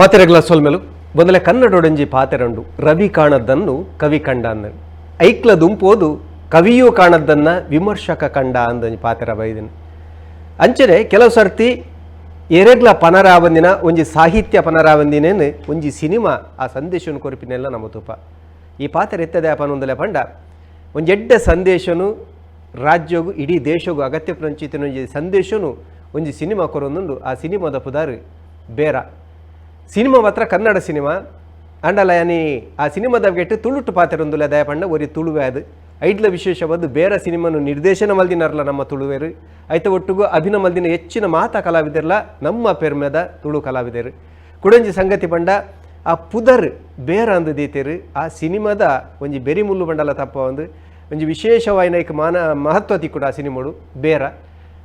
ಮಾತೆರೆಗ್ಲ ಸೊಲ್ಮೆಲು ಬೊಂದಲೆ ಕನ್ನಡೊಡೊಂಜಿ ಪಾತೆರಂಡು ರವಿ ಕಾಣದ್ದನ್ನು ಕವಿ ಕಂಡ ಅಂದ ಐಕ್ಲ ದುಂಪೋದು ಕವಿಯೂ ಕಾಣದ್ದನ್ನ ವಿಮರ್ಶಕ ಕಂಡ ಅಂದೊಂಜಿ ಪಾತೆರ ಬೈದಿನ. ಅಂಚನೆ ಕೆಲವು ಸರ್ತಿ ಎರೆಗ್ಲ ಪನರಾವಂದಿನ ಒಂಜಿ ಸಾಹಿತ್ಯ ಪನರಾವಂದಿನೇನು ಒಂಜಿ ಸಿನಿಮಾ ಆ ಸಂದೇಶನು ಕೊರ್ಪಿನೆಲ್ಲ ನಮ್ಮ ತೂಪ. ಈ ಪಾತೆರ ಎತ್ತದೆ ಪನೊಂದಲೆ ಪಂಡ ಒಂಜಿ ಎಡ್ಡೆ ಸಂದೇಶನು ರಾಜ್ಯಗೂ ಇಡೀ ದೇಶಗೂ ಅಗತ್ಯ ಪ್ರಂಚಿತನ ಒಂಜಿ ಸಂದೇಶನು ಒಂಜಿ ಸಿನಿಮಾ ಕೊರೊಂದುಂಡು. ಆ ಸಿನಿಮಾದ ಪುದಾರು ಬೇರ ಸಿನಿಮಾ ಮಾತ್ರ ಕನ್ನಡ ಸಿನಿಮಾ ಅಂಡಲ ಯಾನಿ ಆ ಸಿನಿಮಾದ ಗೆಟ್ಟು ತುಳುಟು ಪಾತೆರೊಂದುಲ್ಲ ದಯ ಪಂಡ ಒರಿ ತುಳುವೆ ಅದು ಐಡ್ಲ ವಿಶೇಷವಾದ ಬೇರೆ ಸಿನಿಮಾನು ನಿರ್ದೇಶನ ಮಲ್ದಿನಾರಲ್ಲ ನಮ್ಮ ತುಳುವೆರು ಐತ ಒಟ್ಟುಗು ಅಭಿನಯ ಮಲ್ದಿನ ಹೆಚ್ಚಿನ ಮಾತಾ ಕಲಾವಿದರ್ಲ ನಮ್ಮ ಪೆರ್ಮೆದ ತುಳು ಕಲಾವಿದರು. ಕುಡಂಜಿ ಸಂಗತಿ ಪಂಡ ಆ ಪುದರ್ ಬೇರ ಅಂದು ದೀತೆರು ಆ ಸಿನಿಮಾದ ಒಂಜಿ ಬೆರಿ ಮುಳ್ಳು ಬಂಡಲ ತಪ್ಪ ಒಂದು ಒಂಜಿ ವಿಶೇಷವಾಯಿನ ಐಕ್ ಮಾನ ಮಹತ್ವ ತಿಕ್ಕುಡು ಆ ಸಿನಿಮಾಡು ಬೇರ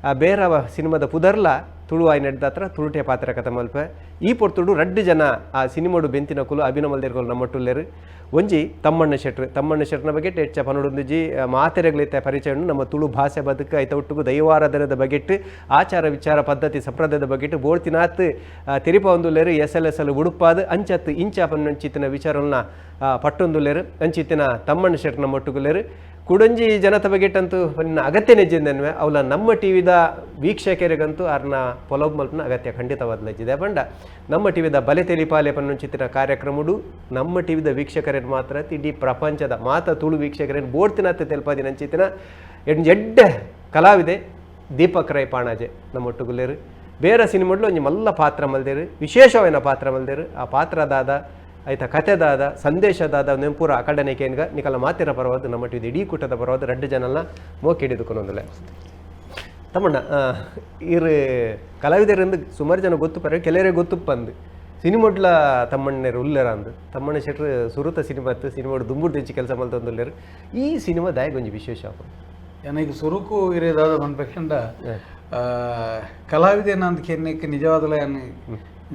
ಆ ಬೇರ ಸಿನಿಮಾದ ಪುದರ್ಲ ತುಳು ಆಯ್ನೆಡ್ದಾತ್ರ ತುಳುಟೆ ಪಾತ್ರ ಕಥ ಮಲ್ಪೆ. ಈ ಪೊರ್ತುಡು ರಡ್ಡು ಜನ ಆ ಸಿನಿಮಾಡು ಬೆಂತಿನ ಕುಲು ಅಭಿನಯ ಮಲ್ದಿರ್ಕೊಲು ನಮ್ಮಟ್ಟುಲ್ಲೇರು. ಒಂಜಿ ತಮ್ಮಣ್ಣ ಶೆಟ್ರು, ತಮ್ಮಣ್ಣ ಶೆಟ್ರನ ಬಗ್ಗೆ ಹೆಚ್ಚ ಪನೊಡೊಂದುಜಿ ಮಾತೆರೆಗ್ಲೈತೆ ಪರಿಚಯ ಉಂಡು. ನಮ್ಮ ತುಳು ಭಾಷೆ ಬದುಕು ಐತ ಒಟ್ಟುಗು ದೈವಾರಾಧನೆದ ಬಗೆಟ್ಟು ಆಚಾರ ವಿಚಾರ ಪದ್ಧತಿ ಸಂಪ್ರದಾಯದ ಬಗೆಟ್ಟು ಬೋಳ್ತಿನಾತ್ ತೆರಿಪ ಒಂದುಲ್ಲೇರು. S L S L ಉಡುಪಾದು ಅಂಚತ್ತು ಇಂಚ ಪನ್ನಂಚಿತ್ತಿನ ವಿಚಾರನ್ನ ಪಟ್ಟೊಂದುಲ್ಲೇರು. ಅಂಚಿತ್ತಿನ ತಮ್ಮಣ್ಣ ಶೆಟ್ರನ ಮೊಟ್ಟುಗುಲ್ಲೇರು. ಕುಡಂಜಿ ಜನತ ಬಗೆಟಂತೂ ಪನ್ನ ಅಗತ್ಯ ನೆಜ್ಜಿಂದನ್ವೆ ಅವಲ ನಮ್ಮ ಟಿ ವಿದ ವೀಕ್ಷಕರಿಗಂತೂ ಅರ್ನ ಪೊಲಬ್ ಮಲ್ಪನ ಅಗತ್ಯ ಖಂಡಿತವಾದ ಲಜ್ಜಿದೆ. ಪಂಡ ನಮ್ಮ ಟಿ ವಿದ ಬಲೆ ತೆಲಿಪಾಲೆ ಪನ್ನೊಂಚಿತ್ತಿನ ಕಾರ್ಯಕ್ರಮಡು ನಮ್ಮ ಟಿ ವಿದ ವೀಕ್ಷಕರೇನು ಮಾತ್ರ ಇಡೀ ಪ್ರಪಂಚದ ಮಾತ ತುಳು ವೀಕ್ಷಕರೇನು ಬೋಡ್ತಿನತ್ತೆ ತೆಲ್ಪಾದಿನ ಅಂಚಿತ್ತಿನ ಎಡ್ಡೆ ಕಲಾವಿದೆ ದೀಪಕ್ ರೈ ಪಾಣಾಜೆ ನಮ್ಮ ಒಟ್ಟುಗುಲ್ಲೇರು. ಬೇರೆ ಸಿನಿಮಾಡ್ಲು ಒಂಜಿ ಮಲ್ಲ ಪಾತ್ರ ಮಲ್ದೇರು, ವಿಶೇಷವಾದ ಪಾತ್ರ ಮಲ್ದೇರು. ಆ ಪಾತ್ರದಾದ ಆಯ್ತ ಕತೆದಾದ ಸಂದೇಶದಾದ ನೆಂಪುರ ಅಕಡನೆ ಕೇನ್ಗ ನಿಕಲ ಮಾತಿರ ಪರವಾದ ನಮ್ಮ ಟಿವಿ ಇಡೀ ಕೂಟದ ಪರವಾದ ರಡ್ಡು ಜನಲ್ಲ ಮೋಕೆ ಹಿಡಿದುಕೊಂಡೊಂದಲೆ. ತಮ್ಮಣ್ಣ, ಇರು ಕಲಾವಿದರಿಂದ ಸುಮಾರು ಜನ ಗೊತ್ತು ಪರ ಕೆಲವರೇ ಗೊತ್ತುಪ್ಪಂದು ಸಿನಿಮೊಡ್ಲ ತಮ್ಮಣ್ಣರು ಉಲ್ಲೇರ ಅಂದು ತಮ್ಮಣ್ಣ ಶೆಟ್ರು ಸುರುತ ಸಿನಿಮಾ ಇತ್ತು. ಸಿನಿಮಾಡು ದುಂಬುಡು ತೆಂಚಿ ಕೆಲಸ ಮಲ್ತೊಂದುಲ್ಲೇರು. ಈ ಸಿನಿಮಾ ದಾಯಗೊಂಜಿ ವಿಶೇಷ ನನಗೆ ಸುರುಕು ಇರೇದಾದ ಪನ್ಪೆಂಡ ಕಲಾವಿದೆ ನಂದು ಕೆನ್ನೆಕ್ ನಿಜವಾದಲ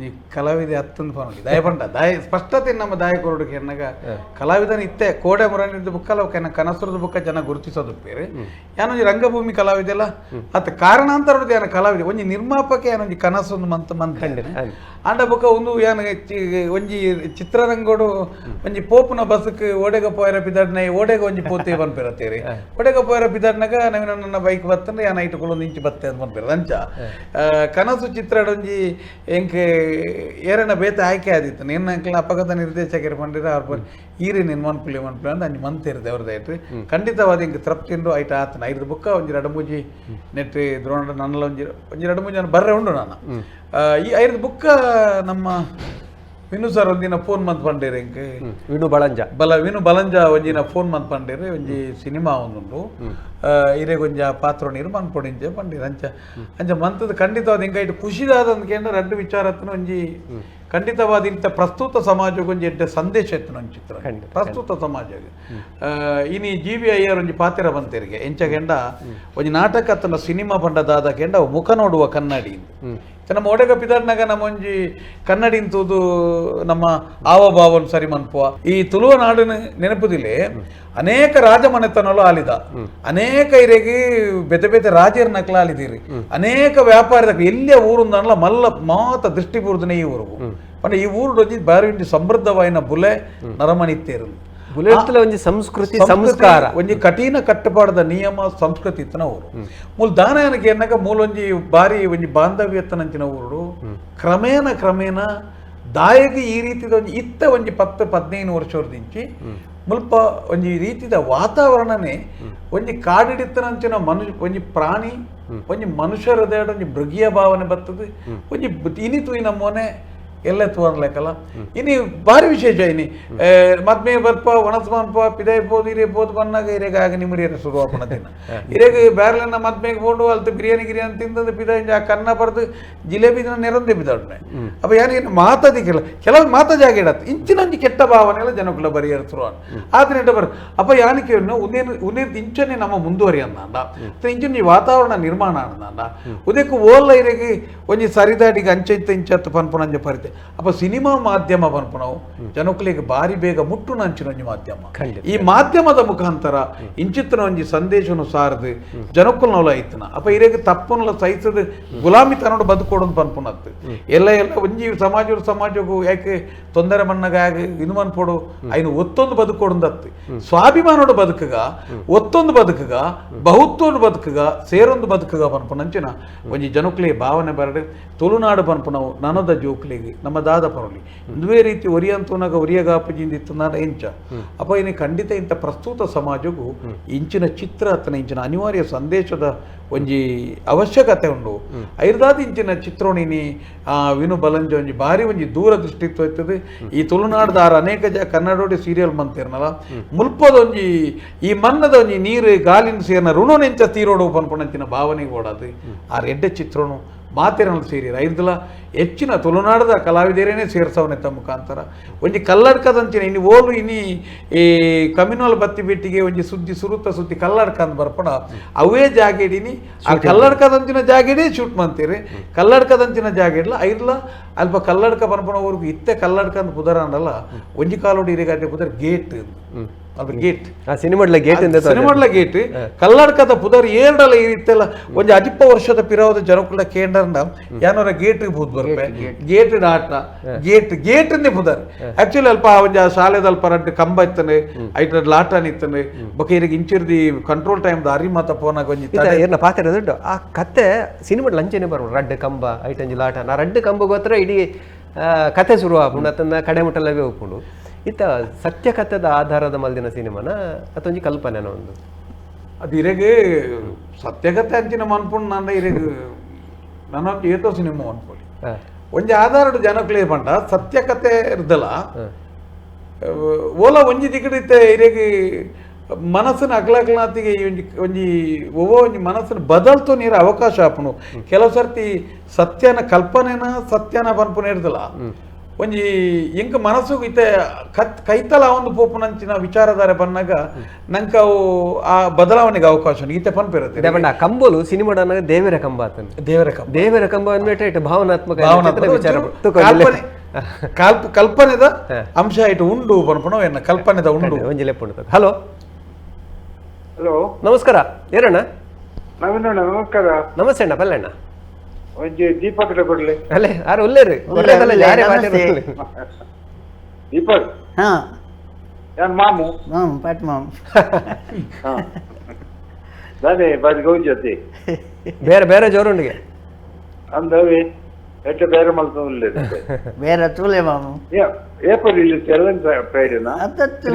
ಈ ಕಲಾವಿದೆ ಅತ್ತಂದು ಪನೊಲಿ ದಯಪಂಡ ದಾಯ ಸ್ಪಷ್ಟತೆ ನಮ್ಮ ದಾಯ ಕೊರಡು ಕೆನ್ನಗ ಕಲಾವಿದನ ಇತ್ತೆ ಕೋಡೆ ಮುರನಿದ್ದ ಬುಕ್ಕಲ್ಲ ಕೆನ್ನ ಕನಸುರದ ಬುಕ್ಕ ಜನ ಗುರುತಿಸೋದು ಬೇರೆ. ಯಾನೊಂಜಿ ರಂಗಭೂಮಿ ಕಲಾವಿದೆಲ್ಲ ಅತ್ತ ಕಾರಣಾಂತರದ ಯಾನ ಕಲಾವಿದೆ ಒಂಜಿ ನಿರ್ಮಾಪಕ ಯಾನೊಂಜಿ ಕನಸೊಂದು ಮಂತ್ ಮಂತ್ ಆಂಡ ಬುಕ್ಕ ಒಂದು ಯಾನ ಒಂಜಿ ಚಿತ್ರರಂಗೋಡು ಒಂಜಿ ಪೋಪುನ ಬಸ್ಕ್ ಓಡೆಗ ಪೋಯರ ಪಿದಡ್ನ ಓಡೆಗ ಒಂಜಿ ಪೋತೆ ಪನ್ಪಿರತ್ತೇರಿ ಓಡೆಗ ಪೋಯರ ಪಿದಡ್ನಾಗ ನವೀನ ನನ್ನ ಬೈಕ್ ಬತ್ತಂದ್ರೆ ಯಾನ ಇಟ್ಟುಕೊಳ್ಳೊಂದು ಇಂಚು ಬತ್ತೆ ಅಂತ ಪನ್ಪಿರ. ಅಂಚ ಕನಸು ಚಿತ್ರಡ್ ಒಂಜಿ ಎಂಕ್ ಏರನ ಬೇತೆ ಆಯ್ಕೆ ಆದಿತ್ತು. ನಿನ್ನ ಅಂಕಲ್ನ ಅಪಗತ ನಿರ್ದೇಶಕರು ಪಂಡಿರ ಅವ್ರು ಈರಿ ನಿನ್ ಮನ್ಪುಲಿ ಮನ್ಪುಲಿ ಅಂತ ಅಂಜಿ ಮಂತೇರು ದೇವ್ರದಾಯ್ತು. ಖಂಡಿತವಾದ ಇಂಕ್ ತೃಪ್ತಿ ಉಂಡು ಐಟ ಆತನ ಐದು ಬುಕ್ಕ ಒಂಜಿ ರಡಮೂಜಿ ನೆಟ್ ದ್ರೋಣ ನನ್ನಲ ಒಂಜಿ ಒಂಜಿ ರಡಮೂಜಿ ನಾನು ಬರ್ರೆ ಉಂಡು ನಾನು. ಈ ಐದು ಬುಕ್ಕ ನಮ್ಮ ವಿನು ಸರ್ ಒಂದಿನ ಫೋನ್ ಮಂತ್ ಪಂಡೇರು ಎಂಕ್. ವಿನು ಬಳಂಜ. ಬಲ ವಿನು ಬಲಂಜ ಒಂಜಿನ ಫೋನ್ ಮಂತ್ ಪಂಡೇರು ಒಂಜಿ ಸಿನಿಮಾ ಒಂದುಂಡು ಇರೆಗ್ ಒಂಜಿ ಆ ಪಾತ್ರ ನೀರು ಮನ್ಪೊಡಿಂಚೆ ಪಂಡೀರು. ಅಂಚ ಅಂಚ ಮಂತದ ಖಂಡಿತವಾದ ಇಂಕ ಇಟ್ಟು ಖುಷಿದಾದ ಅಂದ್ಕೇಂಡ ರಡ್ಡು ವಿಚಾರ ಹತ್ತನ ಒಂಜಿ ಖಂಡಿತವಾದ ಇಂಥ ಪ್ರಸ್ತುತ ಸಮಾಜಕ್ಕೆ ಒಂಜಿ ಎಡ್ಡೆ ಸಂದೇಶ ಎತ್ತನ ಒಂಜಿ ಚಿತ್ರ ಪ್ರಸ್ತುತ ಸಮಾಜಕ್ಕೆ. ಇನಿ ಜಿ ವಿ ಅಯ್ಯರ್ ಒಂಜಿ ಪಾತಿರ ಬಂತೇರಿಗೆ ಎಂಚ ಕೆಂಡ ಒಂಜಿ ನಾಟಕ ಅತ್ತನ ಸಿನಿಮಾ ಪಂಡ ದಾದ ಕೆಂಡ ಅವು ಮುಖ ನೋಡುವ ಕನ್ನಡಿ. ನಮ್ಮ ಒಡೆಗ ಪಿದರ್ನಾಗ ನಮ್ಮ ಒಂಜಿ ಕನ್ನಡಿ ತೂದು ನಮ್ಮ ಆವಭಾವನ್ ಸರಿ ಮನ್ಪುವ. ಈ ತುಳುವ ನಾಡಿನ ನೆನಪುದಿಲೆ ಅನೇಕ ರಾಜಮನೆತನಲು ಆಲಿದ ಅನೇಕ ಇರೆಗೆ ಬೆತೆ ಬೆತೆ ರಾಜರ ನಕಲ ಆಲಿದಿರಿ ಅನೇಕ ವ್ಯಾಪಾರದ ಎಲ್ಲಿಯ ಊರುಂದನಲ ಮಲ್ಲ ಮಾತ ದೃಷ್ಟಿ ಪೂರ್ದನೆ ಈ ಊರುಗು ಪಂಡ ಈ ಊರು ಒಂಜಿ ಬಾರಿ ಒಂಜಿ ಸಮೃದ್ಧವಾಯಿನ ಬುಲೆ ನರಮನಿತ್ತೇರು. ಬುಲೆಟ್ಲ ಒಂಜಿ ಸಂಸ್ಕೃತಿ ಸಂಸ್ಕಾರ ಒಂಜಿ ಕಠಿಣ ಕಟ್ಟುಪಾಡದ ನಿಯಮ ಸಂಸ್ಕೃತಿ ಇತ್ತನ ಊರು. ಮೂಲ ದಾನಯನಕ್ಕೆ ಎನ್ನಗ ಮೂಲೊಂಜಿ ಬಾರಿ ಒಂಜಿ ಬಾಂಧವ್ಯತ್ತನಂಚಿನ ಊರು. ಕ್ರಮೇಣ ಕ್ರಮೇಣ ದಾಯಗೆ ಈ ರೀತಿದ ಒಂಜಿ ಇತ್ತ ಒಂಜಿ 10-15 ವರ್ಷದಿಂಚಿ ಮುಲ್ಪ ಒಂಜಿ ರೀತಿದ ವಾತಾವರಣನೇ ಒಂಜಿ ಕಾಡಿಡಿತ್ತನಂಚಿನ ಮನುಷ್ಯ ಒಂಜಿ ಪ್ರಾಣಿ ಒಂಜಿ ಮನುಷ್ಯರ ಹೃದಯಡ್ ಒಂಜಿ ಮೃಗೀಯ ಭಾವನೆ ಬರ್ತದೆ. ಒಂಜಿ ಇನಿ ತೂಯಿನ ಮೋನೆ ಎಲ್ಲ ತೂವನ್ಲೆಕ್ಕಲ್ಲ. ಇನಿ ಬಾರಿ ವಿಶೇಷ ಇನಿ ಮದ್ಮೆ ಬರ್ಪ ಒಣಸ್ ಮನ್ಪ ಪಿದೈ ಪೋದು ಇರೆ ಪೋದು ಬನ್ನಾಗ ಇರೆಗ ಆಗ ನಿಮ್ಮರಿಯರ ಶುರುವಾಪನ ದಿನ ಇರೆಗ ಬ್ಯಾರ್ಲೆನ ಮದ್ಮೆಗೆ ಪೋಂಡು ಅಲ್ತು ಬಿರಿಯಾನಿ ಗಿರಿಯಾನಿ ತಿಂದದ್ದು ಪಿದ ಇಂಜ ಆ ಕನ್ನ ಬರ್ದು ಜಿಲೇಬಿ ದಿನ ನೆರಂದೆ ಬಿದ್ದಾಡ್ನೆ. ಅಪ್ಪ ಯಾರು ಮಾತಾದಿಕ್ಕಿಲ್ಲ ಕೆಲವು ಮಾತಾ ಜಾಗ ಇಡತ್ತೆ ಇಂಚಿನ ಒಂಜಿ ಕೆಟ್ಟ ಭಾವನೆ ಎಲ್ಲ ಜನಕುಲ ಬರಿಯರ ಶುರುವಾನ ಆದ್ರೆ ಬರ್ ಅಪ್ಪ ಯಾನಿಕೆ ಉನೇರು ಉನೇರ್ ಇಂಚನೆ ನಮ್ಮ ಮುಂದುವರಿ ಅಂದಾಂಡ ಇಂಚಿನ ಈ ವಾತಾವರಣ ನಿರ್ಮಾಣ ಅಂದಾಂಡ ಉದಕ್ಕೆ ಓಲ್ಲ ಇರೆಗೆ ಒಂಜಿ ಸರಿದಾಡಿಗೆ ಅಂಚೈತ ಇಂಚತ್ತು ಪನ್ಪುನಂಜ ಪರಿತೆ. ಅಪ್ಪ ಸಿನಿಮಾ ಮಾಧ್ಯಮ ಪನ್ಪುನವು ಜನಕುಲಿಗೆ ಬಾರಿ ಬೇಗ ಮುಟ್ಟುನ ಅಂಚಿನ ಒಂಜಿ ಮಾಧ್ಯಮ. ಈ ಮಾಧ್ಯಮದ ಮುಖಾಂತರ ಇಂಚಿತ್ತಿನ ಒಂಜಿ ಸಂದೇಶನು ಸಾರದು ಜನಕುಲ್ನವಲ ಐತನ. ಅಪ್ಪ ಇರೆಗ್ ತಪ್ಪುನಲ ಸಹಿಸದ ಗುಲಾಮಿ ತನೋಡು ಬದುಕೋಡು ಪನ್ಪುನತ್ತು. ಎಲ್ಲ ಎಲ್ಲ ಒಂಜಿ ಸಮಾಜ ಸಮಾಜಕ್ಕೂ ಯಾಕೆ ತೊಂದರೆ ಮಣ್ಣಗ ಇದು ಮನ್ಪೋಡು ಐನು ಒತ್ತೊಂದು ಬದುಕೋಡು ಸ್ವಾಭಿಮಾನೋಡು ಬದುಕುಗ, ಒತ್ತೊಂದು ಬದುಕುಗ, ಬಹುತ್ವೊಂದು ಬದುಕುಗ, ಸೇರೊಂದು ಬದುಕುಗ ಪನ್ಪುನಂಚಿನ ಒಂಜಿ ಜನಕ್ಲೆ ಭಾವನೆ ಬರಡು. ತುಳುನಾಡು ಪನ್ಪುನವು ನನದ ಜೋಕ್ಲಿಗೆ ನಮ್ಮ ದಾದ ಪರಲಿ ಇಂದುವೇ ರೀತಿ ಒರಿಯಂತೂನಾಗ ಒರಿಯಗಾಪಜಿಂದ ಇತ್ತು ಎಂಚ. ಅಪ್ಪ ಇನ್ನು ಖಂಡಿತ ಇಂಥ ಪ್ರಸ್ತುತ ಸಮಾಜಕ್ಕೂ ಇಂಚಿನ ಚಿತ್ರ ಅತ್ತನ ಇಂಚಿನ ಅನಿವಾರ್ಯ ಸಂದೇಶದ ಒಂಜಿ ಅವಶ್ಯಕತೆ ಉಂಡು. ಐರ್ದಾದ ಇಂಚಿನ ಚಿತ್ರೋಣಿನಿ ವಿನು ಬಲಂಜ ಒಂಜಿ ಭಾರಿ ಒಂಜಿ ದೂರದೃಷ್ಟಿತ್ವ ಇರ್ತದೆ. ಈ ತುಳುನಾಡ್ದಾರ ಅನೇಕ ಜ ಕನ್ನಡೋಡಿ ಸೀರಿಯಲ್ ಮಂತಿರ್ನಲ್ಲ ಮುಲ್ಪದ ಒಂಜಿ ಈ ಮನ್ನದ ಒಂಜಿ ನೀರು ಗಾಲಿನ ಸೇರ್ನ ಋಣನೆಂಚ ತೀರೋಡು ಪನ್ಪುನಂಚಿನ ಭಾವನೆ ಓಡಾದು ಆ ಎಡ್ಡೆ ಚಿತ್ರೋನು ಮಾತಿರನ್ನು ಸೇರಿ ಐರ್ದಲ ಹೆಚ್ಚಿನ ತುಳುನಾಡದ ಕಲಾವಿದರೇನೆ ಸೇರ್ಸವನೆ ತಮ್ಮ ಮುಖಾಂತರ ಒಂಜಿ ಕಲ್ಲಡ್ಕದಂಚಿನ ಇನ್ನು ಓಲು ಇನಿ ಈ ಕಮ್ಯುನಲ್ ಬತ್ತಿ ಬಿಟ್ಟಿಗೆ ಒಂಜಿ ಸುದ್ದಿ ಸುರುತ ಸುದ್ದಿ ಕಲ್ಲಡ್ಕ ಅಂದ್ ಬರ್ಪಣ ಅವೇ ಜಾಗೆಡಿನಿ ಆ ಕಲ್ಲಡ್ಕದಂಚಿನ ಜಾಗೆಡೇ ಶೂಟ್ ಮಂತೀರಿ. ಕಲ್ಲಡ್ಕದಂಚಿನ ಜಾಗೆಡ್ಲ ಐರ್ಲ ಅಲ್ಪ ಕಲ್ಲಡ್ಕ ಪನ್ಪುನವ್ರಿಗೆ ಇತ್ತೆ ಕಲ್ಲಡ್ಕ ಅಂದ್ ಪುದರಾಂಡಲ್ಲ ಒಂಜಿ ಕಾಲೋಡಿ ಇರಿಗಾಟೆ ಪುದರ್ ಗೇಟ್ ಅಲ್ಪ ಗೇಟ್ ಆ ಸಿನಿಮಾಡ್ಲ ಗೇಟ್ ಇಂದ ಸಿನಿಮಾಡ್ಲ ಗೇಟ್ ಕಲ್ಲಡ್ಕದ ಪುದರ್ ಏರ್ಡಲ ಈ ರೀತಿಯಲ್ಲ ಒಂಜಿ ಅಜಿಪ್ಪ ವರ್ಷದ ಪಿರವದ ಜನಕುಲ ಕೇಂದ್ರಂಡ ಯಾನೋರ ಗೇಟ್ ಬೂದ್ ಬರ್ಪೆ ಗೇಟ್ ಆಟ ಗೇಟ್ ಗೇಟ್ ಅಂದೇ ಪುದರ್. ಆಕ್ಚುಲಿ ಅಲ್ಪ ಒಂಜಿ ಆ ಶಾಲೆದ ಅಲ್ಪ ರಡ್ಡ್ ಕಂಬ ಇತ್ತನೆ ಐಟ್ ಲಾಟನ್ ಇತ್ತನೆ ಬೊಕ ಇರಿಗೆ ಇಂಚಿರ್ದಿ ಕಂಟ್ರೋಲ್ ಟೈಮ್ ಅರಿ ಮಾತ ಪೋನಾಗ ಒಂಜಿ ಇತ್ತ ಏರ್ನ ಪಾತ್ರ ದೊಡ್ಡ ಆ ಕತೆ ಸಿನಿಮಾಡ್ಲ ಅಂಚೆನೆ ಬರುವ ರಡ್ಡ್ ಕಂಬ ಐಟಂಜಿ ಲಾಟ ನಾ ರಡ್ಡ್ ಕಂಬ ಗೋತ್ರ ಇಡೀ ಕತೆ ಶುರು ಆಪುಂಡು ಅತನ್ನ ಕಡೆ ಮುಟ್ಟಲವೇ ಹೋಗ್ಪುಂಡು. ಇತ್ತ ಸತ್ಯ ಕಥೆದ ಆಧಾರದ ಮಲ್ದಿನ ಸಿನಿಮಾನ ಅತ್ತೊಂಜಿ ಕಲ್ಪನೆನ ಒಂದು ಅದು ಇರೆಗೆ ಸತ್ಯಕತೆ ಅಂಚಿನ ಮನ್ಪುಂಡು ನನ್ನ ಇರೆಗ್ ನನ್ನ ಏತೋ ಸಿನಿಮಾ ಅನ್ಕೊಳ್ಳಿ ಒಂಜಿ ಆಧಾರಡು ಜನಕ್ಲೆ ಪಂಡ ಸತ್ಯಕತೆ ಇರ್ದಲ ಓಲ ಒಂಜಿ ದಿಕ್ಕಡಿತ್ತೆ ಇರೆಗ್ ಮನಸ್ಸಿನ ಅಗ್ಲಗ್ಲಾತಿಗೆ ಒಂಜಿ ಒಂಜಿ ಒವ್ವ ಒಂಜಿ ಮನಸ್ಸಿನ ಬದಲ್ತು ನೀರು ಅವಕಾಶ ಆಪುಂಡು. ಕೆಲವು ಸರ್ತಿ ಸತ್ಯನ ಕಲ್ಪನೆನ ಸತ್ಯನ ಪನ್ಪುನ ಇರ್ದಲ ಒಂಜಿ ಎಂಕ್ ಮನಸ್ಸು ಇತ್ತೆ ಕತ್ ಕೈತಲ ಒಂದು ಪೋಪುನಂಚಿನ ವಿಚಾರಧಾರೆ ಬನ್ನಾಗ ನಂಗೆ ಅವು ಆ ಬದಲಾವಣೆಗೆ ಅವಕಾಶ ಉಂಟು. ಈತೆ ಪನ್ಪಿರುತ್ತೆ ಪಂಡ ಆ ಕಂಬಲು ಸಿನಿಮಾಡ ದೇವರ ಕಂಬ ಆತನ ದೇವರ ಕಂಬ ದೇವರ ಕಂಬ ಅನ್ಬೇಟ ಇಟ್ಟು ಭಾವನಾತ್ಮಕ ಭಾವನಾತ್ಮಕ ವಿಚಾರ ಕಲ್ಪನೆ ಕಲ್ಪನೆದ ಅಂಶ ಇಟ್ಟು ಉಂಡು ಪನ್ಪುನ ಎನ್ನ ಕಲ್ಪನೆದ ಉಂಡು ಒಂಜಿ ಲೆಪ್ಪುಂಡು. ಹಲೋ ಹಲೋ ನಮಸ್ಕಾರ ಏರಣ್ಣ ನವೀನಣ್ಣ ನಮಸ್ಕಾರ. ನಮಸ್ತೆ ಅಣ್ಣ ಬಲ್ಲಣ್ಣ ಒಂಜಿ ದೀಪಕ್ ಕೊಡ್ಲಿ ಅಲ್ಲೇ ಯಾರು ಉಲ್ಲೇರಿ ಒಳ್ಳೆದಲ್ಲ ಯಾರೇ ನಮಸ್ತೆ. ದೀಪಕ್ ಹಾ ಯಾನ್ ಮಾಮು ಮಾಮ್ ಪಾಟ್ ಮಾಮ್ ಹಾ ದಾನೆ ಬಾರಿ ಗೌಜತಿ ಬೇರೆ ಬೇರೆ ಜೋರುಂಡಿಗೆ ಅಂದವೆ ಎಟ್ಟ ಬೇರೆ ಮಲ್ತೊಂದುಲ್ಲೆರ್ ಬೇರೆ ತೂಲೆ ಮಾಮು ಏಪ ರಿಲೀಸ್ ಎಲ್ಲ ಫ್ರೈಡೇನಾ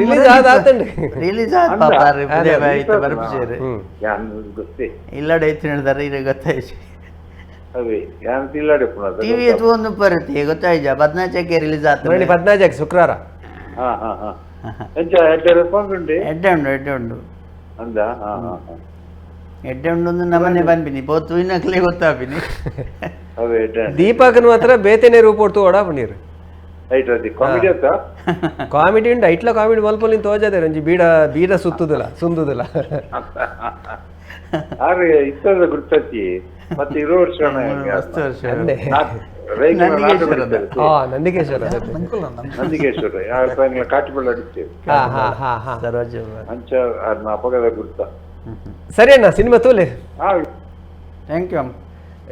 ರಿಲೀಸ್ ಆದ ಆತಂడి ರಿಲೀಸ್ ಆದ ಅಂದ. ಪಾಪ ಅದೇ, ಆಯ್ತು ಬರ್ಪಿಸೇರು ಯಾನ್ ಗೊತ್ತೇ ಇಲ್ಲಡೆ ಐತಿ ಹೇಳಿದಾರೆ ಇದು ಗೊತ್ತಾಯ್ತು ಅವೇ ಯಾನ್ ತಿಲ್ಲಾಡೆ ಪುನಃ ಟಿವಿ ಒಂದು ಬರುತ್ತೆ ಗೊತ್ತಾಯ್ತು ಬದ್ನಾಚಕ್ಕೆ ರಿಲೀಸ್ ಆತ ಮರಣಿ 14 ಶುಕ್ರವಾರ. ಹಾ ಹಾ ಹಾ ಎಂಚ ಎಡ್ಡೆ ರೆಸ್ಪಾನ್ಸ್ ಉಂಡೆ ಎಡ್ಡೆ ಉಂಡು ಎಡ್ಡೆ ಉಂಡು ಅಂದ ಹಾ ಹಾ ಹಾ ಎಡ್ಡೆ ಉಂಡು ಒಂದು ನಮ್ಮನೆ ಬಂದ್ಬಿನಿ ಪೋತು ಇನ್ನಕ್ಲೆ ಗೊತ್ತಾಪಿನಿ ಅವೇ ಎಡ್ಡೆ ದೀಪಕ್ನ ಮಾತ್ರ ಬೇತೆನೆ ರೂಪ ಹೊಡ್ತು ಓಡಾ ಪನ್ನೀರು ರೈಟ್ ಅದಿ ಕಾಮಿಡಿ ಅತ್ತ ಕಾಮಿಡಿ ಉಂಡು ಐಟ್ಲ ಕಾಮಿಡಿ ಮಲ್ಪೊಲಿನ್ ತೋಜಾದೆ ಒಂಜಿ ಬೀಡ ಬೀಡ ಸುತ್ತುದಿಲ್ಲ ಸುಂದುದಿಲ್ಲ. ಆರೆ ಇತ್ತದ ಗುರ್ತತಿ ಮತ್ತೆ ಇರೋ ವರ್ಷ ಮಸ್ತ್ ವರ್ಷ ಅಂದೆ. ನಂದಿಕೇಶ್ವರದ. ಆ ನಂದಿಕೇಶ್ವರ ನಂದಿಕೇಶ್ವರ ಯಾವ ಕಾಟಿಬಳ್ಳ ಅಡಿತೇವೆ. ಹಾ ಹಾ ಹಾ ಹಾ ಸರೋಜ ಅಂಚ ಅದ್ನ ಅಪಗದ ಗುರ್ತ. ಸರಿ ಅಣ್ಣ ಸಿನಿಮಾ ತೋಲೆ. ಹಾ thank you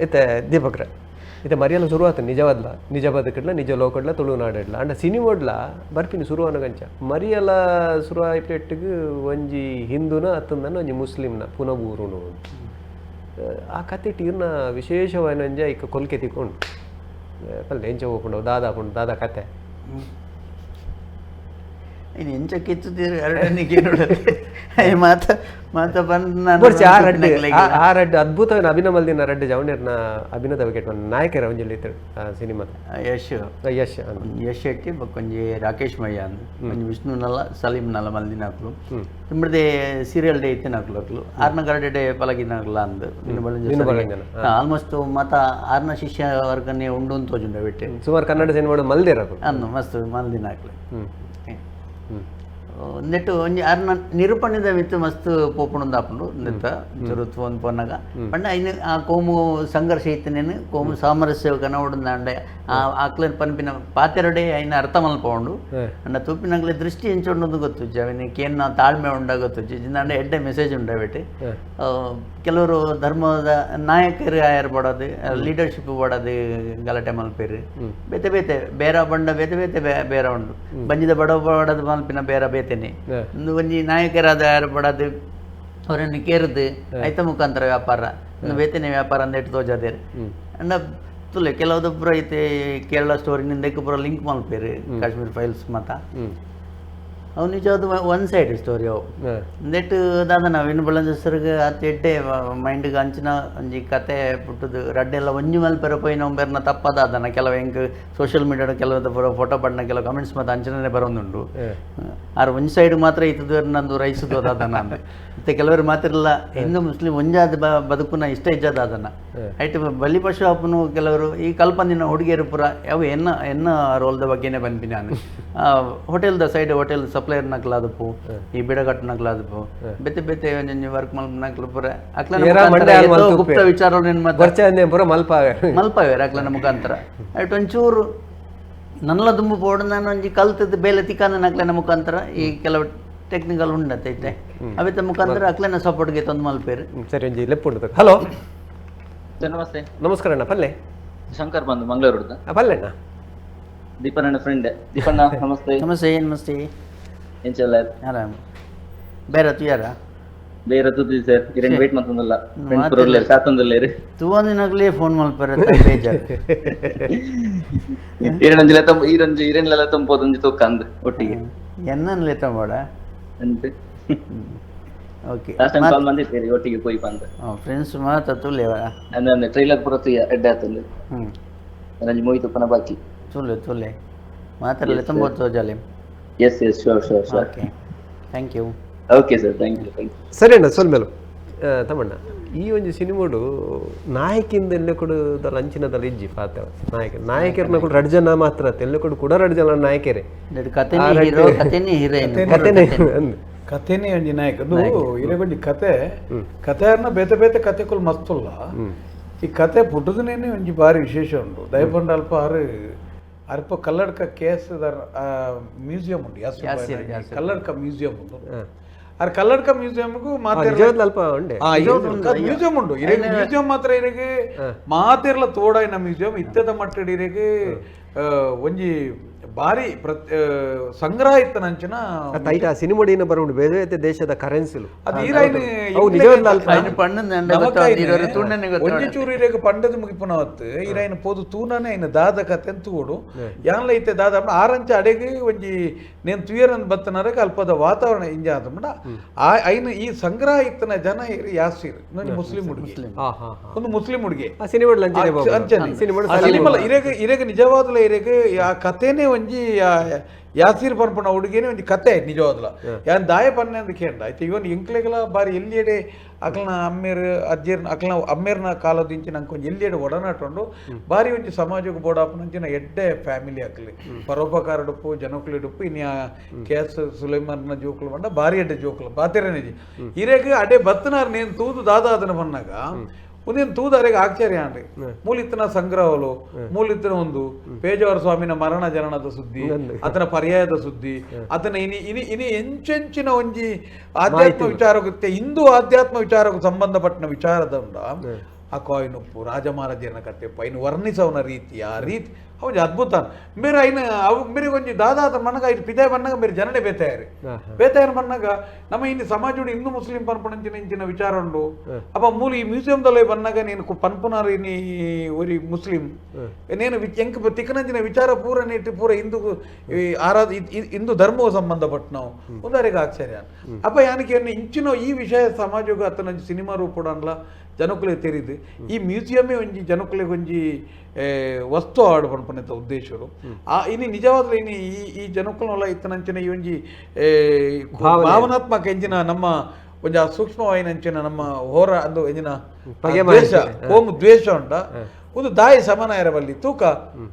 ಇತ್ತೆ ದೀಪಕ್ರೆ ಇತ್ತೆ ಮರಿಯಲ್ಲ ಶುರು ಆತು ನಿಜವಾದ್ಲ ನಿಜ ಬದುಕಡ್ಲ ನಿಜ ಲೋಕಡ್ಲ ತುಳುನಾಡಡ್ಲ ಅಂಡ ಸಿನಿಮೋಡ್ಲ ಬರ್ಪಿನಿ ಶುರು ಅನ್ನಗಂಚ ಮರಿಯಲ ಶುರು ಆಯ್ಪೆಟ್ಟಿಗೆ ಒಂಜಿ ಹಿಂದೂನ ಅತ್ತಂದನ ಒಂಜಿ ಮುಸ್ಲಿಮ್ನ ಪುನಬೂರುನು ಆ ಕತೆ ಟೀರ್ನ ವಿಶೇಷವಾದ ಒಂಜ ಇಕ್ಕ ಕೊಲ್ಕೆ ತಿಕ್ಕೊಂಡು ಪಲ್ಲೆ ಎಂಚ ಹೋಗ್ಕೊಂಡು ದಾದಾ ಹಾಕೊಂಡು ದಾದಾ ಕತೆ ಇನ್ನು ಎಂಚ ಕಿತ್ತುತ್ತೀರಿ ಎರಡನಿಗೆ ಮಾತ ಮಾತ ಬಂದು ನಾನು ಬರ್ಚಿ ಆ ರಡ್ಡು ಆ ರಡ್ಡು ಅದ್ಭುತವಾದ ಅಭಿನಮಲ್ದಿನ ರಡ್ಡು ಜವಣ್ಯರ್ನ ಅಭಿನದ ವಿಕೆಟ್ ನಾಯಕರ ಒಂಜಿ ಇತ್ತು ಆ ಸಿನಿಮಾದ ಯಶ್ ಯಶ್ ಅಂದ್. ಯಶ್ ಶೆಟ್ಟಿ ಬೊಕ್ಕೊಂಜಿ ರಾಕೇಶ್ ಮಯ್ಯ ಅಂದ್ ಒಂಜಿ ವಿಷ್ಣುನಲ್ಲ ಸಲೀಮ್ನಲ್ಲ ಮಲ್ದಿನಾಕ್ಲು ತುಂಬದೇ ಸೀರಿಯಲ್ ಡೇ ಇತ್ತಿನಾಕ್ಲು ಅಕ್ಲು ಆರ್ನ ಗರಡೆ ಡೇ ಪಲಗಿನಾಕ್ಲ ಅಂದ್ ವಿನು ಬಲಂಜನ, ಆಲ್ಮೋಸ್ಟ್ ಮಾತ ಆರ್ನ ಶಿಷ್ಯ ವರ್ಗನೇ ಉಂಡು ಅಂತ ತೋಜುಂಡ ಬಿಟ್ಟೆ ಸುಮಾರು ಕನ್ನಡ ಸಿನಿಮಾ ಮಲ್ದಿರ ಅಂದು ಮಸ್ತ್ ಮಲ್ದಿನಾಕ್ಲು ಹ್ಮ್ ಹ್ಮ್. ನೆಟ್ಟು ಒಂಜಿ ಅರ್ನ ನಿರೂಪಣೆದ ಮಿತ್ತು ಮಸ್ತ್ ಪೋಪುಣಂದಾಪುಂಡು ನೆತ್ತ ಚುರುತ್ವ ಒಂದು ಪೊನ್ನಗ ಪಂಡ ಐನು ಆ ಕೋಮು ಸಂಘರ್ಷ ಇತ್ತನೇನು ಕೋಮು ಸಾಮರಸ್ಯ ಕನವಡುಂದಾಂಡೆ ಆ ಆಕ್ಲನ್ ಪನ್ಪಿನ ಪಾತೆರಡೆ ಐನ ಅರ್ಥ ಮಲ್ಪೌಂಡು ಅಂಡ ತೂಪಿನಗ್ಲೆ ದೃಷ್ಟಿ ಎಂಚುಂಡು ಗೊತ್ತು ಅವಿನ ಕೇನ್ನ ತಾಳ್ಮೆ ಉಂಡ ಗೊತ್ತು ಜಿಂದಾಂಡೆ ಎಡ್ಡೆ ಮೆಸೇಜ್ ಉಂಡ ಬಿಟ್ಟು ಕೆಲವರು ಧರ್ಮದ ನಾಯಕರು ಆಯರ್ ಬಡೋದು ಲೀಡರ್ಶಿಪ್ ಬಡೋದು ಗಲಾಟೆ ಮಲ್ಪೇರು ಬೇತೆ ಬೇತೆ ಬೇರ ಬಂಡ ಬೇತೆ ಬೇತೆ ಬೇರೆ ಉಂಡು ಬಂಜಿದ ಬಡ ಬಡದು ಮಲ್ಪಿನ ಬೇರೆ ಬೇತೆನೆ ಒಂದು ಒಂಜಿ ನಾಯಕರಾದ ಯಾರು ಬಡದು ಅವರನ್ನು ಕೇರದು ಐತ ಮುಖಾಂತರ ವ್ಯಾಪಾರ ಇನ್ನು ಬೇತೆನೆ ವ್ಯಾಪಾರ ಅಂದ ಇಟ್ಟು ತೋಜಾದೇರು ಅಂಡ ತುಲೆ ಕೆಲವೊಂದು ಪೂರ ಐತೆ ಕೇರಳ ಸ್ಟೋರಿನಿಂದ ಪೂರ ಲಿಂಕ್ ಮಲ್ಪೇರು ಕಾಶ್ಮೀರ್ ಫೈಲ್ಸ್ ಮತ. ಅವು ನಿಜವಾದ one side story ಅವು. ನೆಟ್ ದಾದನ ವಿನು ಬಳ್ಳಂಜ ಸರ್ಗ್ ಅತ್ ಎಡ್ಡೆ ಮೈಂಡ್ಗೆ ಅಂಚಿನ ಒಂಜಿ ಕತೆ ಪುಟ್ಟುದು ರಡ್ಡೆಲ್ಲ ಒಂಜಿ ಮಲ್ಪೆರ ಪೋಯಿನ ಒಂಬೆರ್ನ ತಪ್ಪದಾದನ ಕೆಲವು ಎಂಕ್ ಸೋಷಿಯಲ್ ಮೀಡಿಯಾಡ್ ಕೆಲವು ಪೂರ ಫೋಟೋ ಪಡ್ನ ಕೆಲವು ಕಮೆಂಟ್ಸ್ ಮತ್ತೆ ಅಂಚನೆ ಬರೋದುಂಡು. ಆರ್ ಒಂಜಿ ಸೈಡ್ ಮಾತ್ರ ಇತ್ತದು ನಂದು ರೈಸುದು ದಾದನ ಅಂದ್. ಮತ್ತೆ ಕೆಲವರು ಮಾತ್ರ ಇಲ್ಲ ಹಿಂದೂ ಮುಸ್ಲಿಂ ಒಂಜಾದ ಬದುಕುನ ಇಷ್ಟ ಇಜ್ಜಾದ ಅದನ್ನ ಐಟ್ ಬಲಿ ಪಶು ಅಪ್ಪನು ಕೆಲವರು ಈ ಕಲ್ಪಂದಿನ ಹುಡುಗಿಯರು ಪೂರ ಯಾವ ಎನ್ನ ಎನ್ನ ರೋಲ್ದ ಬಗ್ಗೆನೇ ಬಂದ್ಪಿ ನಾನು ಹೋಟೆಲ್ದ side hotel supplier ನಕ್ಲಾದಪ್ಪು ಈ ಬಿಡಗಟ್ಟು ನಕ್ಲಾದಪ್ಪು ಬೇತೆ ಬೇತೆ ಒಂಜೊಂಜಿ ವರ್ಕ್ ಮಲ್ಪನಕ್ಲು ಪೂರ ಅಕ್ಲನ ಏರಾ ಮುಖಾಂತರ ಮಂಡ್ಯ ಏತೋ ಮಲ್ತುಪ್ಪೆ. ಗುಪ್ತ ವಿಚಾರಗಳು ಮತ್ತೆ ಬರ್ಚೆ ಪೂರ ಮಲ್ಪಾವೆ ಮಲ್ಪವೇರು ಅಕ್ಲನ ಮುಖಾಂತರ ಐಟ್ ಒಂಚೂರು ನನ್ನಲ ದುಂಬು ಪೋಡು ನಾನು ಒಂಜಿ ಕಲ್ತದ್ದು ಬೇಲೆ ತಿಕ್ಕಾಂದ ಅಕ್ಲನ ಮುಖಾಂತರ ಈ ಕೆಲವು ಟೆಕ್ನಿಕಲ್ ಉಂಡತ್ತೆ ಐತೆ ಅವಿತ ಮುಖಾಂತರ ಅಕ್ಲನ ಸಪೋರ್ಟ್ಗೆ ತಂದು ಮಲ್ಪೇರು. ಸರಿ ಒಂಜಿ ಲೆಪ್ಪುಂಡು. ಹಲೋ. ಸರ್ ನಮಸ್ತೆ. ನಮಸ್ಕಾರ ಅಣ್ಣ, ಪಲ್ಲೆ. ಶಂಕರ್ ಬಂದು ಮಂಗಳೂರು. ಪಲ್ಲೆ ಅಣ್ಣ. ದೀಪಣ್ಣ ಫ್ರೆಂಡ್. ದೀಪಣ್ಣ ನಮಸ್ತೆ. ನಮಸ್ತೆ ನಮಸ್ತೆ. ಎಂಚಲ್ಲ? ಆರಾಮ್. ಬೇರೆ ತುಯಾರ? ಬೇರೆ ತುದಿ ಸರ್, ಇರೇನು ವೇಟ್ ಮಂತಂದಲ್ಲ ಫ್ರೆಂಡ್. ಮಾತಿಲ್ಲ. ಪುರಲ್ಲೇರು ಕಾತಂದಲ್ಲೇರು. ತೂವಂದಿನಾಗ್ಲೇ ಫೋನ್ ಮಲ್ಪರ ಬೇಜಾರು. ಈರೊಂಜಿಲ ತುಂಬ ಈರೊಂಜಿ ಇರೇನ್ಲೆಲ್ಲ ತುಂಬೋದೊಂಜಿ ತೂಕ ಅಂದ್ ಒಟ್ಟಿಗೆ. ಎನ್ನನ್ಲೆ ತಗೋಡ. ಅಂತೆ. Okay. Last time call ಬಂದಿದ್ದೀರಿ ಒಟ್ಟಿಗೆ ಪೋಯಿ ಬಂದು. ಫ್ರೆಂಡ್ಸ್ ಮಾತ ತುಲ್ಲೇವ. ಅಂದ್ರೆ ಅಂದ್ರೆ ಟ್ರೈಲರ್ ಪೂರ ತುಯ್ಯ ಎಡ್ಡೆ ಆತಂದು. ರಂಜಿ ಮೂವಿ ತುಪ್ಪನ ಬಾಕಿ. ತುಲೆ ತುಲೆ ಮಾತಾಡಲೆ ತುಂಬ ತೋಜಾಲೆ. Yes yes, sure sure sure. Okay, thank you. Okay sir, thank you thank you. ಸರಿ ಅಣ್ಣ, ಸೊಲ್ಮೆಲು. ತಮ್ಮಣ್ಣ, ಈ ಒಂಜಿ ಸಿನಿಮಾಡು ನಾಯಕಿಂದ ಎಲ್ಲೆ ಕೂಡ ಅಂಚಿನದಲ್ಲ ಇಜ್ಜಿ ಪಾತ್ರ. ನಾಯಕ ನಾಯಕರನ್ನ ಕೂಡ ರಡ್ ಜನ ಮಾತ್ರ ಅತ್ತ ಎಲ್ಲೆ ಕೂಡ ಕೂಡ ರಡ್ ಜನ ನಾಯಕರೇ. ಕತೆನೇ ಹೀರೋ, ಕತೆನೇ ಹೀರೋಯಿನ್. ಕತೆನೇ ಅಂದ್. ಕಥೆನೇ ಒಂಜಿ ನಾಯಕ ಅದು ಇರಗೊಂಜಿ ಕತೆ ಕಥೆಯನ್ನ ಬೇತೆ ಬೇತೆ ಕತೆಕುಲು ಮಸ್ತುಲ್ಲ. ಈ ಕತೆ ಪುಟ್ಟದನೇನೆ ಒಂಜಿ ಬಾರಿ ವಿಶೇಷ ಉಂಡು. ದಯಪಂಡ ಅಲ್ಪ ಆರು ಅಲ್ಪ ಕಲ್ಲಡ್ಕ ಕೇಸ್ ಮ್ಯೂಸಿಯಂ ಉಂಡು, ಯಾಸಿರ್ ಕಲ್ಲಡ್ಕ ಮ್ಯೂಸಿಯಂ ಉಂಡು. ಆರ್ ಕಲ್ಲಡ್ಕ ಮ್ಯೂಸಿಯಂಗೂ ಮಾತೆ ನಿಜವಾದ್ಲ ಅಲ್ಪ ಉಂಡೆ. ಮ್ಯೂಸಿಯಂ ಉಂಡು. ಇರೆಗ್ ಮ್ಯೂಸಿಯಂ ಮಾತ್ರ ಇರೆಗ್ ಮಾತೆರ್ಲ ತೋಡಾಯಿನ ಮ್ಯೂಸಿಯಂ ಇತ್ತದ ಮಟ್ಟಡ್ ಇರೆಗ್ ಒಂಜಿ ಬಾರಿ ಸಂಗ್ರಹ ಇತ್ತನಂಚಿನ. ಐಟ ಸಿನಿಮೋಡಿನ ಬರುಂಡು ಬೇರೆ ಬೇತೆ ದೇಶದ ಕರೆನ್ಸಿಲು. ಅದು ಈರಾಯಿನ. ಅವು ನಿಜವಾದ್ಲ ಅಲ್ಪ. ಐನು ಪಣ್ಣು ತುಣ್ಣನೆ. ಒಂಜಿ ಚೂರು ಇರೆಗ್ ಪಂಡದ ಮುಗಿಪುನವತ್ತು ಈರಾಯಿನ ಪೋದು ತೂನನೆ ಐನ ದಾದ ಕತೆ ತೂಡು ಯಾನ್ಲ ಇತ್ತೆ ದಾದ ಆರಂಚ ಅಡೆಗೆ ಒಂಜಿ ನೇನ್ ತುಯರನ್ ಬತ್ತನರಗ ಅಲ್ಪದ ವಾತಾವರಣ ಇಂಜ ಆತಂಡ ಆ ಐನ ಈ ಸಂಗ್ರಹ ಇತ್ತನ ಜನ ಇರು ಯಾಸಿರ್ ಇನ್ನೊಂದು ಮುಸ್ಲಿಂ ಹುಡುಗಿ. ಹಾ ಹಾ ಹಾ. ಒಂದು ಮುಸ್ಲಿಂ ಹುಡುಗಿ. ಆ ಸಿನಿಮಾಡ್ಲ ಅಂಚನೆ ಬಾಬು. ಅಂಚನೆ. ಸಿನಿಮಾಡ್ ಆ ಸಿನಿಮಾಲ ಇರೆಗ್ ಇರೆಗ್ ನಿಜವಾದ್ಲ ಇರೆಗ್ ಆ ಕಥೆನೇ ಒಂಜಿ ಯಾಸೀರ್ ಪನ್ಪುನ ಹುಡುಗಿನೇ ಒಂಜಿ ಕತೆ ನಿಜವಾದ್ಲ. ಯಾನ್ ದಾಯ ಪನ್ನೆ ಅಂದ್ ಕೇಂಡ ಆಯ್ತು. ಇವನ್ ಎಂಕ್ಲೆಗ್ಲ ಬಾರಿ ಎಲ್ಲಿಯಡೆ ಅಕ್ಲನ ಅಮ್ಮೇರ್ ಅಜ್ಜೇರ್ನ ಅಕ್ಲನ ಅಮ್ಮೇರ್ನ ಕಾಲದಿಂಚಿ ನಂಗೆ ಒಂಜಿ ಎಲ್ಲಿಯಡೆ ಒಡನಾಟ ಉಂಡು. ಬಾರಿ ಒಂಜಿ ಸಮಾಜಕ್ಕೆ ಬೋಡಾಪನಂಚಿನ ಎಡ್ಡೆ ಫ್ಯಾಮಿಲಿ ಅಕ್ಲಿ ಪರೋಪಕಾರಡುಪ್ಪು ಜನಕುಲಿಡುಪ್ಪು. ಇನ್ನು ಕೆ ಎಸ್ ಸುಲೈಮಾನ್ನ ಜೋಕುಲು ಬಂಡ ಬಾರಿ ಎಡ್ಡೆ ಜೋಕುಲು ಬಾತೆರನೇಜಿ. ಇರೆಗ್ ಅಡೆ ಬತ್ತನಾರ್ ನೇನ್ ತೂದು ದಾದ ಅದನ್ನ ಬನ್ನಾಗ ಒಂದೇನು ತೂದಾರಿಗೆ ಆಶ್ಚರ್ಯ ಅಂಡ್ರಿ. ಮೂಲಿತ್ತನ ಸಂಗ್ರಹಲು ಮೂಲಿತ್ತನ ಒಂದು ಪೇಜಾವರ ಸ್ವಾಮಿನ ಮರಣ ಜನನದ ಸುದ್ದಿ, ಆತನ ಪರ್ಯಾಯದ ಸುದ್ದಿ, ಆತನ ಇನಿ ಇನಿ ಇನಿ ಎಂಚೆಂಚಿನ ಒಂಜಿ ಆಧ್ಯಾತ್ಮ ವಿಚಾರಕ್ಕೆ ಹಿಂದೂ ಆಧ್ಯಾತ್ಮ ವಿಚಾರಕ್ಕೆ ಸಂಬಂಧಪಟ್ಟ ವಿಚಾರದ ಉಂಡ. ಆ ಕಾಯಿನ್ ಉಪ್ಪು ರಾಜಮಹಾರಾಜನ ಕತೆ ಐನು ವರ್ಣಿಸವನ ರೀತಿ ಆ ರೀತಿ ಅವು ಅದ್ಭುತ. ಮೇರೆ ಐನ ಅವು ಮೇರೆ ಒಂಜಿ ದಾದಾದ ಮನಗ ಐನು ಪಿದಾಯ ಬನ್ನಾಗ ಮೇರೆ ಜನನೆ ಬೇತಾಯರು ಬೇತಾಯರು ಬನ್ನಾಗ ನಮ್ಮ ಇನ್ನು ಸಮಾಜ ಹಿಂದೂ ಮುಸ್ಲಿಂ ಪನ್ಪುನಂಚಿನ ಇಂಚಿನ ವಿಚಾರ ಉಂಡು. ಅಪ್ಪ ಮೂಲ ಈ ಮ್ಯೂಸಿಯಂದಲ್ಲೇ ಬನ್ನಾಗ ನೀನು ಪನ್ಪುನಾರು ಇನಿ ಒರಿ ಮುಸ್ಲಿಂ ನೇನು ಎಂಕ್ ತಿಕ್ಕನಂಚಿನ ವಿಚಾರ ಪೂರ ನೀಟ್ಟು ಪೂರ ಹಿಂದೂ ಆರಾಧ ಹಿಂದೂ ಧರ್ಮವು ಸಂಬಂಧಪಟ್ಟವು ಒಂದಾರಿಗೆ ಆಶ್ಚರ್ಯ. ಅಪ್ಪ ಯಾನಕ್ಕೆ ಇಂಚಿನ ಈ ವಿಷಯ ಸಮಾಜಕ್ಕೆ ಅತನ ಸಿನಿಮಾ ರೂಪಡನ್ಲ ಜನಕುಲೆ ತೆರಿದು ಈ ಮ್ಯೂಸಿಯಮೇ ಒಂಜಿ ಜನಕುಲೆಗ್ ಒಂಜಿ ವಸ್ತು ಆಡು ಪನ್ಪುನೆತ ಉದ್ದೇಶರು. ಆ ಇನಿ ನಿಜವಾಗ್ಲೂ ಇನಿ ಈ ಈ ಜನಕುಲನೆಲ್ಲ ಇತ್ತನಂಚಿನ ಈ ಒಂಜಿ ಭಾವನಾತ್ಮಕ ಎಂಚಿನ ನಮ್ಮ ಒಂಜಿ ಆ ಸೂಕ್ಷ್ಮವಾಯಿನಂಚಿನ ನಮ್ಮ ಹೋರ ಅಂದು ಎಂಜಿನ ದ್ವೇಷ ಕೋಮು ದ್ವೇಷ ಉಂಟ ಒಂದು ದಾಯಿ ಸಮನಾಯರ ಬಲ್ಲಿ ತೂಕ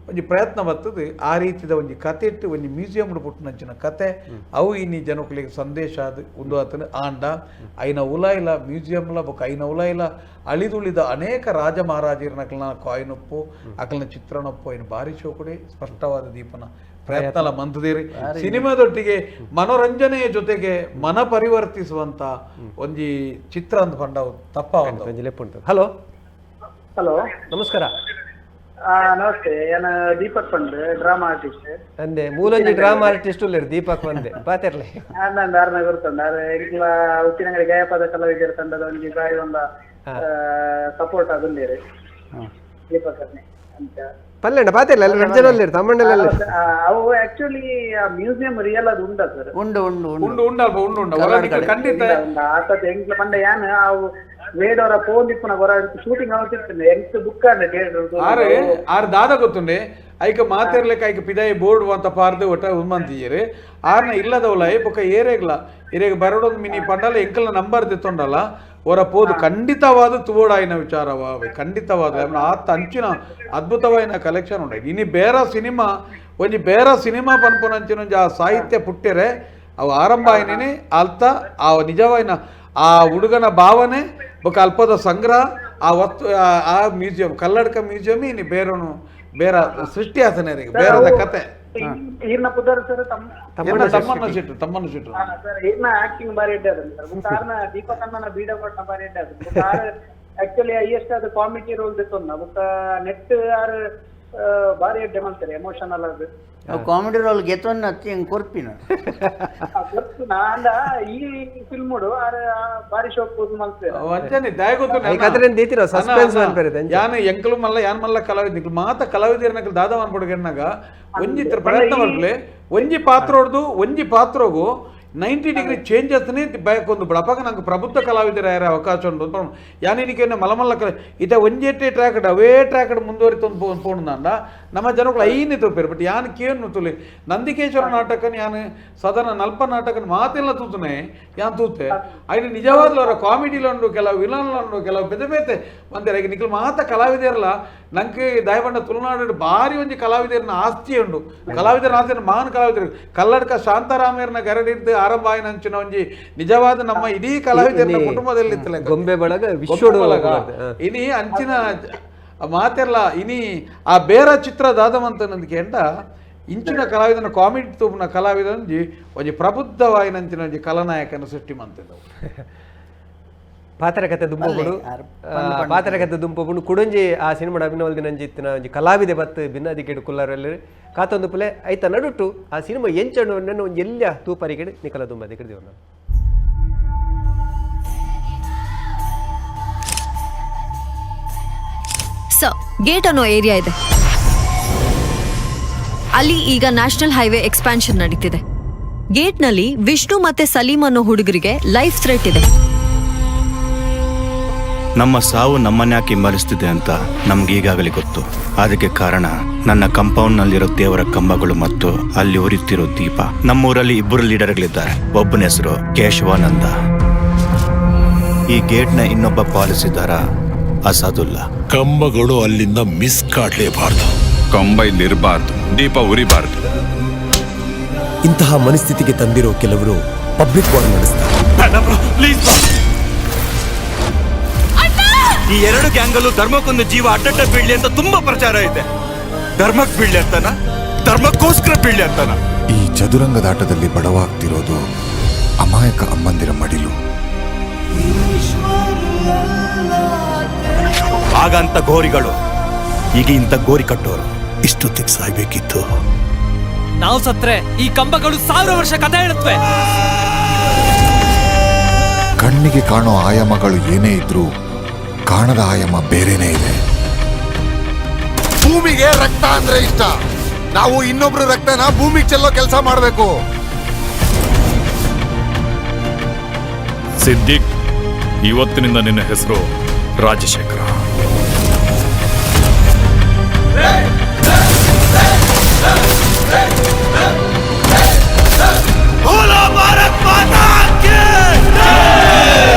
ಒಂಜಿ ಪ್ರಯತ್ನ ಬರ್ತದೆ. ಆ ರೀತಿದ ಒಂಜಿ ಕತೆ ಇಟ್ಟು ಒಂಜಿ ಮ್ಯೂಸಿಯಂ ಪುಟ್ಟನಂಚಿನ ಕತೆ ಅವು ಇನ್ನಿ ಜನಕುಲಿಗೆ ಸಂದೇಶ ಅದು ಒಂದು ಆತನ ಆಂಡ ಐನ ಉಲಾಯಿಲ ಮ್ಯೂಸಿಯಂಲ ಬೊಕ ಐನ ಉಲಾಯಿಲ ಅಳಿದುಳಿದ ಅನೇಕ ರಾಜ ಮಹಾರಾಜರನಕಲ್ನ ಕಾಯಿನೊಪ್ಪು ಅಕಲ್ನ ಚಿತ್ರಣೊಪ್ಪು ಐನ ಬಾರಿ ಚೌಕಡಿ ಸ್ಪಷ್ಟವಾದ ದೀಪನ ಪ್ರಯತ್ನ ಮಂತದೇರಿ. ಸಿನಿಮಾದೊಟ್ಟಿಗೆ ಮನೋರಂಜನೆಯ ಜೊತೆಗೆ ಮನ ಪರಿವರ್ತಿಸುವಂತ ಒಂಜಿ ಚಿತ್ರ ಅಂತ ಪಂಡ ತಪ್ಪ. ಹಲೋ ಹಲೋ, ನಮಸ್ಕಾರ. ನಮಸ್ತೆ, ನಾನು ದೀಪಕ್ ಪಂಡ್, ಡ್ರಾಮಾ ಆರ್ಟಿಸ್ಟ್. ಅಂದೆ ಮೂಲೊಂಜಿ ಡ್ರಾಮಾ ಆರ್ಟಿಸ್ಟ್ ಉಲ್ಲೇರು ದೀಪಕ್ ಒಂದೆ ಪಾತೆರ್ಲೆ. ನಂದು ಆರ್ನ ಗುರ್ತುಂಡು. ಆರ್ ಎಂಕ್ಲ ಉಪ್ಪಿನಂಗಡಿ ಗಾಯಪದ ಕಲಾವಿದರ ತಂಡದ ಒಂಜಿ ಬಾರಿ ಒಂದ ಸಪೋರ್ಟ್ ಆದುಲ್ಲೇರು ದೀಪಕ್ ಅರ್ನೆ ಅಂತ. ಪಲ್ಲೆಂಡ ಪಾತೆರ್ಲೆ ಅಲ್ಲಿ ರಡ್ಡ್ ಜನ ಉಲ್ಲೇರು ತಮ್ಮಣ್ಣಲ್ಲಿ. ಅವು ಆಕ್ಚುಲಿ ಆ ಮ್ಯೂಸಿಯಂ ರಿಯಲ್ ಅದು ಉಂಡ ಸರ್? ಉಂಡು ಉಂಡು ಉಂಡು ಉಂಡು ಅಲ್ಪ ಉಂಡು ಉಂಡು ಖಂಡಿತ ಆತದ ಎಂಕ್ಲ ಪಂಡ ಯಾನ್ ಅವು ವೇಡೋರ ಫೋನ್ ಇಪ್ಪುನ ಹೊರ ಶೂಟಿಂಗ್ ಅವತ್ತಿರ್ತದೆ ಎಂಕ್ ಬುಕ್ ಆಂಡ ಥಿಯೇಟರ್. ಆರು ಆರು ದಾದ ಗೊತ್ತುಂಡೆ ಐಕ ಮಾತಿರ್ಲಿಕ್ಕೆ ಐಕ ಪಿದಾಯಿ ಬೋರ್ಡ್ ಅಂತ ಪಾರ್ದು ಒಟ್ಟ ಉನ್ಮಂತಿಯರು ಆರ್ನ ಇಲ್ಲದವಲ್ಲ ಬೊಕ್ಕ ಏರೇಗ್ಲ ಏರೇಗ ಬರೋಡೊಂದು ಮಿನಿ ಪಂಡಲ ಎಂಕಲ್ನ ನಂಬರ್ ತಿತ್ತೊಂಡಲ್ಲ ಹೊರ ಪೋದು ಖಂಡಿತವಾದ ತುವೋಡಾಯಿನ ವಿಚಾರವ ಖಂಡಿತವಾದ ಆತ ಅಂಚಿನ ಅದ್ಭುತವಾಯಿನ ಕಲೆಕ್ಷನ್ ಉಂಟು. ಇನಿ ಬೇರ ಸಿನಿಮಾ ಒಂಜಿ ಬೇರ ಸಿನಿಮಾ ಪನ್ಪುನಂಚಿನ ಒಂಜಿ ಆ ಸಾಹಿತ್ಯ ಪುಟ್ಟಿರೆ ಅವು ಆರಂಭ ಆಯ್ನೇನೆ ಅಲ್ತ ಆ ನಿಜವಾಯಿನ ಆ ಹುಡುಗನ ಭಾವನೆ ಬೊಕ ಅಲ್ಪದ ಸಂಗ್ರಹ ಆ ವಸ್ತು ಆ ಮ್ಯೂಸಿಯಂ ಕಲ್ಲಡ್ಕ ಮ್ಯೂಸಿಯಂ ಇನಿ ಬೇರನು ಬೇರ ಸೃಷ್ಟಿ ಆಸನೇರಿಗೆ ಬೇರದ ಕತೆ. ಈರ್ನ ಪುದರ್ ಸರ್? ತಮ್ಮನ್ನ ಸಿಟ್ಟು ತಮ್ಮನ್ನ ಸಿಟ್ಟು ಸರ್ ಈರ್ನ ಆಕ್ಟಿಂಗ್ ಬಾರಿ ಎಡ್ಡೆ ಅದು ಸರ್. ಬೊಕ್ಕ ಆರ್ನ ದೀಪಕ್ ಅಣ್ಣನ ಬೀಡ ಕೊಟ್ಟ ಬಾರಿ ಎಡ್ಡೆ ಅದು. ಬೊಕ್ಕ ಆರ್ ಆಕ್ಚುಲಿ ಹೈಯೆಸ್ಟ್ ಅದು ಕಾಮಿಡಿ ರೋಲ್ ದೆತ್ತೊಂದ. ಬೊಕ್ಕ ನೆಟ್ ಆರ್ ಬಾರಿ ಎಡ್ಡೆ ಮಲ್ತಾರೆ ಎಮೋಷನಲ್ ಅದು. ಕಾಮಿಡಿ ರೋಲ್ ಗೆತ್ತೊನ್ನ ಅತ್ತಿ ಹೆಂಗ್ ಕೊರ್ಪಿನ ಗೊತ್ತು ನಾಂಡ ಈ ಫಿಲ್ಮ್ ಆರ್ ಬಾರಿ ಶೋಕ್ ಮಲ್ತಾರೆ. ಅಂಚನೆ ದಯ ಗೊತ್ತು ಸಸ್ಪೆನ್ಸ್ ಮನ್ಪೆರೆ ಯಾನ್ ಎಂಕಲು ಮಲ್ಲ ಯಾನ್ ಮಲ್ಲ ಕಲಾವಿದ ನಿಕ್ಲು ಮಾತ ಕಲಾವಿದರ್ನಕಲು ದಾದ ಅನ್ಪೊಡುಗೆನ್ನಾಗ ಒಂಜಿ ಪ್ರಯತ್ನ ಮಲ್ಪಲೆ ಒಂಜಿ ಪಾತ್ರೋಡ್ದು ಒಂಜಿ ಪಾತ್ರೋಗು 90 ಡಿಗ್ರಿ ಚೇಂಜ್ ಆತನೇ ಬಯಕೊಂದು ಬಿಡ. ಅಪ್ಪಾಗ ನಂಗೆ ಪ್ರಬುದ್ಧ ಕಲಾವಿದರ ಯಾರ ಅವಕಾಶ ಉಂಟು ಯಾನಿನಿಕೆ ಮಲಮಲ್ಲ ಕಲ ಇತ ಒಂಜೆಟ್ಟೆ ಟ್ರ್ಯಾಕ್ ಅವೇ ಟ್ರ್ಯಾಕ್ ಮುಂದುವರಿತೊಂದು ಪೋಣುಂದಾಂಡ ನಮ್ಮ ಜನಗಳು ಐನಿ ತೂಪೇರು. ಬಟ್ ಯಾನ್ ಕೇನು ತುಲಿ ನಂದಿಕೇಶ್ವರ ನಾಟಕನ್ ಯಾನ್ ಸದನ ನಲ್ಪ ನಾಟಕನ್ ಮಾತೆಲ್ಲ ತೂತನೆ ಯಾನ್ ತೂತೆ ಐನ ನಿಜವಾಗ್ಲೂ ಅವರ ಕಾಮಿಡಿಲುಂಡು ಕೆಲವು ವಿಲನ್ಲುಂಡು ಕೆಲವು ಬೇತೆ ಬೇತೆ ಒಂದೇ ಈಗ ನಿಖಲ್ ಮಾತ ಕಲಾವಿದರಲ್ಲ ನಂಗೆ ದಯಬಂಡ ತುಳುನಾಡು ಭಾರಿ ಒಂಜಿ ಕಲಾವಿದರನ್ನ ಆಸ್ತಿ ಉಂಡು. ಕಲಾವಿದರ ಆಸ್ತಿ ಮಹಾನ್ ಕಲಾವಿದರು ಕಲ್ಲಡ್ಕ ಶಾಂತಾರಾಮಯ್ಯನ ಗರಡಿದ್ದು ಆರಂಭ ಆಯಿನಂಚಿನ ಒಂಜಿ ನಿಜವಾದ ನಮ್ಮ ಇಡೀ ಕಲಾವಿದರನ್ನ ಕುಟುಂಬದಲ್ಲಿ ಗೊಂಬೆ ಬಳಗ ವಿಶ್ವಡು ಬಳಗ ಇನಿ ಅಂಚಿನ ಮಾತೆಲ್ಲ ಇನಿ ಆ ಬೇರ ಚಿತ್ರ ದಾದವಂತ ನಂದಿಕೆ ಎಂಡ ಇಂಚಿನ ಕಲಾವಿದನ ಕಾಮಿಡಿ ತೂಪುನ ಕಲಾವಿದನಂಜಿ ಒಂಜಿ ಪ್ರಬುದ್ಧವಾಯಿನಂಚಿನ ಒಂಜಿ ಕಲಾನಾಯಕನ ಸೃಷ್ಟಿ ಮಂತಿದ್ದವು. ಪಾತ್ರ ಕತೆ ದುಂಪುಡು ಪಾತ್ರ ಕತೆ ದುಂಪುಡು ಕುಡೊಂಜಿ ಆ ಸಿನಿಮಾ ಅಭಿನವಲ್ದಿನ ಇತ್ತಿನ ಒಂಜಿ ಕಲಾವಿದೆ ಬತ್ತು ಭಿನ್ನಾದಿಕೆಡು ಕುಲ್ಲರಲ್ಲಿ ಕಾತೊಂದು ಪುಲೆ ಐತ ನಡುಟು ಆ ಸಿನಿಮಾ ಎಂಚಣ್ಣು ಒಂಜಿ ಎಲ್ಲ ತೂಪರಿಗೆಡು ನಿಕಲ ದುಂಬದಿಕೆಡು ದೇವನ. ಸರ್, ಗೇಟ್ ಅನ್ನೋ ಏರಿಯಾ ಇದೆ, ಅಲ್ಲಿ ಈಗ national highway expansion ನಡೀತಿದೆ. ಗೇಟ್ನಲ್ಲಿ ವಿಷ್ಣು ಮತ್ತೆ ಸಲೀಂ ಅನ್ನೋ ಹುಡುಗರಿಗೆ ಲೈಫ್ ಥ್ರೆಟ್ ಇದೆ. ನಮ್ಮ ಸಾವು ನಮ್ಮನ್ಯಾಕೆ ಹಿಂಬಾಲಿಸ್ತಿದೆ ಅಂತ ನಮ್ಗೀಗಾಗಲೇ ಗೊತ್ತು. ಅದಕ್ಕೆ ಕಾರಣ ನನ್ನ ಕಂಪೌಂಡ್ನಲ್ಲಿರೋ ದೇವರ ಕಂಬಗಳು ಮತ್ತು ಅಲ್ಲಿ ಉರಿಯುತ್ತಿರೋ ದೀಪ. ನಮ್ಮೂರಲ್ಲಿ ಇಬ್ಬರು ಲೀಡರ್ಗಳಿದ್ದಾರೆ. ಒಬ್ಬನ ಹೆಸರು ಕೇಶವಾನಂದ, ಈ ಗೇಟ್ನ ಇನ್ನೊಬ್ಬ ಪಾಲಿಸಿದಾರ ಅಸಾದುಲ್ಲಾ. ಕಂಬಗಳು ಅಲ್ಲಿಂದ ಮಿಸ್ ಕಾಡ್ಲೇಬಾರ್ದು, ಕಂಬ ಇಲ್ಲಿರಬಾರ್ದು, ದೀಪ ಉರಿಬಾರ್ದು. ಇಂತಹ ಮನಸ್ಥಿತಿಗೆ ತಂದಿರೋ ಕೆಲವರು ಪಬ್ಲಿಕ್ ವಾರ್ ನಡೆಸ್ತಾರೆ. ಈ ಎರಡು ಗ್ಯಾಂಗಲ್ಲೂ ಧರ್ಮಕ್ಕೊಂದು ಜೀವ ಅಡ್ಡಡ್ಡ ಬೀಳ್ಲಿ ಅಂತ ತುಂಬಾ ಪ್ರಚಾರ ಇದೆ. ಧರ್ಮಕ್ಕೆ ಬೀಳ್ಲಿ ಅಂತಾನ, ಧರ್ಮಕ್ಕೋಸ್ಕರ ಬೀಳ್ಲಿ ಅಂತಾನ. ಈ ಚದುರಂಗದಾಟದಲ್ಲಿ ಬಡವಾಗ್ತಿರೋದು ಅಮಾಯಕ ಅಮ್ಮಂದಿರ ಮಡಿಲು. ಆಗ ಅಂತ ಗೋರಿಗಳು ಈಗ ಇಂಥ ಗೋರಿ ಕಟ್ಟೋರು. ಇಷ್ಟೊತ್ತಿಗೆ ಸಾಯ್ಬೇಕಿತ್ತು. ನಾವು ಸತ್ರೆ ಈ ಕಂಬಗಳು 1000 ವರ್ಷ ಕಥೆ ಹೇಳುತ್ತವೆ. ಕಣ್ಣಿಗೆ ಕಾಣೋ ಆಯಾಮಗಳು ಏನೇ ಇದ್ರೂ ಕಾಣದ ಆಯಾಮ ಬೇರೆನೇ ಇದೆ. ಭೂಮಿಗೆ ರಕ್ತ ಅಂದ್ರೆ ಇಷ್ಟ. ನಾವು ಇನ್ನೊಬ್ರು ರಕ್ತನ ಭೂಮಿಗೆ ಚೆಲ್ಲೋ ಕೆಲಸ ಮಾಡಬೇಕು. ಸಿದ್ದಿಕ್, ಇವತ್ತಿನಿಂದ ನಿನ್ನ ಹೆಸರು ರಾಜಶೇಖರ. ಭಾರತ್ ಮಾತಾ ಕಿ ಜೈ!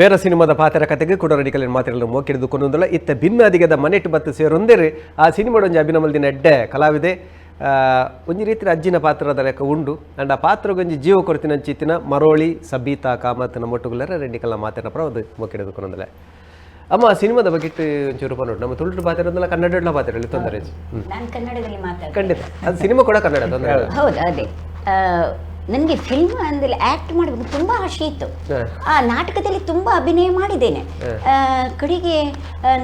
ಬೇರೆ ಸಿನಿಮಾದ ಪಾತ್ರ ಕತೆಗೆ ಕೂಡ ರಡಿಕಲಿನ ಮಾತಿರಲು ಮೋಕಿಡಿದು ಕೊಂದೊಂದಲ್ಲ ಇತ್ತ ಭಿನ್ನಾದಿಗದ ಮನೆಟ್ಟು ಬತ್ತು ಸೇರೊಂದೇರು ಆ ಸಿನಿಮಾಡೊಂಜಿ ಅಭಿನಮಲ್ದಿನ ಎಡ್ಡೆ ಕಲಾವಿದೆ ಒಂಜಿ ರೀತಿಯ ಅಜ್ಜಿನ ಪಾತ್ರದ ಲೆಕ್ಕ ಉಂಡು ಅಂಡ್ ಆ ಪಾತ್ರಗೊಂಜಿ ಜೀವ ಕೊರತಿನ ಚಿತ್ತಿನ ಮರೋಳಿ ಸಬೀತಾ ಕಾಮತ್ ನಮ್ಮ ಒಟ್ಟುಗುಲ್ಲರ ರೆಡ್ಡಿಕಲ್ಲ ಮಾತಿನ ಪ್ರವದು ಮೋಕಿಡಿದು ಕೊಂದೊಂದಲ್ಲ. ಅಮ್ಮ, ಆ ಸಿನಿಮಾದ ಬಗ್ಗೆ ಒಂಚೂರು ನೋಡು. ನಮ್ಮ ತುಳು ಪಾತ್ರ ಕನ್ನಡ ಪಾತ್ರ ತೊಂದರೆ. ನಾನು ಕನ್ನಡದಲ್ಲಿ ಮಾತಾಡ್ತೀನಿ. ಖಂಡಿತ, ಅದು ಸಿನಿಮಾ ಕೂಡ ಕನ್ನಡ ತೊಂದರೆ. ಹೌದು, ಅದೇ ನನಗೆ ಫಿಲ್ಮ್ ಅಂದರೆ ಆ್ಯಕ್ಟ್ ಮಾಡಬೇಕು ತುಂಬ ಆಸೆ ಇತ್ತು. ಆ ನಾಟಕದಲ್ಲಿ ತುಂಬ ಅಭಿನಯ ಮಾಡಿದ್ದೇನೆ. ಕಡೆಗೆ